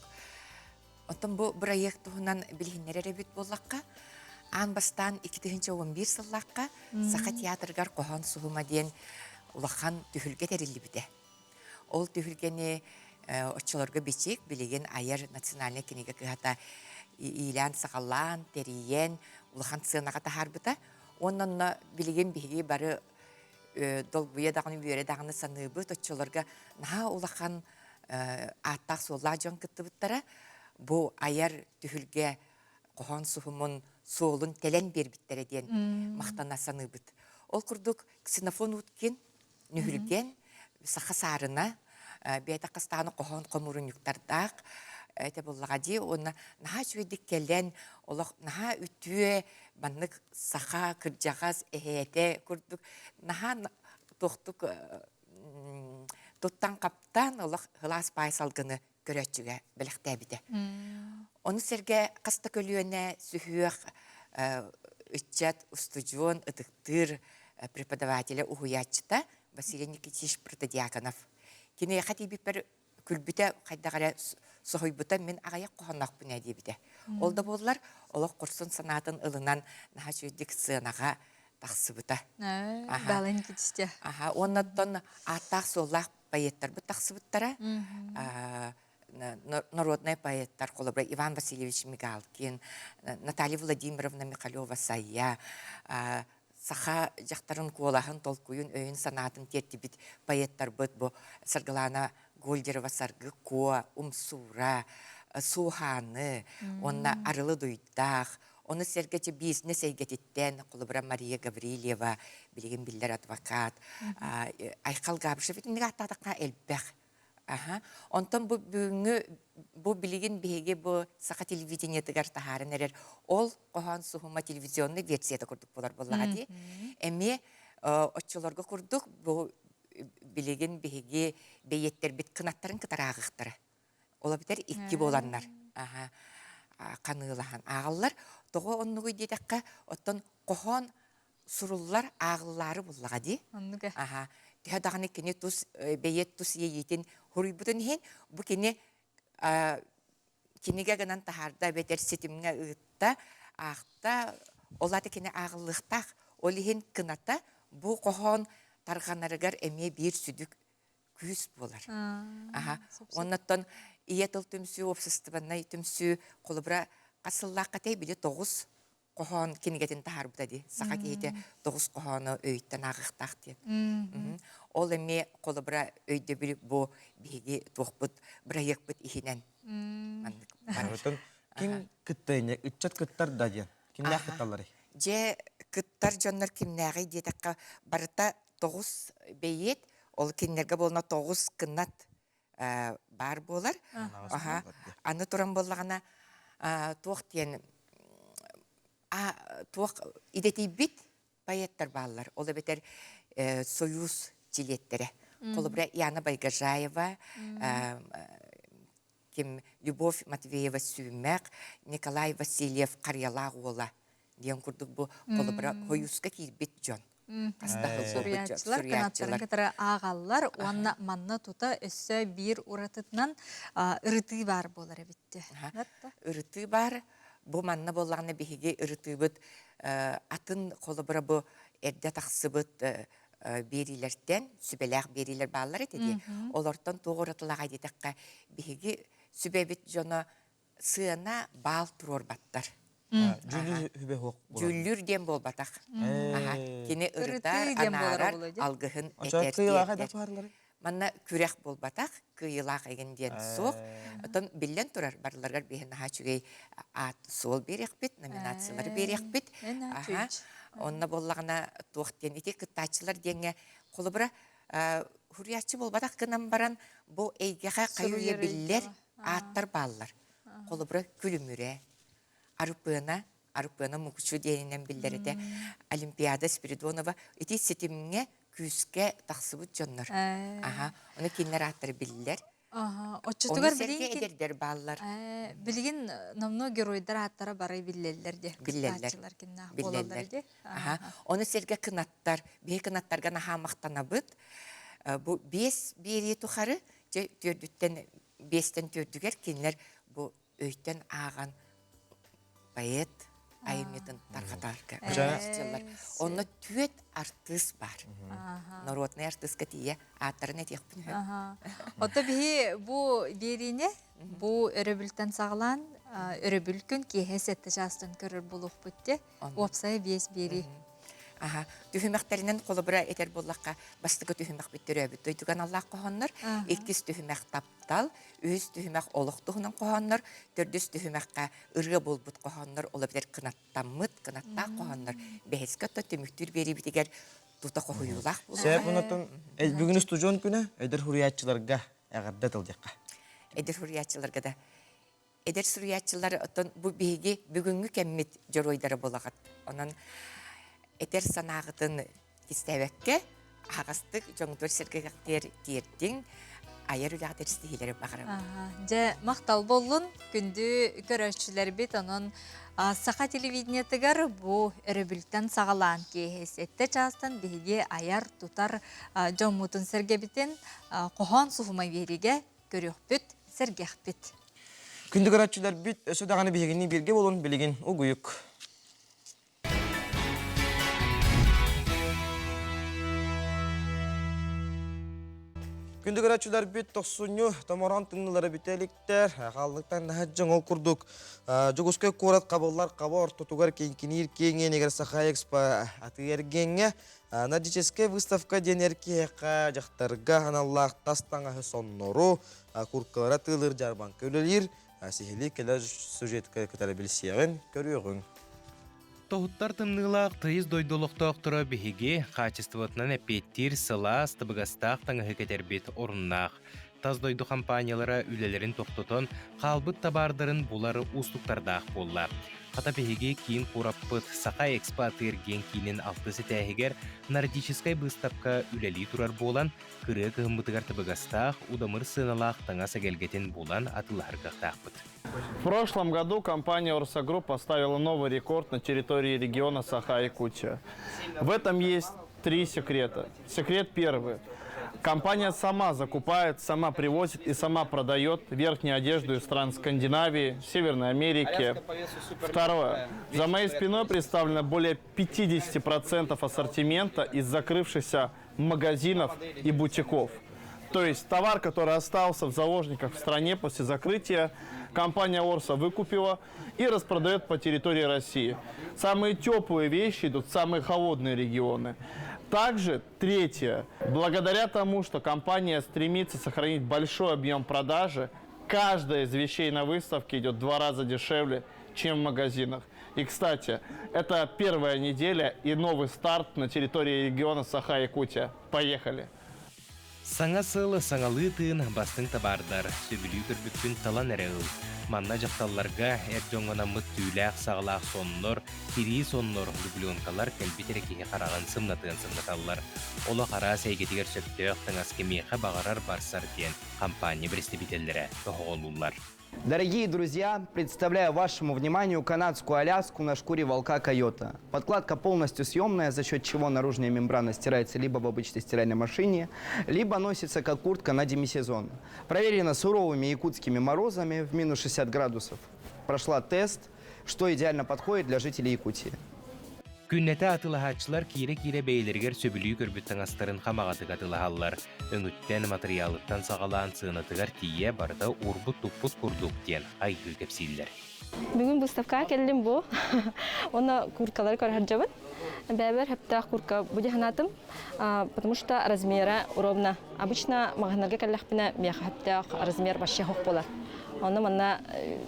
Оттон бу бырайыак туһунан билиһиннэрэр эбит буоллахха, аан бастаан 2011 сыллаахха Саха театрыгар хоһоон суһума диэн улахан түһүлгэ тэриллибитэ. Ол түһүлгэни оччолорго Бичик, билигин айар национальнай кинигэ кыһата иилээн-саҕалаан, тэрийэн, улахан сыанаҕа таһаарбыта. Уонна онно билигин биһиги бары долгуйа даҕаны, үөрэ даҕаны саныыбыт. Оччолорго наһаа улахан ааттаах-суоллаах дьон кыттыбыттара. Бу айар түһүлгэ хоһоон суһумун суолун тэлэн биэрбиттэрэ диэн махтана саныыбыт. Ол курдук Ксенофон Уткин Нүһүлгэн, саха саарына, бэйэтэ хастааны хоһоон хомуурунньуктардаах этэ буоллаҕа дии уонна наһаа үчүгэйдик кэлэн олох наһаа үтүө маннык саха кырдьаҕас эһээтэ курдук наһаа туохтук туттан-хаптан олох сылаас паай салгыны көрөөччүгэ бэлэхтээбитэ. Ону сэргэ хас да көлүөнэ сүһүөх ыччат, устудьуон, ытыктыыр преподавателэ, уһуйааччыта Василий Никитич Протодьяконов. Киниэхэ тиийбиппэр күлбүтэ, хайдах эрэ соһуйбута, мин аҕыйах хоһоонноохпун ээ диэбитэ. Ол да буоллар, олох хорсун санаатын ылынан наһаа үчүгэйдик сыанаҕа тахсыбыта. Бала Никитичте. Аха, уонна оттон ааттаах-суоллаах поэттарбыт тахсыбыттара. Народнай поэттар, холобура, Иван Васильевич Мигалкин, Наталья Владимировна Михалева-Сайя, саха дьахтарын куолаһын, толкуйун, өйүн-санаатын тиэрдибит поэттарбыт бу Саргылана Гольдерова Саргы Куо, Умсуура, Суухааны уонна Арылы Дуйдаах, Ону сэргэ бизнес эйгэтиттэн, холобура Мария Гаврильева, билигин биллэр адвокат, Айхал Габышев итинник ааттаатахха элбэх. Аха. Онтон бу бүгүҥҥү бу билигин биһиги бу саха телевидениетыгар таһааран эрэр ол хоһоон суһума телевизионный версията курдук буолар буоллаҕа дии. Эмиэ оччолорго курдук бу билигин биһиги бэйиэттэрбит кынаттарын кытары ааҕыахтара. Ол эбэтэр икки буоланнар аха ханыылаһан ааҕаллар. Тоҕо оннугуй диэтэххэ, оттон хоһоон суруллар ааҕыллаары буллаҕа дии. Оннук Аха. Төһө даҕаны кини тус бэйиэт тус иэйиитин хуруйбутун иһин, бу кини кинигэ гынан таһаарда эбэтэр ситимҥэ ыытта, аахта, ол аата кини ааҕыллыахтаах. Ол иһин кыната бу хоһоон тарҕанарыгар эмиэ биир сүдү күүс буолар. Аха. Оннуттан ийэ тыл түмсүү, уопсастыбаннай түмсүү холобура хас сыллаахха этэй били тоҕус хоһоон кинигэтин таһаарбыта дии. Саха киһитэ тоҕус хоһоону өйүттэн ааҕыахтаах диэн. Ол эмиэ холобура өйдөбүл бу биһиги туохпут бырайыакпыт иһинэн маннык барар. Ким кытта ыччат кыттар да диэн. Кимнээх кытталларый? Дьэ кыттар дьоннор кимнээҕий диэтэххэ барыта тоҕус бэйиэт, ол кинилэргэ буолна тоҕус кынат баар буолар. Аха. Аны туран буоллаҕына туох диэн туох идэтийбит поэттар бааллар. Ол эбэтэр Союз чилиэттэрэ. Холобура Яна Байгажаева, ким Любовь Матвеева Сүүмэх, Николай Васильев Харыйалаах уола диэн курдук бу холобура Союзка киирбит дьон. Суруйааччылар кынаттарын кытары ааҕаллар уонна манна тута өссө биир уратытынан ырытыы баар буолар эбитти. Ырытыы баар. Бу манна буоллаҕына биһиги ырытыыбыт атын холобура бу эрдэ тахсыбыт биэриилэртэн сүбэлээх биэриилэр бааллар этэ дии. Олортон туох уратылааҕай диэтэххэ биһиги сүбэбит дьоно сыана баал туруорбаттар. Дьүүллүүр хүбэ хуох Дьүүллүүр диэн буолбатах. Кини ырытар, анаарар, алгыһын этэр. Манна күрэх буолбатах, кыайыылаах эгин диэн суох. Оттон биллэн турар, барыларыгар биһи наһаа үчүгэй аат суол биэриэхпит, номинациялары биэриэхпит. Онно буоллаҕына туох диэн ити кыттааччылар диэҥҥэ холобура хуруйааччы буолбатах гынан баран бу эйгэҕэ хайы биллэр ааттар бааллар. Холобура, Күлүмүрэ, Арыпыана, Арыпыана Мукучу диэнинэн биллэр этэ. Олимпиада Спиридонова ити ситимҥэ күүскэ тахсыбыт дьоннор. Аха, ону кинилэр ааттара биллэр. Оччотугар билигин эдэрдэр бааллар. Билигин номнуо геройдар ааттара бары биллэллэр де. Биллэллэр. Биллэллэр. Аха. Ону сэргэ кынаттар, биһи кынаттарга наһаа махтанабыт. Бу биэс биэрии тухары түөрдүттэн биэстэн түөрдүгэр кинилэр бу өйтөн ааҕан поэт айымньытын тарҕатарга сылдьаллар. Онно түөт артыыс баар. Народнай артыыска тиийэ ааттарын этиэхпин үһү. Ото биһи бу биэриини бу өрөбүлтэн саҕалаан өрөбүл күн киэһэ сэттэ чаастан көрөр буолуохпут те. Уопсайа биэс биэрии. Аха, түһүмэхтэринэн холобура этэр буоллахха, бастакы түһүмэхпит төрөөбүт дойдуга аналлаах хоһооннор, иккис түһүмэх таптал, үһүс түһүмэх олох туһунан хоһооннор, төрдүс түһүмэххэ ырыа буолбут хоһооннор, ол эбэтэр кынаттаммыт, кынаттаах хоһооннор, бэһискэ оттон түмүктүүр биэриибитигэр тута хоһуйуулаах буолуоҕа. Сөп, онтон бүгүн устудьуон күнэ эдэр суруйааччыларга эҕэрдэ тыл диэххэ. Эдэр суруйааччыларга да эдэр суруйааччылар оттон бу биһиги бүгүҥҥү кэммит дьоруойдара буолаҕыт. Онон этэр санааҕытын кистээбэккэ, аһаҕастык дьоҥтор сэргэхтиэр тиэрдиҥ, айар үлэҕит ситиһиилэри баҕарабын. Дьэ, махтал буоллун, күндү көрөөччүлэрбит. Онон саха телевидениетыгар бу өрөбүлтэн саҕалаан киэһэ сэттэ чаастан биһиги айар-тутар дьоммутун сэргэбитин хоһоон суһума биэриигэ көрүөхпүт, сэргэхпит. Күндү көрөөччүлэрбит, өссө даҕаны биһигини бииргэ буолун билигин угуйук. Күндү көрөөччүлэрбит, тохсунньу томороон тымныылара бүтэ иликтэр. Хааллыктан наһаа дьоҥ ол курдук Дьокуускай куорат хабыллар хаба ортотугар киҥкиниир киэҥ иэнигэр Саха Экспо атыы эргиэҥҥэ Нордическая выставка диэн эр киһиэхэ дьахтарга аналлаах тас таҥаһы соннору, куркалара тыылыыр дьаарбаҥка үлэлиир. Сиһилии кэлэр сюжетка кытары билсиэҕин, көрүөҕүҥ. Тоһуттар тымныылаах тыйыс дойду олохтоохторо биһиги хаачыстыбатынан эппиэттиир сылаас, табыгастаах таҥаһы кэтэрбит оруннаах. Тас дойду компаниялара үлэлэрин тохтотон, хаалбыт табаардарын булар уустуктардаах буолла. Хата биһиги киин куораппыт Саха Экспо атыы-эргиэн киинин алтыс этээһигэр нордическай быыстапка үлэлии турар буолан, кырыа кыһыммытыгар табыгастаах, удамыр сыаналаах таҥас эгэлгэтин булан атыылаһар кыахтаахпыт. В прошлом году компания Орса Групп поставила новый рекорд на территории региона Саха-Якутия. В этом есть три секрета. Секрет первый. Компания сама закупает, сама привозит и сама продает верхнюю одежду из стран Скандинавии, Северной Америки. Второе. За моей спиной представлено более 50% ассортимента из закрывшихся магазинов и бутиков. То есть товар, который остался в заложниках в стране после закрытия, компания Орса выкупила и распродает по территории России. Самые теплые вещи идут в самые холодные регионы. Также, третье, благодаря тому, что компания стремится сохранить большой объем продажи, каждая из вещей на выставке идет в два раза дешевле, чем в магазинах. И, кстати, это первая неделя и новый старт на территории региона Саха-Якутия. Поехали! Саҥа сыл саҥалыы тыын бастыҥ табаардар, сөбүлүү көрбүккүн талан эрэ ыл. Манна дьахталларга эр дьоҥҥо анаммыт түүлээх саҕалаах соннор, тирии соннор, дубленкалар кэлбит эрэ киһи хараҕын сымнатыан сымнаталлар. Олох араас эйгэтигэр сөптөөх таҥас кимиэхэ баҕарар барсар диэн хампаанньа бэрэстэбиитэллэрэ тоһоҕолууллар. Дорогие друзья, представляю вашему вниманию канадскую аляску на шкуре волка койота. Подкладка полностью съемная, за счет чего наружная мембрана стирается либо в обычной стиральной машине, либо носится как куртка на демисезон. Проверена суровыми якутскими морозами в минус 60 градусов. Прошла тест, что идеально подходит для жителей Якутии. Күннэтэ атыылаһааччылар киирэ-киирэ бэйэлэригэр сөбүлүү көрбүт таҥастарын хамаҕатык атыылаһаллар. Өҥүттэн, матырыйаалыттан саҕалаан сыанатыгар тиийэ барыта уурбут-туппут курдук диэн хайгыы кэпсииллэр. Бүгүн выставкаҕа кэллим бу. Уонна курткалары көрө сылдьабын. Бэйэбэр сөптөөх куртка бу дии санаатым. Потому что размера ровно. Обычно маҕаһыыннарга кэллэхпинэ миэхэ сөптөөх размер вообще суох буолар. Онно манна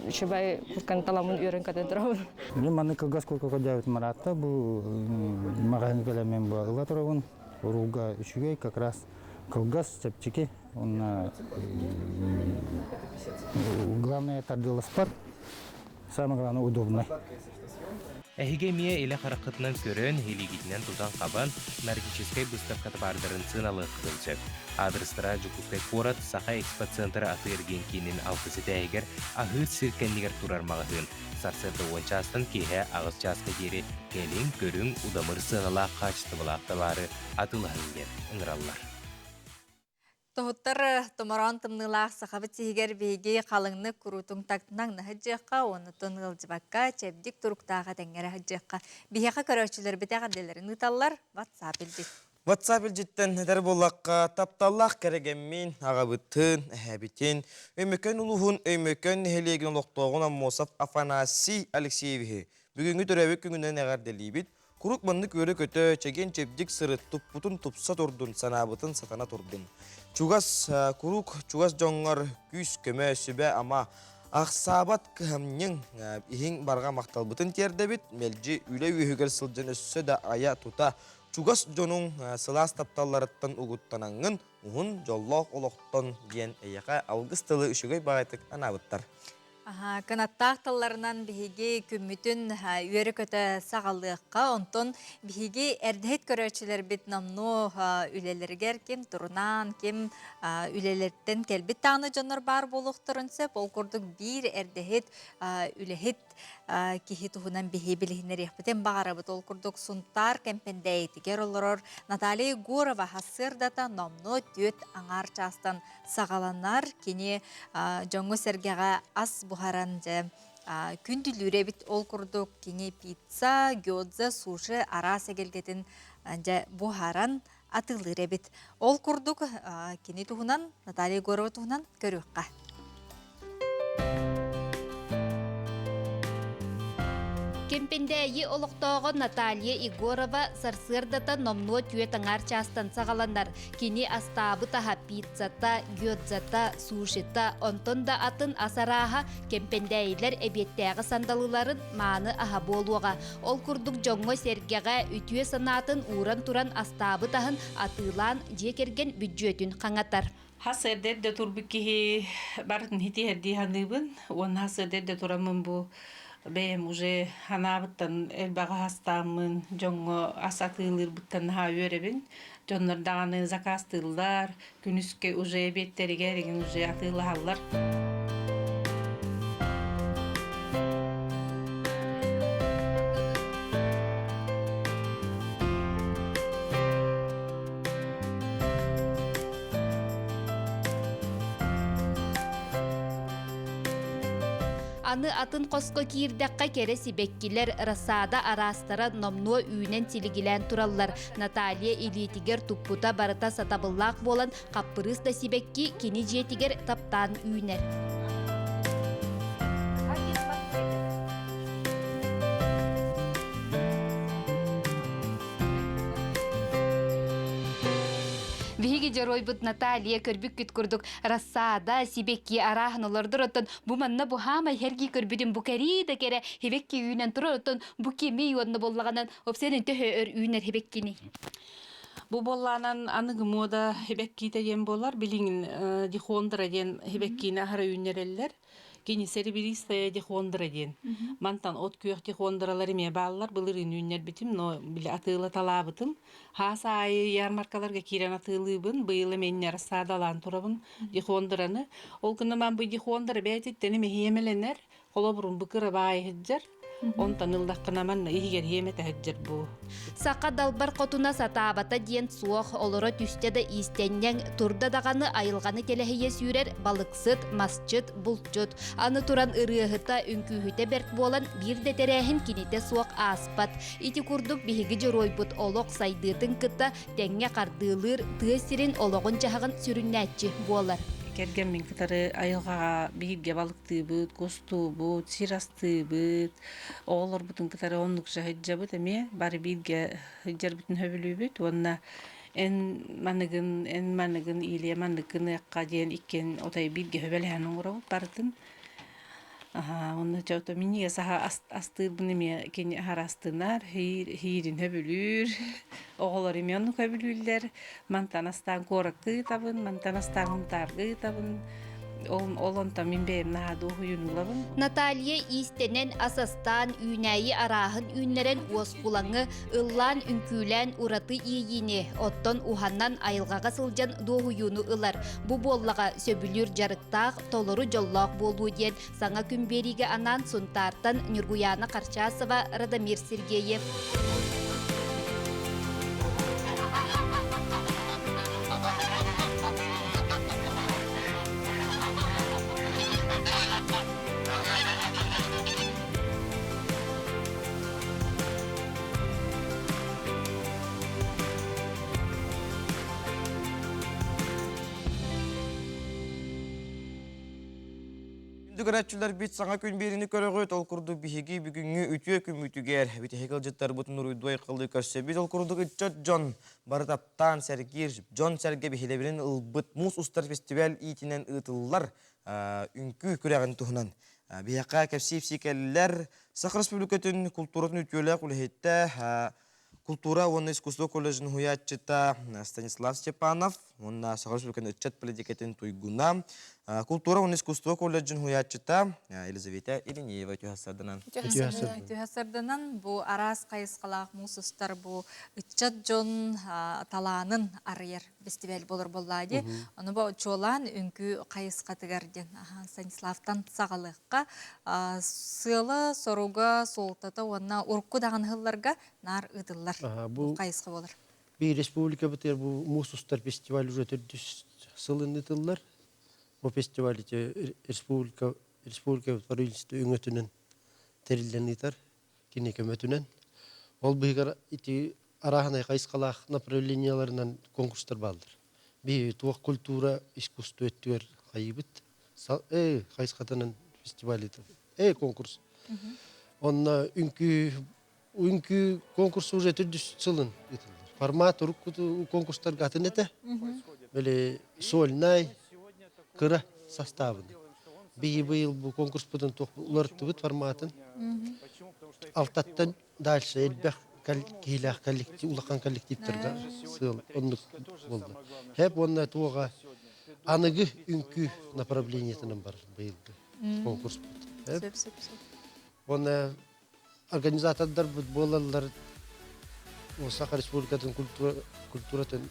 үчүгэй куртканы таламмын үөрэн көтөн турабын. Мин маннык кылгас курка көрдөөбүтүм ыраатта. Бу маҕаһыыҥҥа кэлэммин бу ыла турабын. Уруулга үчүгэй как раз кылгас, чэпчэки. Уонна главное тардыаласпат. Самое главное удобный. Эһиги эмиэ илэ хараххытынан көрөн, илиигитинэн тутан-хабан, нордическай быыстапка табаардарын сыаналыаххытын сөп. Аадырыстара Дьокуускай куорат Саха экспоцентра атыы-эргиэн киинин алтыс этээһигэр аһыыр сир кэннигэр турар маҕаһыын. Сарсыарда уон чаастан киэһэ аҕыс чааска диэри кэлиҥ, көрүҥ, удамыр сыаналаах хаачыстыбалаах табаары атыылаһыҥ диэн ыҥыраллар. Тоһуттар томороон тымныылаах сахабыт сиһигэр биһиги халыҥнык куруутун тактынан сылдьыахха, уонутун ыалдьыбакка, чэбдик туруктаах этэҥҥэрэ сылдьыахха. Биһиэхэ көрөөччүлэрбит эҕэрдэлэрин ыыталлар. WhatsApp илдьит. WhatsApp илдьиттэн этэр буоллахха, тапталлаах кэрэгэммин, аҕабытын, эһэбитин, Өймөкөөн улууһун Өймөкөөн нэһилиэгин олохтооҕун Аммосов Афанасий Алексеевиһы бүгүҥҥү төрөөбүт күҥүнэн эҕэрдэлиибит. Куруук маннык үөрэ-көтө, чэгиэн-чэбдик сырыт, туппутун тупса турдун, санаабытын сатана турдун. Чугас, куруук чугас дьоҥҥор күүс-көмө, сүбэ-ама, ахсаабат кыһамньыҥ, иһиҥ барҕа махталбытын тиэрдэбит, мэлдьи үлэ үөһүгэр сылдьан өссө да айа-тута, чугас дьонуҥ сылаас тапталларыттан угуттанаҥҥын, уһун дьоллоох олохтон диэн эйиэхэ алгыс тылы үчүгэй баҕайытык анаабыттар. Кынаттаах тылларынан биһиги күммүтүн үөрэ-көтө саҕалыахха. Онтон биһиги эрдэһит көрөөччүлэрбит номнуо үлэлэригэр ким турунаан, ким үлэлэртэн кэлбит даҕаны дьоннор баар буолуохтарын сөп. Ол курдук биир эрдэһит үлэһит киһи туһунан биһи билиһиннэриэхпитин баҕарабыт. Ол курдук Сунтаар Кэмпэндээйитигэр олорор Наталья Егорова сарсыардата номнуо түөрт аҥаар чаастан саҕаланар. Кини дьоҥҥо-сэргэҕэ ас буһаран дьэ күндүлүүр эбит. Ол курдук кини пицца, гёдза, суши араас эгэлгэтин дьэ буһаран атыылыыр эбит. Ол курдук кини туһунан Наталья Егорова туһунан көрүөххэ. Кэмпэндээйи олохтооҕо Наталья Егорова сарсыардата номнуо түөрт аҥаар чаастан саҕаланар. Кини астаабыт аһа пиццата, гёдзата, сушита, онтон да атын ас арааһа кэмпэндээйилэр эбиэттээҕи сандалыларын мааны аһа буолуоҕа. Ол курдук дьоҥҥо-сэргэҕэ үтүө санаатын ууран туран астаабыт аһын атыылаан дьиэ кэргэн бүддьүөтүн хаҥатар. Хас эрдэ турбут киһи барытын хитиһэрдии саныыбын уонна хас эрдэ тураммын бу бэйэм уже ханаабыттан элбэҕи астааммын дьоҥҥо ас атыылыырбыттан наһаа үөрэбин. Дьоннор даҕаны заказтыыллар, күнүскэ уже эбиэттэригэр игин уже атыылаһаллар. Аны атын хоско киирдэххэ кэрэ сибэккилэр, рассада араастара номнуо үүнэн силигилээн тураллар. Наталья илиитигэр туппута барыта сатабыллаах буолан, хаппырыыс да сибэкки кини дьиэтигэр таптаан үүнэр. Биһиги дьоруойбут Наталья көрбүккүт курдук рассада, сибэкки арааһын олордор оттон бу манна бу хаамай хергии көрбүтүм бу кэрии да кэрэ хибэкки үүнэн турар оттон бу кими уонна буоллаҕынан опсен төһө өр үүнэр хибэккини Бу буоллаанан аныгы муода хибэккиитэ диэн буолар. Билигин дихондра диэн хибэккиини аһара үүннэрэллэр. Кини серебристая дихондра диэн. Мантан от күөх дихондралар эмиэ бааллар. Былырыын үүннэрбитим, но били атыылаталаабытым. Хаас аайы ярмаркаларга киирэн атыылыыбын. Быйыл эмиэ рассадалаан турабын дихондраны. Ол гынан бу дихондра бэйэтиттэн эмиэ хиэмэлэнэр. Холобурун бу кыра баайы сылдьар. Онтон ыллаххына манна иһигэр иэмэтэ сылдьар бу. Саха далбар хотуна сатаабата диэн суох, олоро түстэ да иистэнньэҥ, турда даҕаны айылҕаны тэлэһийэ сүүрэр балыксыт, масчыт, булчут. Аны туран ырыаһыта, үҥкүүһүтэ бэрт буолан биир да тэрээһин кинитэ суох ааспат. Ити курдук биһиги дьоруойбут олох сайдыытын кытта тэҥҥэ хардыылыыр тыа сирин олоҕун-дьаһаҕын сүрүннээччи буолар. Кэргэммин кытары айылҕаҕа бииргэ балыктыыбыт, кустуубут, сир астыыбыт, оҕолорбутун кытары оннук сылдьабыт эмиэ, бары бииргэ сылдьарбытын сөбүлүүбүт уонна эн маныгын, эн маныгын или маннык гыныахха диэн иккиэн отой бииргэ сөбүлэһэн оҥоробут барытын. Онно чэ ото минньигэс аһа астыырбын эмиэ кини аһара астынар, иһиирин сөбүлүүр. Оҕолор эмиэ оннук сөбүлүүллэр. Мантан астаан куоракка ыытабын, мантан астаан Хунтаарга ыытабын. Ол, ол онтон мин бэйэм наһаа дуоһуйууну ылабын. Наталья иистэнэн, ас астаан, үүнээйи арааһын үүннэрэн уоскулаҥы, ыллаан, үҥкүүлээн ураты иэйиини, оттон уһанан айылҕаҕа сылдьан дуоһуйууну ылар. Бу буоллаҕа сөбүлүүр дьарыктаах, толору дьоллоох буолуу диэн саҥа күн биэриигэ анаан Сунтаартан Ньургуйаана Харчасова, Радомир Сергеев. Күндү көрөөччүлэрбит саҥа күн биэриини көрөҕүт. Ол курдук биһиги бүгүҥҥү үтүө күммүтүгэр бүтэһик ыалдьыттарбытын уруйдуу айхаллыы көрсөбүт. Ол курдук ыччат дьон бары таптаан сэргиир, дьон-сэргэ биһирэбилин ылбыт муус устар фестиваль иитинэн ыытыллар үҥкүү күрэҕин туһунан биһиэхэ кэпсии-ипсии кэллилэр. Саха Республикатын култууратын үтүөлээх үлэһиттэ Култуура уонна искусство колледжын уһуйааччыта Станислав Степанов уонна Саха Республикатын ыччат политикатын туйгуна, култуура уонна искусство колледжын уһуйааччыта Елизавета Иринеева түһэсарданан. Түһэсарданан бу араас хайысхалаах муус устар бу ыччат дьон талаанын арыйар фестиваль болор буоллаа дии. Ону бу чуолаан үҥкүү хайысхатыгар диэн Станиславтан саҕалыахха. Сыала, соруга, суолтата уонна урукку даҕаны сылларга наар ыытыллар бу хайысха болар. Би республикабытыгар бу муус устар фестиваль уже төрдүс сылын ыытыллар. Бу фестиваль ити республика республика правительство өҥөтүнэн тэриллэн ыытар кини көмөтүнэн. Ол быһыгар ити арааһынай хайысхалаах направлениеларынан конкурстар бааллар. Биһи туох культура, искусство өттүгэр хайыыбыт. Хайысхатынан фестиваль конкурс. Онно үҥкүү үҥкүү конкурсу уже төрдүс сылын ыытыллар. Формат урукку конкурстарга атын этэ. Били сольнай кыра составын. Биһи быйыл бу конкурспутун туох уларыттыбыт форматын. Алтаттан дальше элбэх киһилээх коллектив, улахан коллективтарга сыал оннук буолла. Хэп уонна туоҕа аныгы үҥкүү направлениетынан бар быйылгы конкурспут. Сөп, сөп, сөп. Уонна организатордарбыт буолаллар Саха Республикатын культура, культуратын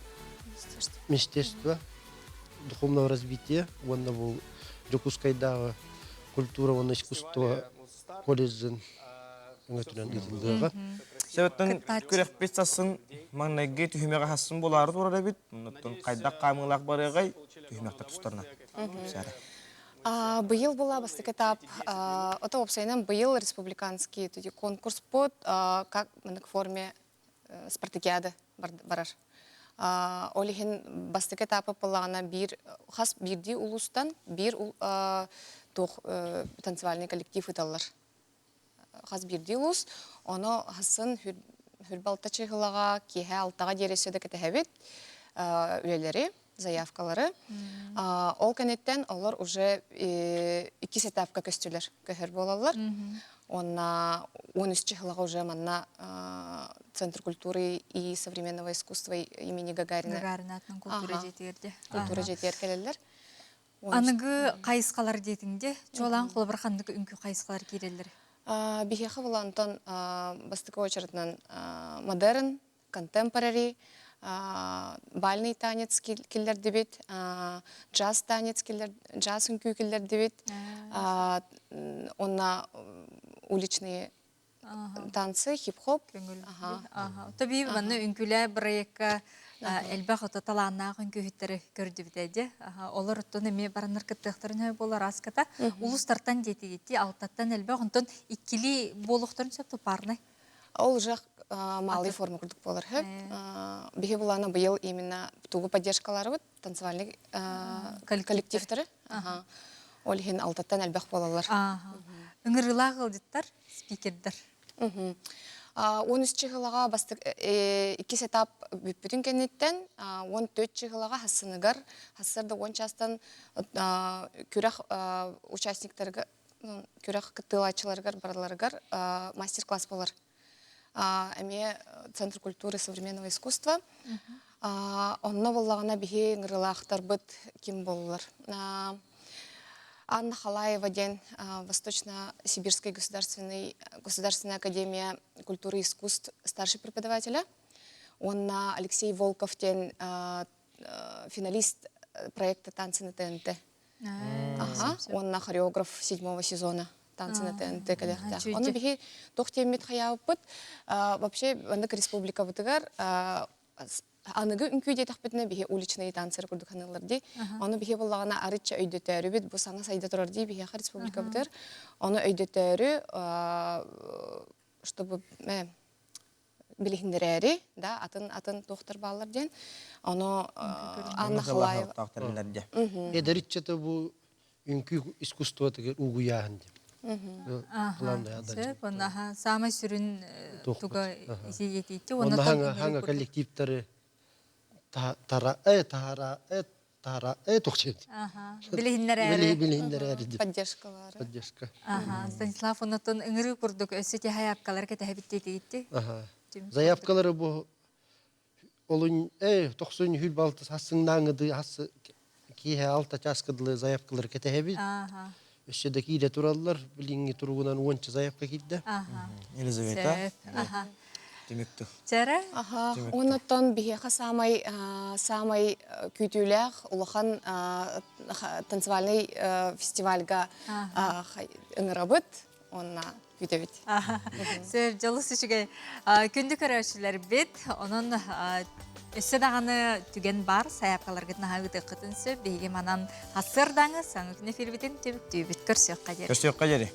министерство духовного развития уонна бу Дьокуускайдааҕы культура уонна искусство колледжын өҥөтүнэн ыытыллыаҕа. Себеттен күрэхпит сассын маҥнайгы түһүмэҕи хассын буолаары турар эбит. Оннуттан хайдах хаамыылаах барыаҕай түһүмэхтэр тустарына. Быйыл была бастакы этап, это уопсайынан быйыл республиканский конкурс под как в форме спартакиады барар. Ол иһин бастакы этапы буоллаҕына биир хас биирдии улуустан биир туох танцевальный коллектив ыыталлар. Хас биирдии улуус. Ону хасын хүрбалта чыһылаҕа киэһэ алтаҕа диэри өссө да кэтэһэбит үлэлэри, заявкалары. Ол кэнниттэн олор уже иккис этапка көстүлэр, көһөр буолаллар. Уонна 13 чыһылаҕа уже манна Центр культуры и современного искусства имени Гагарина. Гагарина атынан культура дьиэтигэр де. Культура дьиэтигэр кэлэллэр. Аныгы хайысхалар диэтиҥ чуолаан холобур ханнык үҥкүү хайысхалар киирэллэр? Биһиэхэ була онтон бастакы очередынан модерн, контемпорари, бальный танец киллэрдибит, джаз танец киллэр, джаз үҥкүү киллэрдибит, уонна уличные танцы, хип-хоп. Таби манна үҥкүүлээ проекка элбэх ото талааннаах үҥкүүһүттэри көрдүбүт эдьэ. Олор оттон эмиэ бараннар кыттыахтарын буолар аската. Улустартан диэтигитти алтаттан элбэх онтон иккили буолуохтарын сөп тупарнай. Ол уже малый форма курдук буолар хөп. Биһи булана быйыл именно тугу поддержкаларыбыт танцевальный коллективтары. Ол иһин алтаттан элбэх буолаллар. Ыҥырыылаах ыалдьыттар, спикердэр. 13 чыһылаҕа бастык иккис этап бүппүтүн кэнниттэн 14 чыһылаҕа хассыныгар хассарда 10 чаастан күрэх участниктарга күрэх кыттыылааччыларыгар барыларыгар мастер-класс болар. Эмиэ Центр культуры и современного искусства. Онно боллаҕына биһи ыҥырыылаахтарбыт ким боллар. Анна Халаева диэн Восточно-Сибирской государственной государственная академия культуры и искусств старший преподавателя. Уонна Алексей Волков диэн финалист проекта «Танцы на ТНТ». Аха, уонна хореограф седьмого сезона «Танцы на ТНТ» кэлиэхтээх. Ону биһи туох диэммит хайаабыппыт, вообще маннык республикабытыгар аныгы үҥкүү диэтэхпитинэ биһи уличные танцеры курдук саныыллар дии. Ону биһи буллаҕына арычча өйдөтөөрүбүт, бу саҥа сайда турар дии биһиэхэ республикабытыгар. Ону өйдөтөөрү, чтобы билиһиннэрээри, да, атын атын туохтар бааллар диэн. Ону Анна Халаева. Эдэр ыччата бу үҥкүү искусствотыгар угуйааһын диэн. Сөп, онно самай сүрүн туга итиитти. Онно хаҥа коллективтары тара э тара э тара э тухчет. Билиһиннэрээри. Билиһиннэрээри. Поддержкалары. Поддержка. Станислав оннотон ыҥырыы курдук өссө ти заявкалары кэтэһэбит диэтигитти. Заявкалары бу олун э тохсун хүл балты хассыңнааҥыды хассы киэһэ алта чааска дылы заявкалары кэтэһэбит. Өссө да киирэ тураллар, билиҥҥи туругунан уонча заявка киирдэ. Елизавета. Түмүктү. Чэрэ? Аха, оннуттан биһиэхэ саамай саамай күүтүүлээх улахан танцевальный фестивальга ыҥырабыт уонна күүтэбит. Сөп, дьолус үчүгэй. Күндү көрөөччүлэрбит, онон өссө даҕаны түгэн бар, сайаапкаларгытын аһа ыытыаххытын сөп. Биһиги манан хасыардаҥы саҥа күн эфирбитин түмүктүүбүт. Көрсүөххэ диэри. Көрсүөххэ диэри.